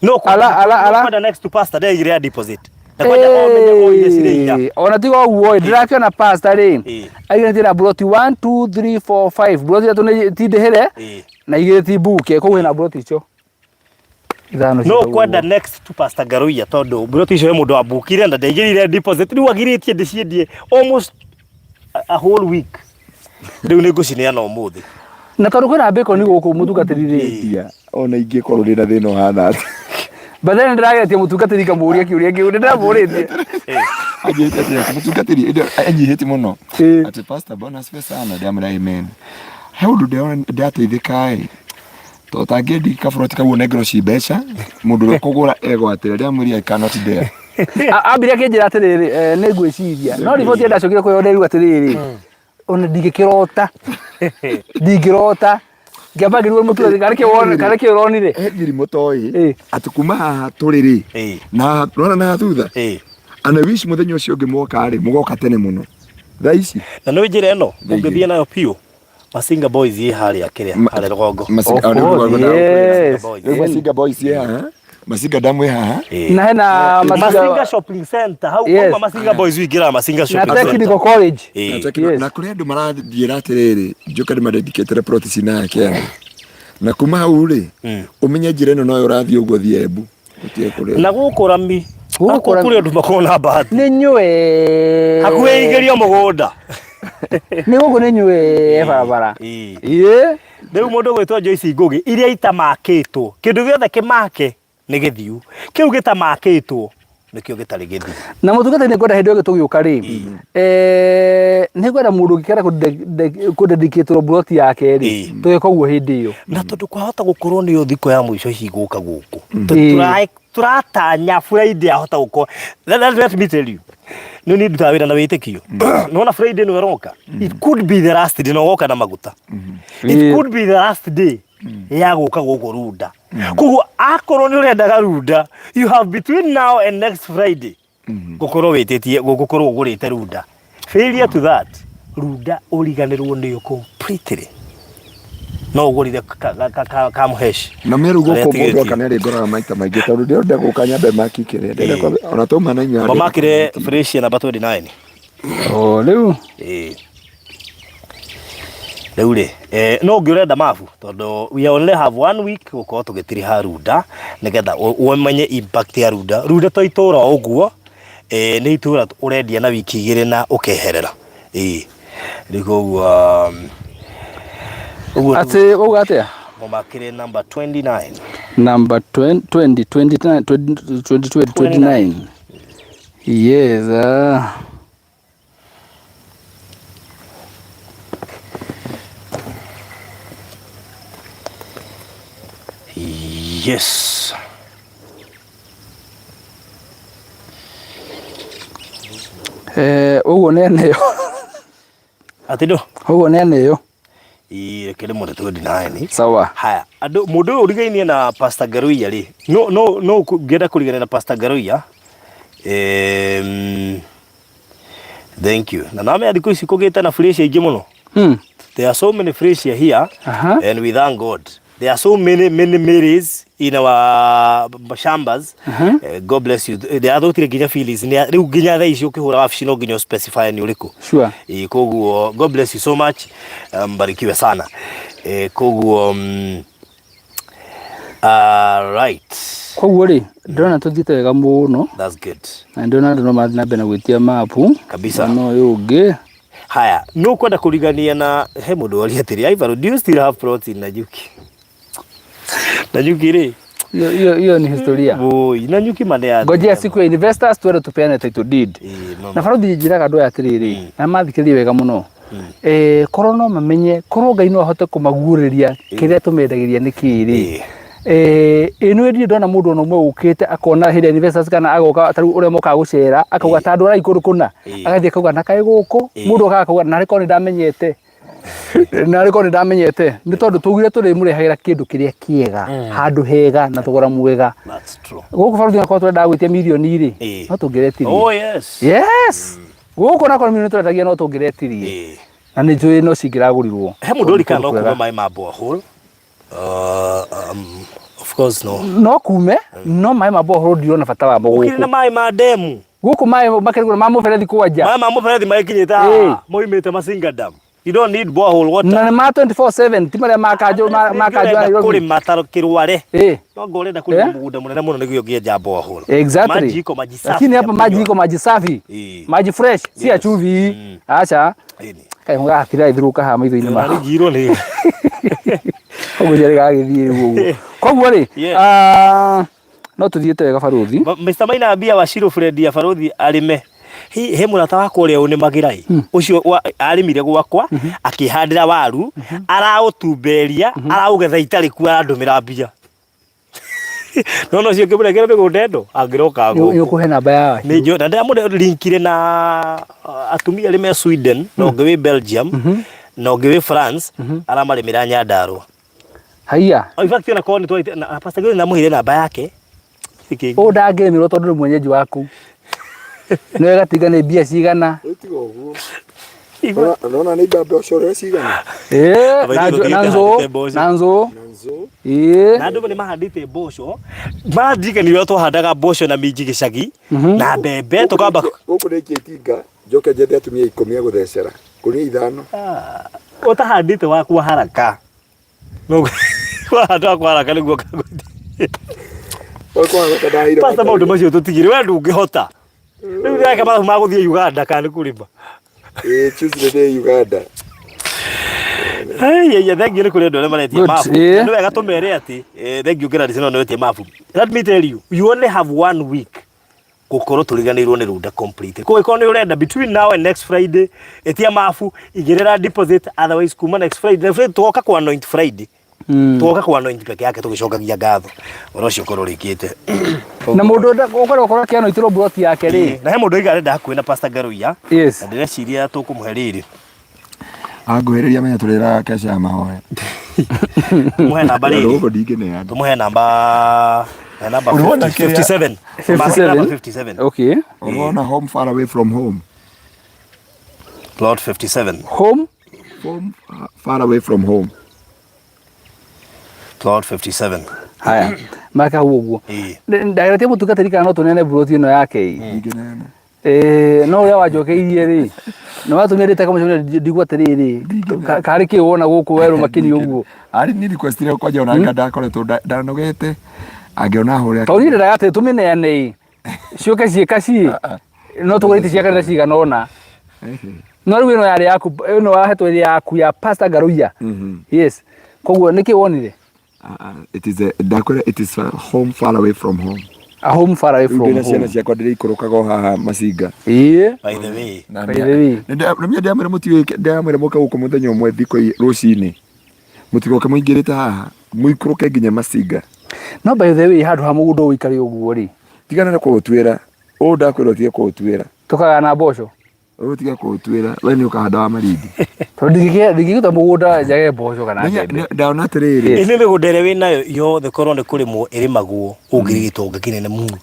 No Ala- ala- ala. kwenda next to pastor ndaigĩrĩra deposit. Na kwenda omenye oire cirĩ inya. Eh, ona tiga ũguo ĩ, ndĩrakĩona pastor rĩ Ĩĩ. aiganĩtie na buroti 1 2 3 4 5 buroti ithatũ nĩ ti ndĩhĩre Ĩĩ. na igĩrĩ ti mbuke koguo hena buroti icio ithano No ciĩtagwo kwenda ũguo. next to pastor Ngaruiya tondũ buroti icio he mũndũ wambukire na ndaigĩrĩire deposit rĩu agirĩtie ndĩciendie almost a whole week. Rĩu nĩ ngũcineana ũmũthĩ. Na tondũ kwĩna bacon gũkũ mũtungatĩri rĩ Ia, ona ingĩkorwo ndĩ na thĩna ũhana atĩa. But then ndĩrageretie mũtungatĩri ngamũria kĩũria kĩu nĩndĩramũrĩtie. Anjĩte atĩrĩ, mũtungatĩri ĩndĩ enyihĩtie mũno. Ĩĩ. Atĩ pastor bwana asifiwe sana ndamwĩra amen. He ũndũ ndĩrona ndateithĩka ĩ. To tangĩendia kaburoti kau ũnengerwo ci mbeca mũndũ ũrĩa ũkũgũra egwatĩra ndĩramwĩrire I cannot dare. Ambire akĩnjĩra atĩrĩrĩ eh, nĩ ngwĩciria no riboti ĩyo ndacokire kũheo ndĩrigwo atĩrĩrĩ ona ndingĩkĩrota ndingĩrota ngĩamba ngĩrigwo mũtungatĩri karĩ kĩ wona karĩ kĩ ũronire He thirimũ toĩ Ĩĩ. atĩ kuma haha tũrĩ rĩ Ĩĩ. na haha nĩwona na haha thutha Ĩĩ. And I wish mũthenya ũcio ũngĩ mwoka rĩ, mũgoka tene mũno. Thaa ici. Na nĩ njĩra ĩno Thaa igĩrĩ. ũngĩthiĩ nayo biũ Masinga Boys ĩ harĩa kĩrĩa harĩa rũgongo. Masinga, Of ah, rĩu course, rũgongo ndagũkwĩra. yes. Boys. Rĩu Masinga Boys ĩ haha, Masinga Dam ĩ haha. Ĩ. Na hena Masinga Masinga Shopping Center hau Yes. auma Masinga Boys wĩingĩraga Masinga na Shopping Center. Technical College. Ĩ. Na techno- Yes. na kũrĩ andũ marathiĩra atĩrĩrĩ njoka ndĩmadedicatĩre plot cina kĩanda na kuma hau rĩ ũmenye njĩra ĩno noyo ũrathiĩ ũguo thiĩ Embu gũtirĩ kũrĩa Na gũkũ rami Gũkũ gũkũ rami. kũrĩ andũ makoragwo na bahati Nĩ nyũĩ. hakuhĩ igĩrio mũgũnda. Nĩ gũkũ nĩ nyũĩ barabara. Ĩ. Ĩ. Rĩu mũndũ ũgwĩtwo Joyce Ngugi iria itamakĩtwo kĩndũ gĩothe kĩmake nĩ gĩthiu kĩu gĩtamakĩtwo nĩkĩo gĩtarĩ gĩthiu. Na mũtungatĩri nĩ ngwenda hĩndĩ ĩyo tũgĩũka rĩ nĩ ngwenda mũndũ ũngĩkenda kũdedicatĩrwo mburoti yake rĩ tũgĩka ũguo hĩndĩ ĩyo. Na tondũ kwahota gũkorwo nĩyo thikũ ya mũico hihi gũka gũkũ tũratanya Friday ahota gũkorwo let me tell you nĩ niĩ ndutaga wĩra na wĩtĩkio nĩwona Friday nĩwe ĩroka it could be the last day na ũgoka na maguta it could be the last day ya gũka gũkũ Runda koguo akorwo nĩ ũrendaga Runda you have between now and next Friday gũkorwo wĩtĩtie gũkorwo ũgũrĩte Runda failure to that Runda ũriganĩrwo nĩyo completely no ũgũrire ka mũheshi na mĩrũ Karĩa gũkũ mũndũ tigĩtie. oka nĩ ngoraga maita maingĩ tondũ ndĩrenda gũka nyambe maki kĩrĩa ndĩrenda kwamba ona twauma na inyuĩ Amba makire fresh ya namba 29 O rĩu Ĩĩ. Rĩu rĩ no ũngĩ ũrenda mabu tondũ we only have one week gũkorwo tũgĩtiriha Runda nĩgetha ũmenye impact ya Runda. Runda to itũra o ũguo nĩ itũra ũrendia na wiki igĩrĩ na ũkeherera. Ĩĩ. Rĩu koguo ũguo atĩ wauga atĩa? Mũmakĩre number 29. Number 20 29 20 29. Yes. Yes. Ũguo nĩ aneo. Atĩ ndũ? Ũguo nĩ aneo. Ĩĩ reke ndĩmũre 29. Sawa. Haya, andũ mũndũ ũyũ ũrigainie na Pastor Ngaruiya rĩ, no no no ngĩenda kũrigania na Pastor Ngaruiya. Thank you. Na namenya thikũ ici kũgĩte na fresh aingĩ mũno. There are so many fresh here. And we thank God. There are so many many Marys in our shambas. God bless you. There are thotire nginya Phyllis. Nĩ rĩu nginya thaa ici ũkĩhũra wabici no nginya specify nĩ ũrĩkũ. Sure. Koguo God bless you so much. Mbarikiwe sana. Koguo right. Koguo rĩ ndĩrona tũthiĩte wega mũno. That's good. Na ndĩrona andũ no marathiĩ na mbere na gwĩtia mapu. Kabisa. Na ũyũ ũngĩ. Haya, no kwenda kũrigania na he mũndũ waria atĩrĩ, Ivan, do you still have plots in Nanyuki? Nanyuki rĩ? Hiyo hiyo hiyo ni historia. Woi, Nanyuki mane ya. Ngojea siku ya investors twende tupeane title deed. Ĩĩ, mama. Na barothi njĩraga andũ aya atĩrĩrĩ, na mathikĩrĩrie wega mũno. Korwo no mamenye, korwo Ngai no ahote kũmaguũrĩria kĩrĩa tũmendagĩria nĩ kĩĩ rĩ. Ĩ nĩ ndirĩ ndona mũndũ ona ũmwe ũkĩte akona hĩndĩ ya investors kana agoka ta rĩu ũrĩa mokaga gũcera akauga ta andũ arai kũndũ kũna agathiĩ akauga na kaĩ gũkũ mũndũ okaga akauga narĩ korwo nĩ ndamenyete narĩ korwo nĩ ndamenyete nĩ tondũ twaugire tũrĩmũrehagĩra kĩndũ kĩrĩa kĩega handũ hega na thogora mwega. That's true. Gũkũ barothi onakorwo tũrendaga gwĩtia mirioni rĩ no tũngĩretirie. Oh yes. Yes. Gũkũ onakorwo mirioni tũrendagia no tũngĩretirie. Na nĩ njũĩ no cingĩragũrirwo. He mũndũ ũrikana no kume maĩ ma borehole. Of course no. No kume no maĩ ma borehole ndirona bata wamo gũkũ. Gũkĩrĩ na maĩ ma demu. Gũkũ maĩ makĩrĩ ma mũberethi kwanja. Maĩ ma mũberethi magĩkinyĩte haha moimĩte Masinga Dam. You don't need borehole water. Na nĩ ma 24/7 ti marĩa ma kanjũ ma kanjũ ya Nairobi. Kũrĩma ta kĩrware. No anga ũrenda kũrĩma mũgũnda mũnene mũno nĩguo ũngĩenja borehole. Exactly. Maji iko maji safi. Lakini hapa maji iko maji safi. Maji fresh, si ya chumvi. Acha. Kaĩ mũgathira ithurũka haha maitho-inĩ makwa. Ngirwo nĩ. Koguo njĩra gagĩthiĩ rĩu ũguo. Koguo rĩ, no tũthiĩte wega barothi. Mr. Maina ambia wa Shiro Fred ya barothi arĩme. He mũrata wakwa ũrĩa ũnĩmagĩra ĩ. Ũcio arĩmire gwakwa, akĩhandĩra waru, araũtumberia, araũgetha itarĩ kuo arandũmĩra mbia. No no ũcio ngĩmũnengera mĩgũnda ĩno, angĩroka gũkũ. Nĩ ũkũhe namba ya Nĩ njũĩ, na ndĩramũlinkire na atumia arĩa me Sweden, na ũngĩ wĩ Belgium, na ũngĩ wĩ France, aramarĩmĩra Nyandarũa. Haiya. In fact, ona korwo nĩ twarĩte, na Pastor Gĩthũri ndamũheire namba yake. Ũũ ndangĩrĩmĩrwo tondũ nĩ mwenyeji waku. Nĩ wega tiga nĩ mbia cigana. Rĩu tiga ũguo. Nona nĩ mbembe ũcio ũrĩa cigana. Ĩĩ, Aba na ithuĩ na tũthiĩte nzũũ, handĩte mboco. na nzũũ. Na nzũ. Ĩĩ. Na andũ nĩ mahandĩte mboco. Maririkani ũrĩa twahandaga mboco na minji gĩcagi na mbembe tũkamba Gũkũ nĩ ikia itinga njoke njethe atumia ikũmi a gũthecera. Ngũnia ithano. Ũtahandĩte wakwa haraka. No wahanda wakwa haraka nĩguo kagũthi. Wakwa haraka ndaheire. Pasta maũndũ macio tũtigire we ndũngĩhota. Rĩu ndĩreka mathabu ma gũthiĩ Uganda kana nĩ kũrĩma. Ĩĩ Tuesday ndĩ Uganda. Hey, yeah, thank you nĩ kũrĩ andũ arĩa maretia Good, mabu. eh. Nĩ wega tũmere atĩ eh, thank you Gladys no nĩwetie mabu. Let me tell you, you only have one week gũkorwo tũriganĩirwo nĩ runda complete. Kũngĩkorwo nĩ ũrenda between now and next Friday, ĩtia mabu, igĩrĩra deposit, otherwise kuma next Friday, next Friday tũgoka kwa anoint Friday. Tũgoka kwa anoint peke yake tũgĩcokagia ngatho. Ũhoro ũcio ũkorwo ũrĩkĩte. Na mũndũ ũrenda ũkorwo ũkorwo akĩanoitĩrwo mburoti yake rĩ. Na he mũndũ oiga arenda hakuhĩ na Pastor Ngaruiya. Yes. Na ndĩreciria tũkũmũhe rĩrĩ. Anguhĩrĩria menya tũrĩraga keca ya mahoya. Tũmũhe namba rĩrĩ. Gũkũ ndingĩneana. Tũmũhe namba he namba Ũrona kĩrĩa- 57. 57. Namba 57. Okay. Ũrona home far away from home. Plot 57. Home Home far away from home. Plot 57. haya maka hau ũguo. Ĩĩ. Ndageretie mũtungatĩri kana no tũneane mburoti ĩno yake ĩ. Ndingĩneana. Eh, no ũrĩa wanjokeirie rĩ nĩ watũmire ndĩte kamũcemanio ndigwo atĩrĩrĩ karĩ kĩ wona gũkũ werũ makini ũguo. Arĩ ni request ĩrĩa kwanja ona anga ndakoretwo ndanogete angĩona hũre. Tondũ niĩ ndendaga atĩ tũmĩneane ĩ ciũke ciĩ kaciĩ no tũgũre itĩ cia kanitha cigana ũna no rĩu ĩno yarĩ yaku ĩno wahetwo ĩrĩ yaku ya Pastor Ngaruiya. Yes, koguo nĩkĩ wonire? It is a ndakwĩra it is a home far away from home. A home far away Rĩu from ndĩna ciana home. ciakwa ndĩrĩikũrũkaga o haha Macinga. Ĩĩ. By the way. Na By the way. nĩmenya ndĩramwĩra mũtiwĩke ndĩramwĩra mũke gũkũ mũthenya ũmwe thikũ rũcinĩ mũtigoke mũingĩrĩte haha mũikũrũke nginya Macinga. No by the way handũ ha mũgũnda ũikare ũguo rĩ. Tigana na kũũtuĩra ũũ ndakwĩra ũtige kũũtuĩra. Tũkagana mboco. Ũtige kũũtuĩra we nĩ ũkahanda wa marindi. Tondũ ndingĩgĩta mũgũnda njage mboco kana mbembe. Ndona atĩrĩrĩ. Ĩno mĩgũnda ĩrĩa wĩnayo yothe korwo nĩ kũrĩmwo ĩrĩmagwo ũngĩrĩ gĩtonga kĩnene mũno.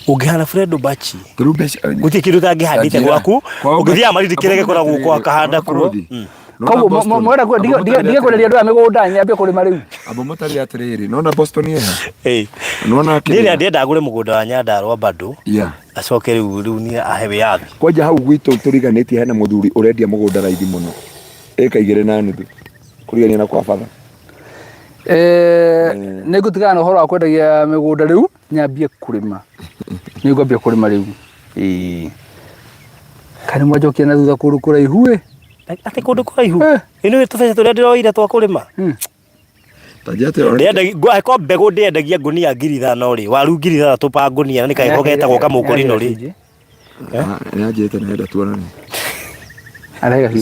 Ũngĩhana Fred Obachi. Gũtirĩ kĩndũ ũtangĩhandĩte gwaku. Ũngĩthiaga Malindi kĩrĩa gĩkoragwo kwa kahanda kuo. Koguo mwenda ndige kwenderia andũ aya mĩgũnda nyambie kũrĩma rĩu. Amba mũtarĩ atĩrĩrĩ, nona Boston ĩha. Ĩĩ. Nona kĩrĩa. Niĩ ndĩrenda ngũre mũgũnda wa Nyandarua bado. Yeah. Acoke rĩu rĩu niĩ ahe wĩyathi. Kwanja hau gwitũ tũriganĩtie hena mũthuri ũrendia mũgũnda raithi mũno. Ĩka 2.5 kũrigania na kwa batha. Eh, nĩ ngũtigana na ũhoro wa kwendagia mĩgũnda rĩu nyambie kũrĩma. Nĩ ngwambia kũrĩma rĩu. Ĩĩ. Kana mwanjokia na thutha kũndũ kũraihu ĩ. Atĩ kũndũ kũraihu? Ĩ nĩ tũbeca tũrĩa ndĩroire twa kũrĩma? Angĩkorwo mbegũ ndĩendagia ngũnia 5,000 rĩ, waru 6,000 pa ngũnia na nĩ kagĩko getagwo kamũkũrinũ rĩ. Nĩanjĩrĩte nĩarenda tuonane.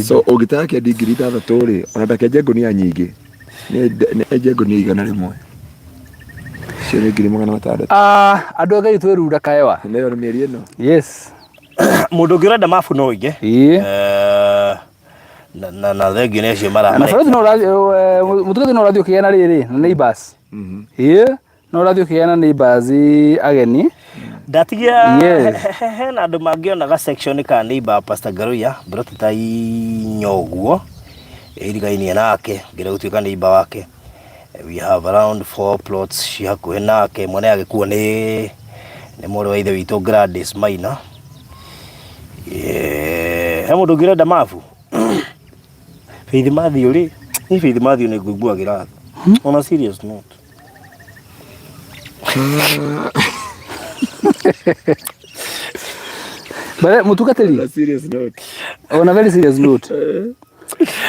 So ũngĩtaka kĩendi 6,000 rĩ, ona ndakenje ngũnia nyingĩ, nĩ enje ngũnia 100. Icio nĩ 600,000. Andũ a Ngai twĩrura kaewa. Nĩyo nĩ mĩeri ĩno. Yes. Mũndũ ũngĩ ũrenda mabu no oige. Ĩĩ. Na thengiũ nĩ acio mara. Na balothi no ũrathiĩ mũtungatĩri no ũrathiĩ ũkĩgĩa na rĩrĩ na neighbors. Ĩĩ no ũrathiĩ ũkĩgĩa na neighbors ageni. Ndatigia Yes. hena andũ mangĩona ga section ka neighbor Pastor Ngaruiya mburoti ta inya ũguo ĩrigainie nake ngĩenda gũtuĩka neighbor wake. We have around 4 plots ci hakuhĩ nake mwene agĩkuo nĩ mwarĩ wa ithe witũ Gladys Maina. He mũndũ ũngĩ ũrenda mabu? Faith Matthew rĩ, niĩ Faith Matthew nĩ ngũiguagĩra tha. On a serious note. But mũtungatĩri, On a serious note. On a very serious note.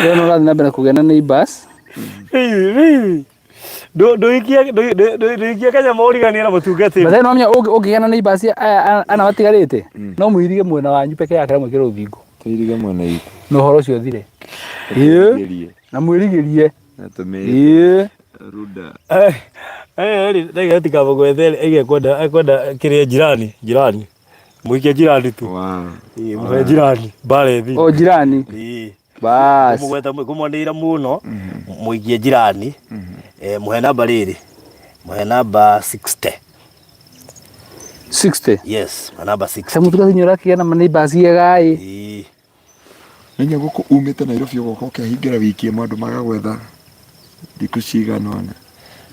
Rĩu no ũrathiĩ na mbere kũgĩa na neighbors. Ndũikie kanyamũ ũriganie na mũtungatĩri. But then no menya ũngĩgĩa na neighbors aya ana matigarĩte, no mũirige mwena wanyu peke yake na mwĩkĩre rũthingo. Tũirige mwena witũ. Na ũhoro ũcio ũthire. Ĩĩ. Na mwĩrigĩrie. Na tũmĩ. Ĩĩ. Ruda. Eh, ndaiga tikamũgwethe ekwenda ekwenda kĩrĩa jirani jirani mũikie jirani tu. Wow. Ĩĩ, mũhe jirani mbarethi. O jirani. Ĩĩ. Bas. Kũmũgweta kũmwanĩrĩra mũno mũikie jirani. Mũhe namba rĩrĩ. Mũhe namba 60. 60. Yes, manamba 60. Sa mũtu gathi ũrakĩgĩa na maneighbors ega ĩ. Ĩĩ. Nginya gũkũ umĩte Nairobi ũgoka ũkehingĩra wiki ĩmwe andũ magagwetha thikũ cigana ũna.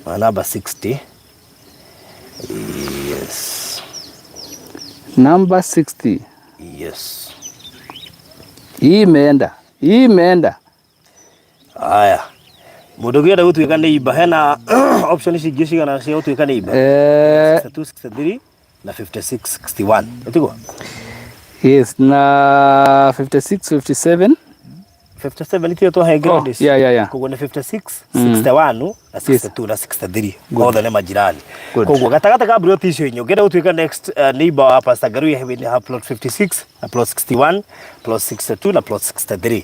Manamba 60. Yes. Number 60. Yes. Hii imeenda. Hii imeenda. Haya. Mũndũ ũngĩenda gũtuĩka neighbor hena option ici ingĩ cigana cia gũtuĩka neighbor? 62, 63 na 56, 61. Ĩtiguo? Yes, na 56, 57. 57 itio twahengera Oh, days. yeah. Koguo nĩ 56, 61 na 62 na 63. Othe nĩ majirani. Good. Koguo gatagatĩ ka plot icio inya ũngĩenda gũtuĩka next neighbor wa Pastor Ngaruiya he ha plot 56 na plot 61, plot 62 na plot 63.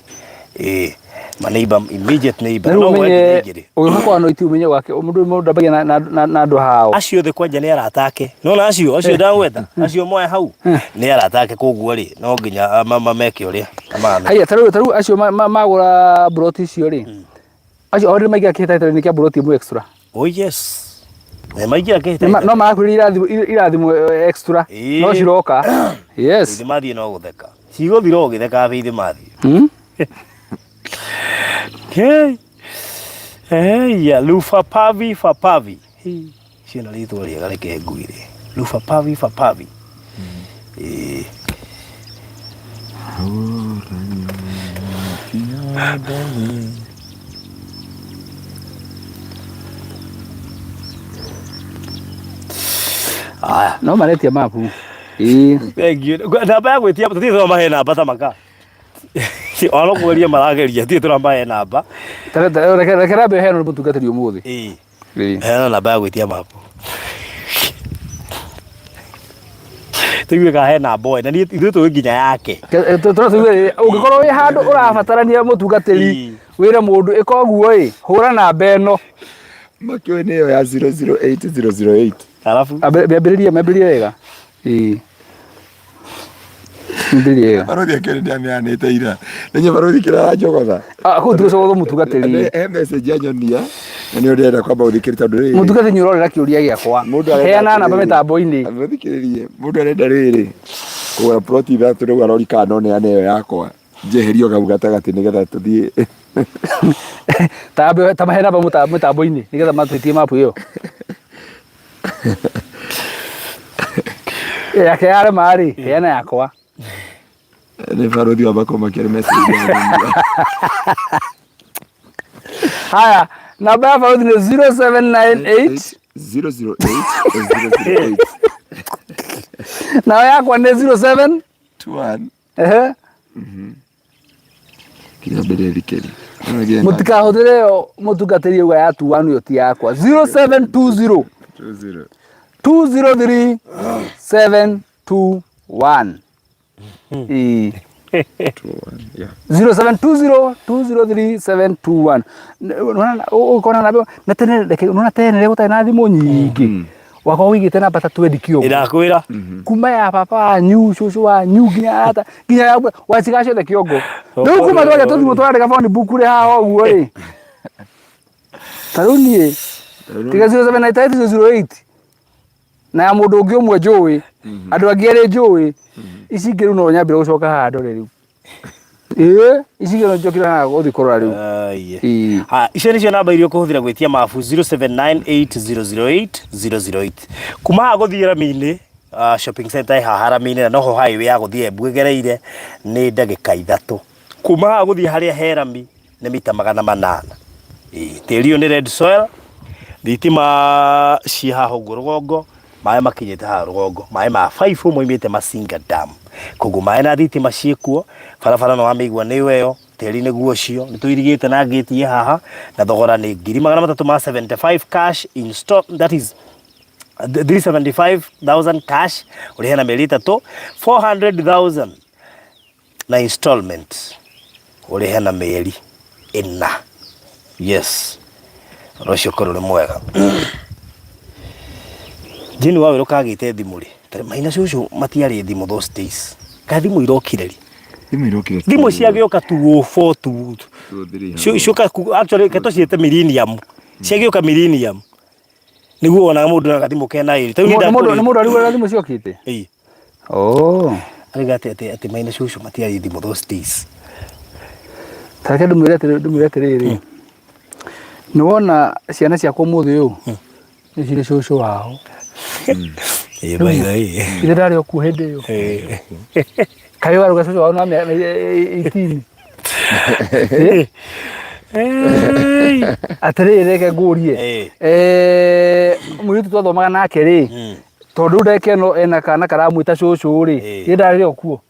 Ĩĩ, ma neighbor, immediate neighbor. Na rĩu No ũmenye wendire igĩrĩ. ũgĩũka kwa Noiti ũmenye gwake mũndũ mũndũ ndambagia na andũ hao. Acio othe kwanja nĩ arata ake. Nona acio acio ndagweta acio moe hau nĩ arata ake, koguo rĩ no nginya meke ũrĩa amame. Haya, tarĩu acio magũra mburoti icio rĩ, acio already maingĩra kĩhĩtahĩtano-inĩ kĩa mburoti ĩmwe extra. Oh yes. Na maingĩra Nĩ no kĩhĩtahĩtano. marakwĩra irathimo extra no ciroka. Yes. Bithi mathiĩ no gũtheka. Cigũthira ũgĩtheka bithi mathiĩ. Hey. Hey, ya Lufa Pavi Fapavi. Hey, ciĩna rĩtwa rĩega reke ngwĩre. Lufa Pavi Fapavi. Ĩĩ. Aya. No maretia mapu. Ĩĩ. Thank you. Namba ya gwĩtia tũtirĩ tũramahe namba ta maka. Ona no kũgeria marageria tũtirĩ tũramahe namba. Reke rambe heanwo nĩ mũtungatĩri ũmũthĩ. Ĩĩ. Ĩĩ. Heana namba ya gwĩtia mapu. Tũigue kana he namba oĩ na niĩ ithuĩ tũĩ nginya yake. Tũratũigue ũngĩkorwo wĩ handũ ũrabatarania mũtungatĩri Ĩĩ. wĩre mũndũ ĩka ũguo ĩ hũra namba ĩno. Makĩũĩ nĩyo ya 008008. Alafu Mĩambĩrĩrie mĩambĩrĩrie wega. Ĩĩ. Mĩambĩrĩrie wega. Barothi akĩrĩ ndĩamĩanĩte ira. Nĩnye barothi kĩrĩa aranjogotha. Ah, kũu tigũcogotwo mũtungatĩri. He message anyonia na nĩyo ndĩrenda kwamba gũthikĩrĩria tondũ rĩrĩ. Mũtungatĩri nĩ ũrorera kĩũria gĩakwa. Mũndũ arenda Heana namba atĩrĩrĩ, mĩtambo-inĩ. Mũthikĩrĩrie, mũndũ arenda rĩrĩ kũgũra ploti ithatũ rĩu arori kana no neane ĩyo yakwa njeherio kau gatagatĩ nĩgetha tũthiĩ. Ta mahe namba mĩtambo-inĩ nĩgetha matwĩtie mapu ĩyo. Yake yarema rĩ, heana yakwa. Nĩ barothi wa Makoma kĩrĩ message yanyonia. Haya, namba ya barothi nĩ 0798 008 008 nayo yakwa nĩ 07 21 ehe kinya mbere thikĩri. Mũtikahũthĩre ĩyo mũtungatĩri auga ya 21 ĩyo ti yakwa. 0720 20 203 721. Ĩĩ. 21 yeah. 0720 203 721. Nona ũkona namba na tene reke nona tene rĩrĩa gũtarĩ na thimũ nyingĩ wakorwo ũigĩte namba ta 20 kĩongo Ĩrakwĩra. Kuma ya baba wanyu, cũcũ wanyu, nginya ata nginya ya waciga ciothe kĩongo. Rĩu kuma twagĩa tũthimũ tũrandĩka phone book rĩ haha ũguo rĩ, ta rĩu niĩ tiga 0798 008 na ya mũndũ ũngĩ ũmwe njũĩ, andũ angĩ erĩ njũĩ, ici ingĩ rĩu no nyambire gũcoka haha ndore rĩu. Ĩĩ, ici ingĩ no njokire haha gũthiĩ kũrora rĩu. Aiye. Ĩĩ. Ha, icio nĩcio namba iria ũkũhũthĩra gwĩtia mabu 0798008008. Kuma haha gũthiĩ rami-inĩ, shopping center ĩ haha rami-inĩ na noho highway ya gũthiĩ Embu ĩgereire nĩ ndagĩka 3. Kuma haha gũthiĩ harĩa he rami nĩ mita 800. Ĩĩ, tĩri ũyũ nĩ red soil, thitima ciĩ haha ũguo rũgongo, maĩ makinyĩte haha rũgongo, maĩ ma baibũ moimĩte Masinga Dam. Koguo maĩ na thitima ciĩkuo, barabara no wamĩigua nĩ ĩyo, tĩri nĩguo ũcio, nĩ tũirigĩte na ngĩti ĩ haha, na thogora nĩ ngiri 375 cash in stock, that is 375,000 cash, ũrĩhe na mĩeri 3, 400,000 na installment ũrĩhe na mĩeri 4. Yes, ũndũ ũcio ũkorwo ũrĩ mwega. Jane Wawerũ kagĩte thimũ rĩ, maina cũcũ matiarĩ thimũ those days. Ka thimũ irokire rĩ? Thimũ irokire. Thimũ ciagĩũka 204 two 2 3. Cioka actually reke tũciĩte millennium. Ciagĩũka millennium. Nĩguo wonaga mũndũ na gathimũ kena ĩrĩ. Ta rĩu niĩ Mũndũ mũndũ ndakũrĩte. mũndũ arigwo thimũ ciokĩte. Ĩĩ. Oh. Arauga atĩ atĩ atĩ maina cũcũ matiarĩ thimũ those days. Ta reke ndĩmwĩre atĩrĩ ndĩmwĩre atĩrĩrĩ. Nĩ wona ciana ciakwa ũmũthĩ ũyũ nĩ cirĩ cũcũ wao. Ĩĩ by the way. Ithe ndarĩ o kuo hĩndĩ ĩyo. Ĩĩ. Kaĩ waruga cũcũ wao na mĩaka 18. Atĩrĩrĩ reke ngũrie. Ĩĩ. Eh, mũirĩtu twathomaga nake rĩ tondũ rĩu ndagĩka ĩno ena kana karamwĩta cũcũ rĩ Ĩĩ. ithe ndarĩ o kuo.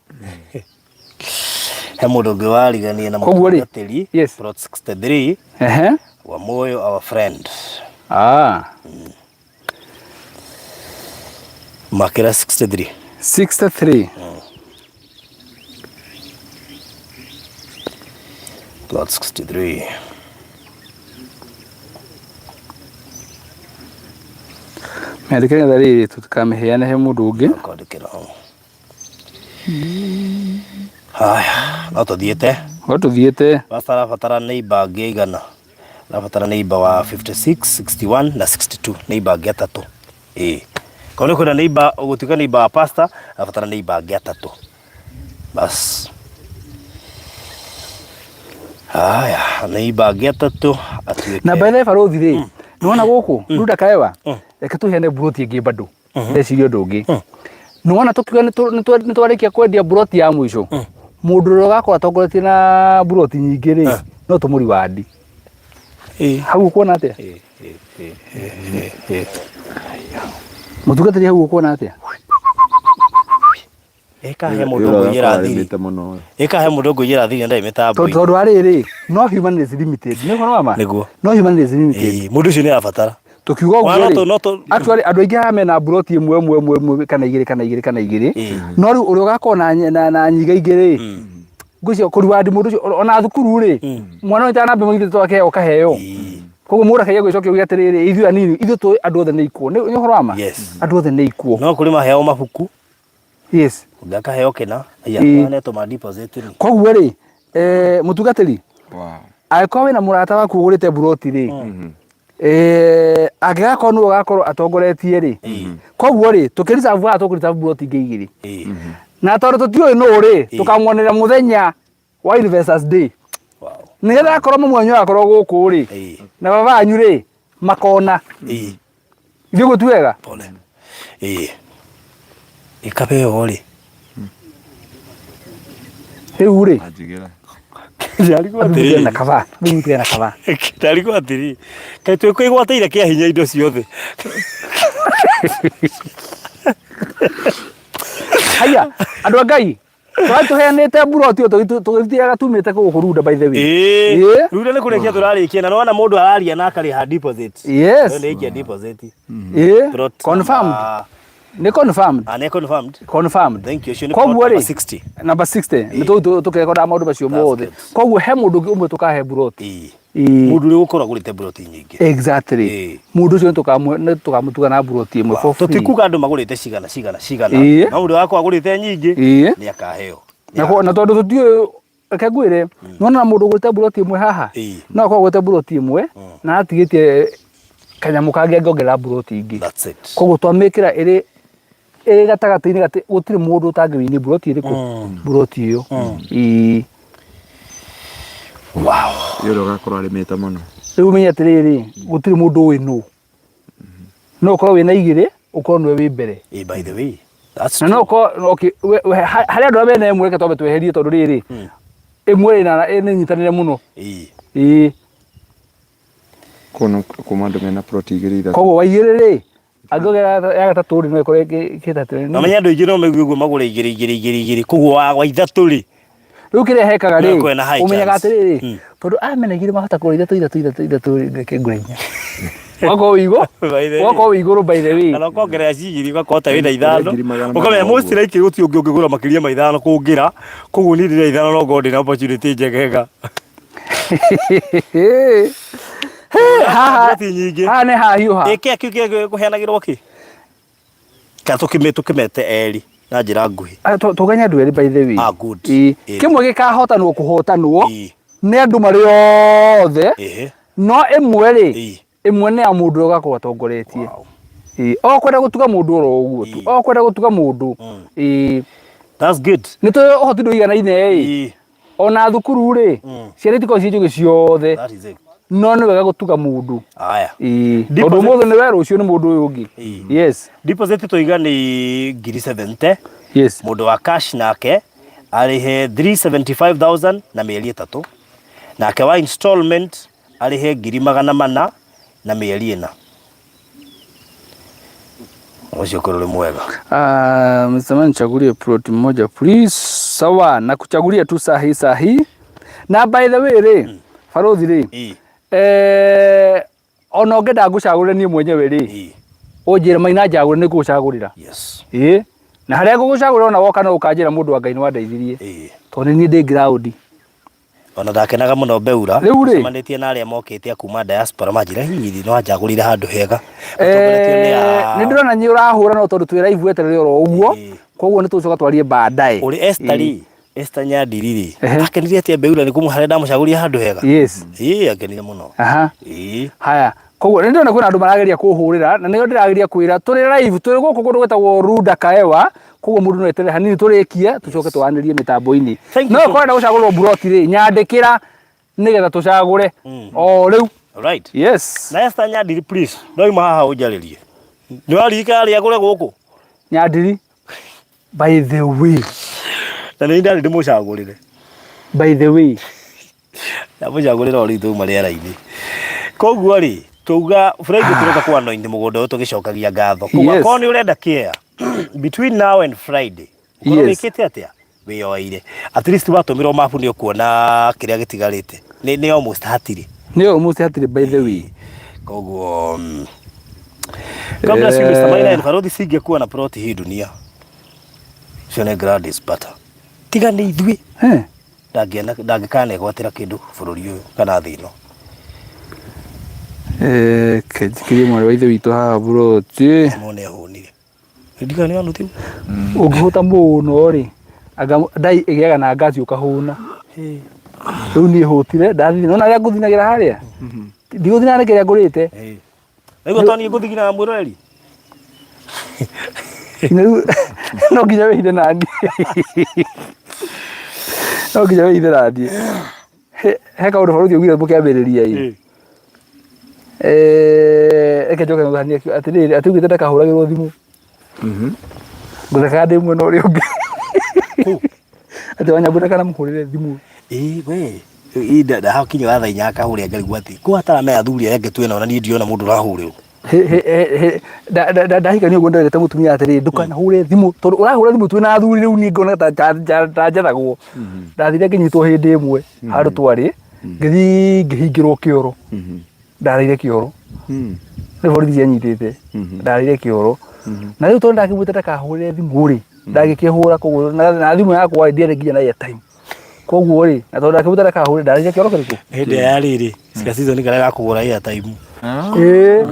He mũndũ ũngĩ warigania na Koguo rĩ, mũtungatĩri yes. plot 63 Ehe. wa Moyo our friend. Ah. Makĩra 63. 63. Plot 63. Mĩandĩke nĩgetha rĩrĩ tũtikamĩheane he mũndũ ũngĩ. Kwandĩkĩra hau. Haya, no tũthiĩte. No tũthiĩte. Pastor arabatara neighbor angĩ aigana? Arabatara neighbor wa 56, 61 na 62, neighbor angĩ atatũ. Ĩĩ. Korwo nĩ kwenda neighbor, ũgũtuĩka neighbor wa pastor, arabatara neighbor angĩ atatũ. Bas. Haya, neighbor angĩ atatũ atuĩke. Na by the way barũthi rĩ, nĩwona gũkũ Ruda Kaewa, reke tũheane mburoti ĩngĩ bado. Ndeciria ũndũ ũngĩ. Nĩwona tũkiuga nĩ twarĩkia kwendia mburoti ya mũico, mũndũ ũrĩa ũgakorwo atongoretie na mburoti nyingĩ rĩ, no tũmũriwandi. Hau ũkuona atĩa? Mũtungatĩri hau ũkuona atĩa? Ĩkahe mũndũ ngũiyĩra thiri. Arĩmĩte mũno. Ĩkahe mũndũ ngũiyĩra thiri na ndarĩ mĩtambo. Tondũ wa rĩrĩ, no human is limited. Nĩ ũhoro wa ma? Nĩguo. No human is limited. Ĩĩ, mũndũ ũcio nĩ arabatara. Tũkiuga ũguo Ona rĩ, no tũ- actually andũ aingĩ haha mena mburoti ĩmwe ĩmwe ĩmwe ĩmwe kana igĩrĩ kana igĩrĩ kana igĩrĩ. No rĩu ũrĩa ũgakorwo na na na nyiga igĩrĩ ngwĩciria kũriwandi mũndũ ũcio ona thukuru rĩ, mwana ũyũ namba ĩmwe githĩ to akĩheo kaheo. Koguo mũndũ akageria gwĩcokia uge atĩrĩrĩ, ithuĩ anini, ithuĩ tũĩ andũ othe nĩ ikuũ. Nĩ nĩ ũhoro wa ma? Yes. Andũ othe nĩ ikuũ. No kũrĩ maheo mabuku, Yes. ũngĩ akaheo kĩna, aya Ĩĩ. nĩ tũma deposit rĩ. Koguo rĩ, eh, mũtungatĩri, Wow. angĩkorwo wĩna mũrata waku ũgũrĩte mburoti rĩ, eh, angĩgakorwo nĩwe ũgakorwo atongoretie rĩ, koguo rĩ, tũkĩricabu haha tũkũricabu mburoti ingĩ igĩrĩ. Ĩĩ. Na tondũ tũtiũĩ nũ rĩ, tũkamwonera mũthenya wa Investors Day. Wow. Nĩgetha akorwo mũmwe wanyu agakorwo gũkũ rĩ, Ĩĩ. na baba wanyu rĩ, makona. Ĩĩ. Ithuĩ ũguo ti wega? Pole. Ĩĩ. Ĩkabeo rĩ. Rĩu rĩ, Anjigĩra. Ndarigwo athiĩ na atĩrĩrĩ. kaba, athiĩ na kaba. Ndarigwo atĩrĩrĩ. Kaĩ twĩkwĩgwatĩire kĩa hinya indo ciothe. Haya, andũ a Ngai, twari tũheanĩte mburoti ĩyo tũgĩthiaga tumĩte gũkũ Runda by the way. Ĩĩ. Ĩĩ. Runda nĩ kũrĩkia tũrarĩkia na nĩwona mũndũ araria na akarĩha deposit. Yes. Nĩ ikia deposit. Ĩĩ. Plot Confirmed. number- Nĩ confirmed. Ah, nĩ confirmed. Confirmed. Thank you. Ũcio nĩ Koguo plot rĩ, number 60. Number 60. Nĩ tũu tũkekoraga maũndũ macio That's mothe. good. Koguo he mũndũ ũngĩ ũmwe tũkahe mburoti. Ĩĩ. Ĩĩ. Mũndũ ũrĩa ũgũkorwo agũrĩte mburoti nyingĩ. Exactly. Ĩĩ. Mũndũ ũcio nĩ tũkamũtuga na mburoti ĩmwe for free. Tũtikuga andũ magũrĩte cigana cigana cigana. Ĩĩ. No mũndũ wakwa agũrĩte nyingĩ Ĩĩ. nĩ akaheo. Na na tondũ tũtiũĩ reke ngwĩre nĩwona mũndũ ũgũrĩte mburoti ĩmwe haha Ĩĩ. no akorwo agũrĩte mburoti ĩmwe na atigĩtie kanyamũ kangĩ angĩongerera mburoti ingĩ. That's it. Koguo twamĩkĩra ĩrĩ ĩrĩ gatagatĩ-inĩ gatĩ gũtirĩ mũndũ ũtangĩwini mburoti ĩrĩkũ mburoti ĩyo. Ĩĩ. Wow. Nĩ ũrĩa ũgakorwo arĩmĩte mũno. Rĩu ũmenye atĩrĩrĩ gũtirĩ mũndũ ũĩ nũ. No ũkorwo wĩna igĩrĩ ũkorwo nĩwe wĩ mbere. Eh, by the way. That's Na no true. ũkorwo okay, harĩ andũ arĩa mena ĩmwe reke twambe tweherie tondũ rĩrĩ ĩmwe ĩna nĩ nyitanĩre mũno. Ĩĩ. Ĩĩ. Kũu kuma andũ mena plot igĩrĩ ithatũ. Koguo wa igĩrĩ rĩ angĩongerera ya gatatũ rĩ no ĩkorwo ĩkĩte Na menya andũ aingĩ no maigue ũguo magũre igĩrĩ igĩrĩ igĩrĩ igĩrĩ koguo wa ithatũ rĩ rĩu kĩrĩa hekaga rĩ No ĩkorwo ĩna high ũmenyaga chance. atĩrĩrĩ Mm. tondũ aya mena igĩrĩ mahota kũgũra ithatũ ithatũ ithatũ ithatũ rĩ reke ngũre inya ũgakorwo wĩ igũrũ By the way. ũgakorwo wĩ igũrũ by the way kana ũkongerera cigiri ũgakorwo ta wĩna ithano 400,000 ũkamenya most likely gũtirĩ ũngĩ ũngĩgũra makĩria ma ithano kũngĩra koguo niĩ ndĩna ithano no ngorwo ndĩna opportunity njegega haha Ploti nyingĩ. haha nĩ hahiũha ĩkĩa kĩu kĩrĩa kũheanagĩrwo kĩ kana tũkĩme tũkĩmete erĩ na njĩra nguhĩ Ah, tũganye andũ erĩ by the way Ah, good. Ĩĩ. Ĩĩ. kĩmwe gĩkahotanwo kũhotanwo Ĩĩ. nĩ andũ marĩ othe Ĩhĩ. no ĩmwe rĩ Ĩĩ. Ĩmwe nĩ ya mũndũ ũrĩa ũgakorwo atongoretie. Wow. Ĩĩ, o kwenda gũtuga mũndũ oro ũguo tu. O kwenda gũtuga mũndũ. Ĩĩ. That's good. Nĩ tũĩ ũhoti ndũiganaine ĩ. Ona thukuru rĩ, ciana itikoragwo ciĩ njũgĩ ciothe. That is it. No nĩ wega gũtuga mũndũ. Aya. Ĩĩ. Deposit- Tondũ ũmũthĩ nĩ we rũciũ nĩ mũndũ ũyũ ũngĩ. Ĩĩ. Yes. Deposit tũiga nĩ ngiri 70. Yes. Mũndũ wa cash nake arĩhe 375,000 na mĩeri ĩtatũ. Nake wa installment arĩhe 400,000 na mĩeri ĩna. Ũcio ũkorwo ũrĩ mwega. Ah, Mr. Man nichagulie plot moja please. Sawa, nakuchagulia tu sahi sahi. Na by the way rĩ, Barothi rĩ, Ĩĩ. eh, ona ũngĩenda ngũcagũrĩre niĩ mwenyewe rĩ, Ĩĩ. ũnjĩre Maina njagũre nĩ ngũgũcagũrĩra. Yes. Ĩĩ. Na harĩa ngũgũcagũrĩra ona woka no ũkanjĩra mũndũ wa Ngai nĩ wandeithirie. Ĩĩ. Tondũ nĩ niĩ ndĩ ground. Ona ndakenaga mũno Beura Rĩu rĩ? cemanĩtie na arĩa mokĩte a kuma diaspora manjĩra hihi no anjagũrire handũ hega Matongoretio nĩ a- nä ndä rona nä å rahå ra no tondå twä raibu eterere oro å guo Ĩĩ. koguo nä tå coka twarie baadaye ũrĩ Esther rĩ Esther Nyandiri rĩ Ehe. akenire atĩa Beura nĩ kũmũ harĩa ndamũcagũrire handũ hega Yes. ĩĩ akenire mũno Aha. ĩĩ Haya, koguo nä ndĩrona kwĩna andũ marageria kũhũrĩra na nĩo ndĩrageria kwĩra tũrĩ live tũrĩ gũkũ kũndũ gwĩtagwo Runda Kaewa koguo mũndũ no eterere hanini tũrĩkie tũcoke twanĩrie mĩtambo-inĩ Thank you no so ũkorwo gũcagũrwo mburoti rĩ nyandĩkĩra nĩgetha tũcagũre o rĩu right yes na Esther Nyandiri please ndoima haha ũnjarĩrie nĩ waririkana rĩa gũre gũkũ Nyandiri by the way na nĩ ndarĩ ndĩmũcagũrĩre by the way ndamũcagũrĩra o rĩu twauma rĩera-inĩ koguo rĩ twauga Friday tũroka kwa anointi mũgũnda ũyũ tũgĩcokagia ngatho koguo Yes. akorwo nĩ ũrenda care between now and Friday ũkorwo Yes. wĩkĩte atĩa wĩyoeire at least watũmĩrwo mabu nĩ ũkuona kĩrĩa gĩtigarĩte nĩ nĩ almost hatirĩ nĩ almost hatirĩ by the way koguo God bless you Mr. Maina and Barothi singekuwa na ploti hii dunia cio nĩ Gladys Butter tiga nĩ ithuĩ Eh, ndangĩkanegwatĩra kĩndũ bũrũri ũyũ kana thĩ ĩno eh, kenjikirie mwarĩ wa ithe witũ haha buroti mone ahũnire ndirikana nĩ anuthi ũngĩhũta mũno rĩ anga ndai ĩgĩaga na ngaci ũkahũna rĩu niĩ hũtire ndathiĩ nona harĩa ngũthinagĩra harĩa ndigũthina nĩ kĩrĩa ngũrĩte naigua to niĩ ngũthiginaga mwĩroreri Nginya rĩu no nginya wĩhithe naniĩ no nginya wĩhithe naniĩ he he kaũndũ barũthi augire mũkĩambĩrĩria ĩ Eh, reke njoke ngũhanie atĩrĩrĩ atĩ augĩte ndakahũragĩrwo thimũ ngũthekaga ndĩ mwena ũrĩa ũngĩ atĩ wanyambu ndakanamũhũrĩre thimũ ĩĩ we ndahakinya wa thaa inya akahũrĩa ngarigwo atĩ kũ hataramenya athuri arĩa angĩ twĩnao na niĩ ndiona mũndũ ũrahũrĩrwo ndahikania ũguo nderete mũtumia atĩrĩ ndũkanahũre thimũ tondũ ũrahũra thimũ twĩna athuri rĩu niĩ ngona ta ta njathagwo ndathire ngĩnyitwo hĩndĩ ĩmwe handũ twarĩ ngĩthiĩ ngĩhingĩrwo kĩoro ndarĩire kĩoro nĩ borithi cianyitĩte ndarĩire kĩoro na rĩu tondũ ndakĩmwĩte ndakahũrĩre thimũ rĩ ndagĩkĩhũra koguo na na thimũ yakwa rĩ ndiarĩ nginya na airtime koguo rĩ na tondũ ndakĩmwĩte ndakahũrĩre ndarĩire kĩoro kĩrĩkũ hĩndĩ ya rĩrĩ cika season karĩa ga kũgũra airtime ĩĩ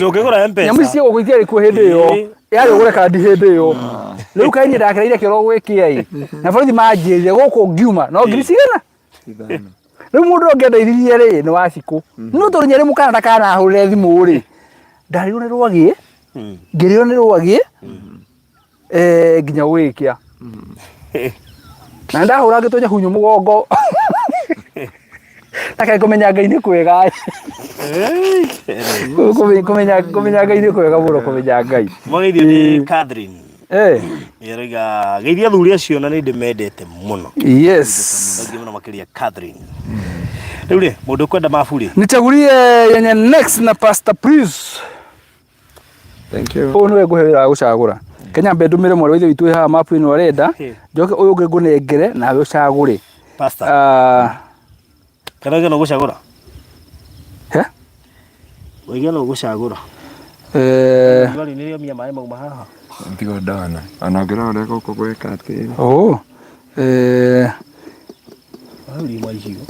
ũngĩgũra mpesa nyamũ ici gũkũ itiarĩ kuo hĩndĩ ĩyo Ĩĩ. yarĩ ũgũre kandi hĩndĩ ĩyo rĩu kaĩ niĩ ndakereire kĩoro gwĩkĩa ĩ na borithi manjĩrire gũkũ ngiuma no ngiri cigana rĩu mũndũ ũngĩandeithirie rĩ nĩ wacikũ no tondũ nyarĩ mũkana ndakanahũrĩre thimũ rĩ ndarĩirwo nĩ rwagĩ ngĩrĩo nĩ rwagĩ eh, nginya gwĩkĩa na ndahũra ngĩtonya hunyũ mũgongo Akae kũmenya Ngai nĩ kwega kũmenya kũmenya Ngai nĩ kwega mũno kũmenya Ngai Mwageithio nĩ Catherine eh Ĩroiga geithia athuri acio na nĩ ndĩmendete mũno yes Thengiũ mũno makĩria Catherine rĩu rĩ mũndũ ũkwenda mabu rĩ nichagulie yenye next na Pastor Please Thank you. ũyũ nĩwe ngũhe wĩra wa gũcagũra Kenya mbe ndũmĩre mwarĩ wa ithe witũ wĩ haha mapu ĩno arenda njoke ũyũ ũngĩ ngũnengere nawe ũcagũre Pastor Ah, kana ũige no gũcagũra he? ũige no gũcagũra Eh, riũa rĩu nĩrĩomia maĩ mauma haha Tigo ndona. Ona ũngĩrora ũrĩa gũkũ gwĩka atĩ. oh, eh, hau riuma ihiũ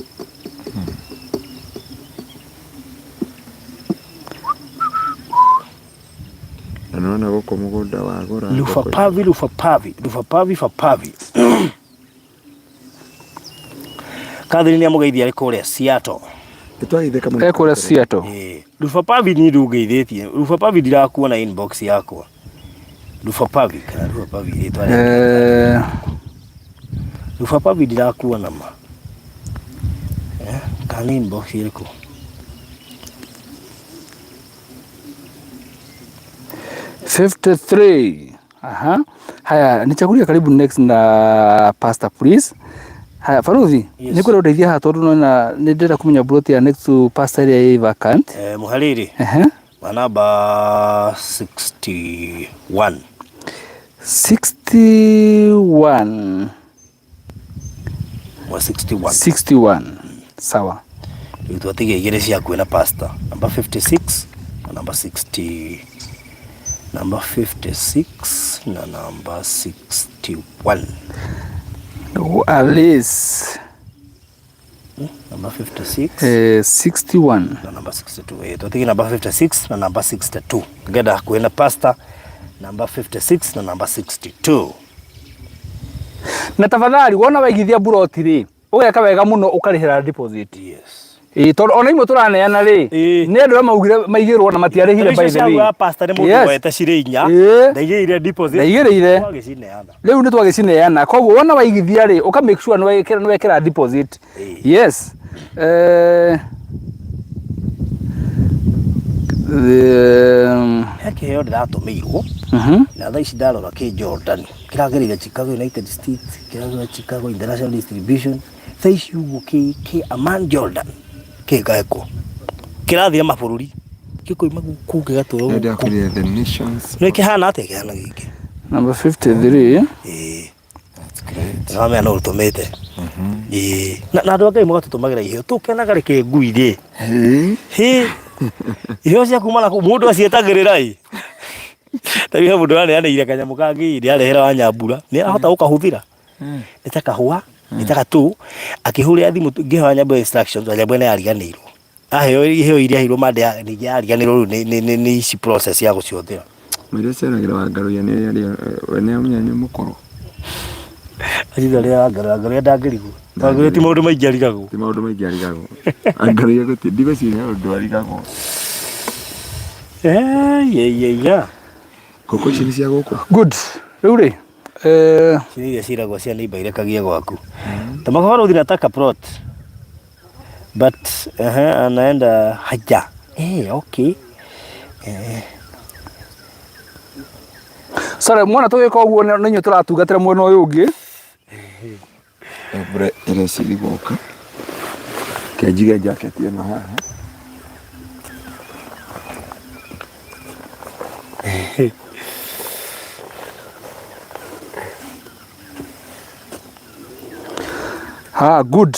Na nĩwona gũkũ mũgũnda wagũra. Lufapavi lufapavi lufapavi fapavi Catherine nĩ amũgeithia arĩ kũrĩa Seattle. Nĩtwagĩtheka mũno. Ekũrĩa Seattle. Ĩĩ. Ruba Pavi ni ndũngeithĩtie. Ruba Pavi ndirakuona inbox yakwa. Ruba Pavi kana Ruba Pavi rĩtwa rĩake. Ruba Pavi ndirakuona ma. Eh, kana nĩ inbox ĩrĩkũ? 53. Aha. Haya, nichagulie karibu next na pastor please. Haya, Faruthi, Yes. nĩ kwenda ũndeithie haha tondũ nona nĩ ndĩrenda kũmenya plot ya next to pastor ĩrĩa ĩ vacant. Eh, mũharĩrĩ Ehe. wa namba 61. 61. Wa 61. 61. Sawa. Rĩu twatiga igĩrĩ cia kwĩna pastor. Namba 56 na namba 60. Namba 56 na namba 61. Alice. Namba 56 61. na namba 62. Twatige namba 56 na namba 62. Ngenda kwĩna pastor namba 56 na namba 62. Na tafadhali wona waigithia buroti rĩ, ũgeka wega mũno ũkarĩhĩra deposit. Yes. Ĩĩ tondũ ona imwe tũraneana rĩ, Ĩĩ. nĩ andũ arĩa maugire maigĩrwo na matiarĩhire by the way. Wa pastor nĩ mũndũ Yes. woete cirĩ inya. Ĩĩ. Ndaigĩrĩire deposit. Ndaigĩrĩire. Twagĩcineana. Rĩu nĩ twagĩcineana koguo wona waigithia rĩ ũka make sure nĩ wekĩra deposit. Ĩĩ. Yes. He kĩheo ndĩratũmĩirwo na thaa ici ndarora kĩ Jordan kĩragereire Chicago United States, kĩragerera Chicago International Distribution, thaa ici ũguo kĩ kĩ Amman Jordan kĩgekwo kĩrathira mabũrũri gĩkoima gũkũ gĩgatwarwo Nĩ gũkũ. ndakwĩrire the nations. Nĩ kĩhana atĩa kĩhana gĩkĩ? Number 53. Ĩĩ. That's great. Nĩwamenya no ũtũmĩte. Ĩĩ. Na na andũ a Ngai mũgatũtũmagĩra iheo tũkenaga reke ngui rĩ. Hey. Hĩ. Iheo cia kuma na kũu mũndũ acietagĩrĩra ĩ. Ta rĩu he mũndũ ũraneanĩire kanyamũ kangĩ ĩ arehera wa nyambura nĩ arahota gũkahũthĩra. Nĩ ta kahũa, nĩ ta gatũ, akĩhũrĩra thimũ ngĩhe Wanyambura instructions, Wanyambura nĩ ariganĩirwo. Aheo iheo iria aheirwo Monday ningĩ ariganĩrwo rĩu nĩ ici process ya gũcihũthĩra. Mũirũ aceragĩra Wangarũiya nĩ arĩa we nĩ amenya nĩ mũkũrũ. Acitho rĩa Wangarũiya, Wangarũiya ndangĩrigwo. Wangarũiya ti maũndũ maingĩ arigagwo. Ti maũndũ maingĩ arigagwo. Wangarũiya gũtirĩ ndigwĩciria ũndũ arigagwo. Yeiyeya. Ngũkũ ici nĩ cia gũkũ? Good. Rĩu rĩ, Ici nĩ iria ciragwo cia neighbor irekagie gwaku. Ta Mabarothi nataka plot. But anaenda haja. Okay. Sorry, mwana tũgĩka ũguo nĩ inyuĩ tũratungatĩra mwena ũyũ ũngĩ. Mbura ĩreciri gũka. Reke njige jacket ĩno haha. Ha, good.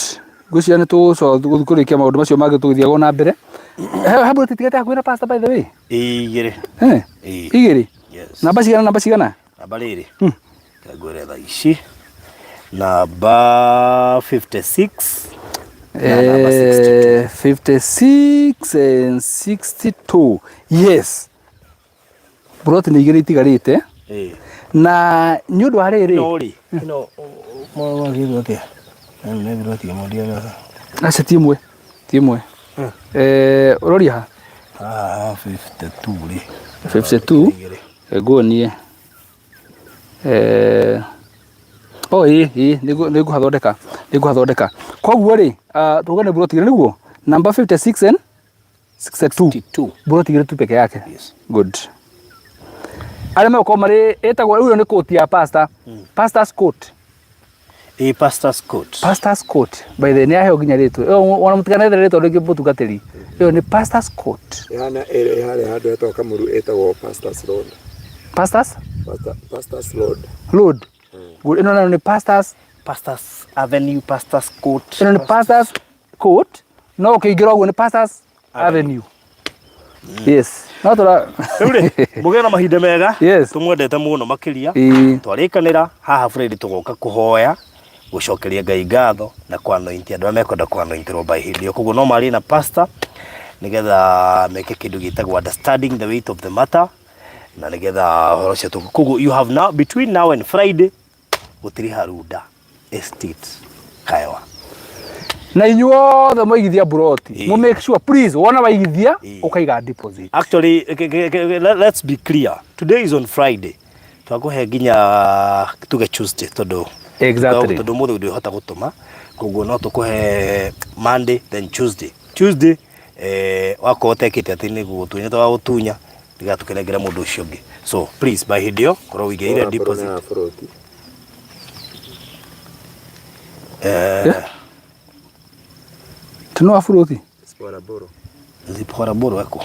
Ngwĩciria nĩ tũgũcoka kũrĩkia maũndũ macio mangĩ tũgĩthiaga na mbere. He mbura titigĩte hakuhĩ na pastor by the way. Igĩrĩ. Eh, Ĩĩ. igĩrĩ. Yes. Namba cigana namba cigana? Namba rĩrĩ. Reke ngwĩre thaa ici. Namba 56 na namba 62. 56 and 62. Yes. Buroti nĩ igĩrĩ itigarĩte. Ĩĩ. Na nĩ ũndũ wa rĩrĩ. Ĩno rĩ, ĩno mwagĩrwo atĩa? Nĩ buroti ĩmwe ndiagaga. Aca ti ĩmwe. Ti ĩmwe. Ũroria ha? Haha 52 rĩ. 52. Nguonie. Oh, ĩĩ, ĩĩ, nĩngũhathondeka, nĩngũhathondeka. Koguo rĩ, tuge nĩ buroti igĩrĩ nĩguo? Number 56 and 62. 62. Buroti igĩrĩ tu peke yake. Yes. Good. Arĩa megũkorwo marĩ ĩtagwo rĩu ĩyo nĩ coat ya pastor. Pastor's coat. Ĩĩ, pastor's coat. Pastor's coat. By the way, nĩ aheo nginya rĩtwa. Ĩyo ona mũtikanethere rĩtwa rĩngĩ mũtungatĩri. Ĩyo nĩ pastor's coat. Ĩhana ĩrĩa harĩa handũ hetagwo Kamuru ĩtagwo Pastor's Road. Pastor's Pastor's Road. Road. Good. Ĩno nayo nĩ pastor's Pastor's Avenue, Pastor's Court. ĩno nĩ pastor's coat. No ũkĩingĩra ũguo nĩ pastor's avenue. Yes. No tũra Rĩu rĩ, mũgĩe na mahinda mega. Yes. Tũmwendete mũno makĩria. Ĩĩ. Twarĩkanĩra haha Friday tũgoka kũhoya gũcokeria Ngai ngatho na kũanointi andũ arĩa mekwenda kũanointirwo by hĩndĩ ĩyo. Koguo no marie na pastor nĩgetha meke kĩndũ gĩtagwo understanding the weight of the matter na nĩgetha ũhoro ũcio tũ koguo you have now between now and Friday gũtirĩ Harunda Estate Kaewa. Na inyuothe mwaigithia mburoti, mũ make sure please, wona waigithia ũkaiga deposit. Actually, let's be clear, today is on Friday, twakũhe nginya tuge Tuesday, tondũ tondũ mũthĩ ndwĩhota gũtũma, koguo no tũkũhe Monday, then Tuesday. Tuesday wakorwo ũtekĩte atĩ nĩ gũgũtunya tũgagũtunya nĩgetha tũkĩnengere mũndũ ũcio ũngĩ. So please, by hĩndĩ ĩyo korwo wĩigĩrĩire deposit. Tino wa buroti. Zipora Boro eko.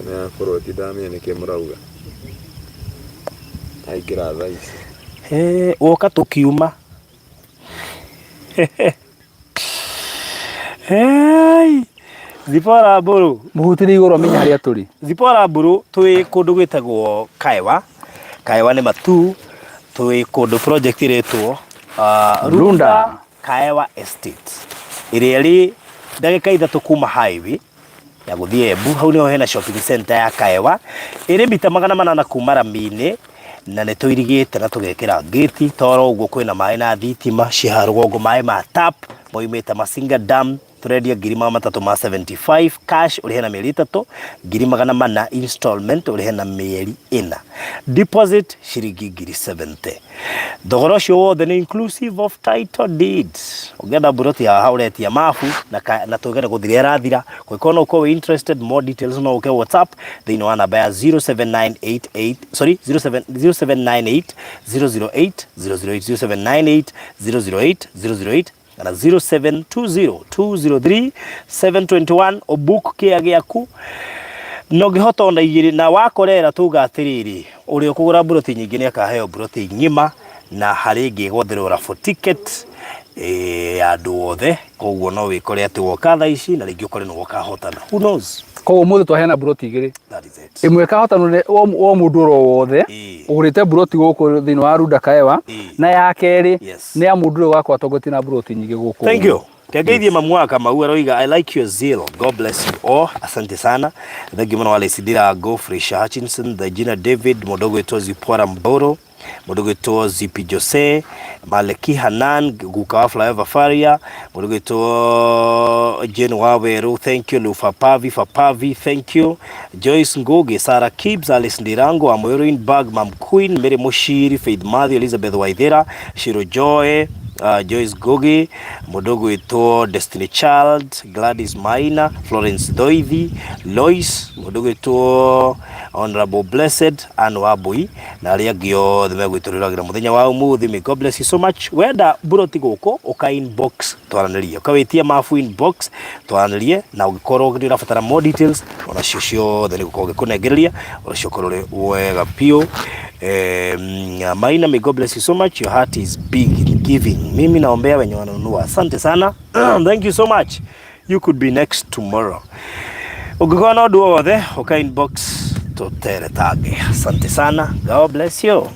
Nĩ ya buroti, ndamenya nĩkĩ mũrauga. Aingĩra thaa ici. Woka tũkiuma. Hey, Zipora Mburu. Mũhutĩrie igũrũ amenye harĩa tũrĩ. Zipora Mburu, twĩ kũndũ gwĩtagwo Kaewa. Kaewa nĩ Matu. Twĩ kũndũ project ĩretwo Runda. Kaewa Estate, ĩrĩa ĩrĩ ndagĩka 3 kuma highway ya gũthiĩ Embu. Hau nĩho hena shopping center ya Kaewa, ĩrĩ mita 800 kuma rami-inĩ, na nĩ tũirigĩte na tũgekĩra ngĩti toro ũguo. Kwĩna maĩ na thitima ciĩ haha rũgongo, maĩ ma tap moimĩte Masinga Dam. Tũrendia 375,000 cash, ũrĩhe na mĩeri 3, 400,000 installment, ũrĩhe na mĩeri 4, deposit ciringi 70,000. Thogora ũcio wothe nĩ inclusive of title deeds. Ũngĩenda mburoti haha, ũretia mabu na, na tuge nĩ gũthira ĩrathira. Kũngĩkorwo no ũkorwo wĩ interested, more details no ũke WhatsApp thĩinĩ wa namba ya 07988, sorry, 07 0798 008 008, 0798 008 008 kana 0720 203 721. Ũbook kĩa gĩaku na ũngĩhota ona igĩrĩ na wakorera, tuga atĩrĩrĩ, ũrĩa ũkũgũra mburoti nyingĩ nĩ akaheo mburoti ng'ima, na harĩ ĩngĩ ĩgwetherwo raffle ticket ya andũ othe. Koguo no wĩkore atĩ woka thaa ici na rĩngĩ ũkore nĩ woka hotana, who knows? Koguo mũthĩ twaheana mburoti igĩrĩ. That is it. Ĩmwe ĩkahotanwo nĩ o mũndũ oro wothe ũgũrĩte mburoti gũkũ thĩinĩ wa Runda Kaewa, na ya kerĩ nĩ ya mũndũ ũrĩa ũgakorwo atongoretie na mburoti nyingĩ gũkũ. Thank you. Kengeithie mamu wa Kamau, aroiga, "I like your zeal. God bless you all." Asante sana. Thank you muno. Alice Ndirango, Frisha Hutchinson, Regina David, mũndũ ũgwĩtwo Zipora Mboro, mũndũ ũgwĩtwo Zipi Jose, Maleki Hanan, guka wa Flyover Faria, mũndũ ũgwĩtwo Jane Waweru, thank you. Lufa Pavi Fapavi, thank you. Joyce Ngugi, Sarah Kibbs, Alice Ndirango, Amoyo Bag, Mam Queen, Mary Mushiri, Faith Matthew, Elizabeth Waithera, Shiro Joy, Joyce Ngugi, mũndũ ũgwĩtwo Destiny Child, Gladys Maina, Florence Doithi, Lois, mũndũ ũgwĩtwo Honorable Blessed Ann Wambui na arĩa angĩ othe megwĩtũrĩragĩra mũthenya wa ũmũthĩ. May God bless you so much. Wenda mburoti gũkũ, ũka inbox twaranĩrie, ũkawĩtia mabu inbox twaranĩrie, na ũngĩkorwo nĩ ũrabatara more details onacio ciothe nĩ gũkorwo ngĩkũnengereria onacio ũkorwo ũrĩ wega biũ. Maina, may God bless you so much. Your heart is big in giving. Mimi naombea wenye wananunua. Asante sana. Thank you so much. You could be next tomorrow. Ũngĩkorwo na ũndũ o wothe, ũka inbox tũteretange. Asante sana. God bless you.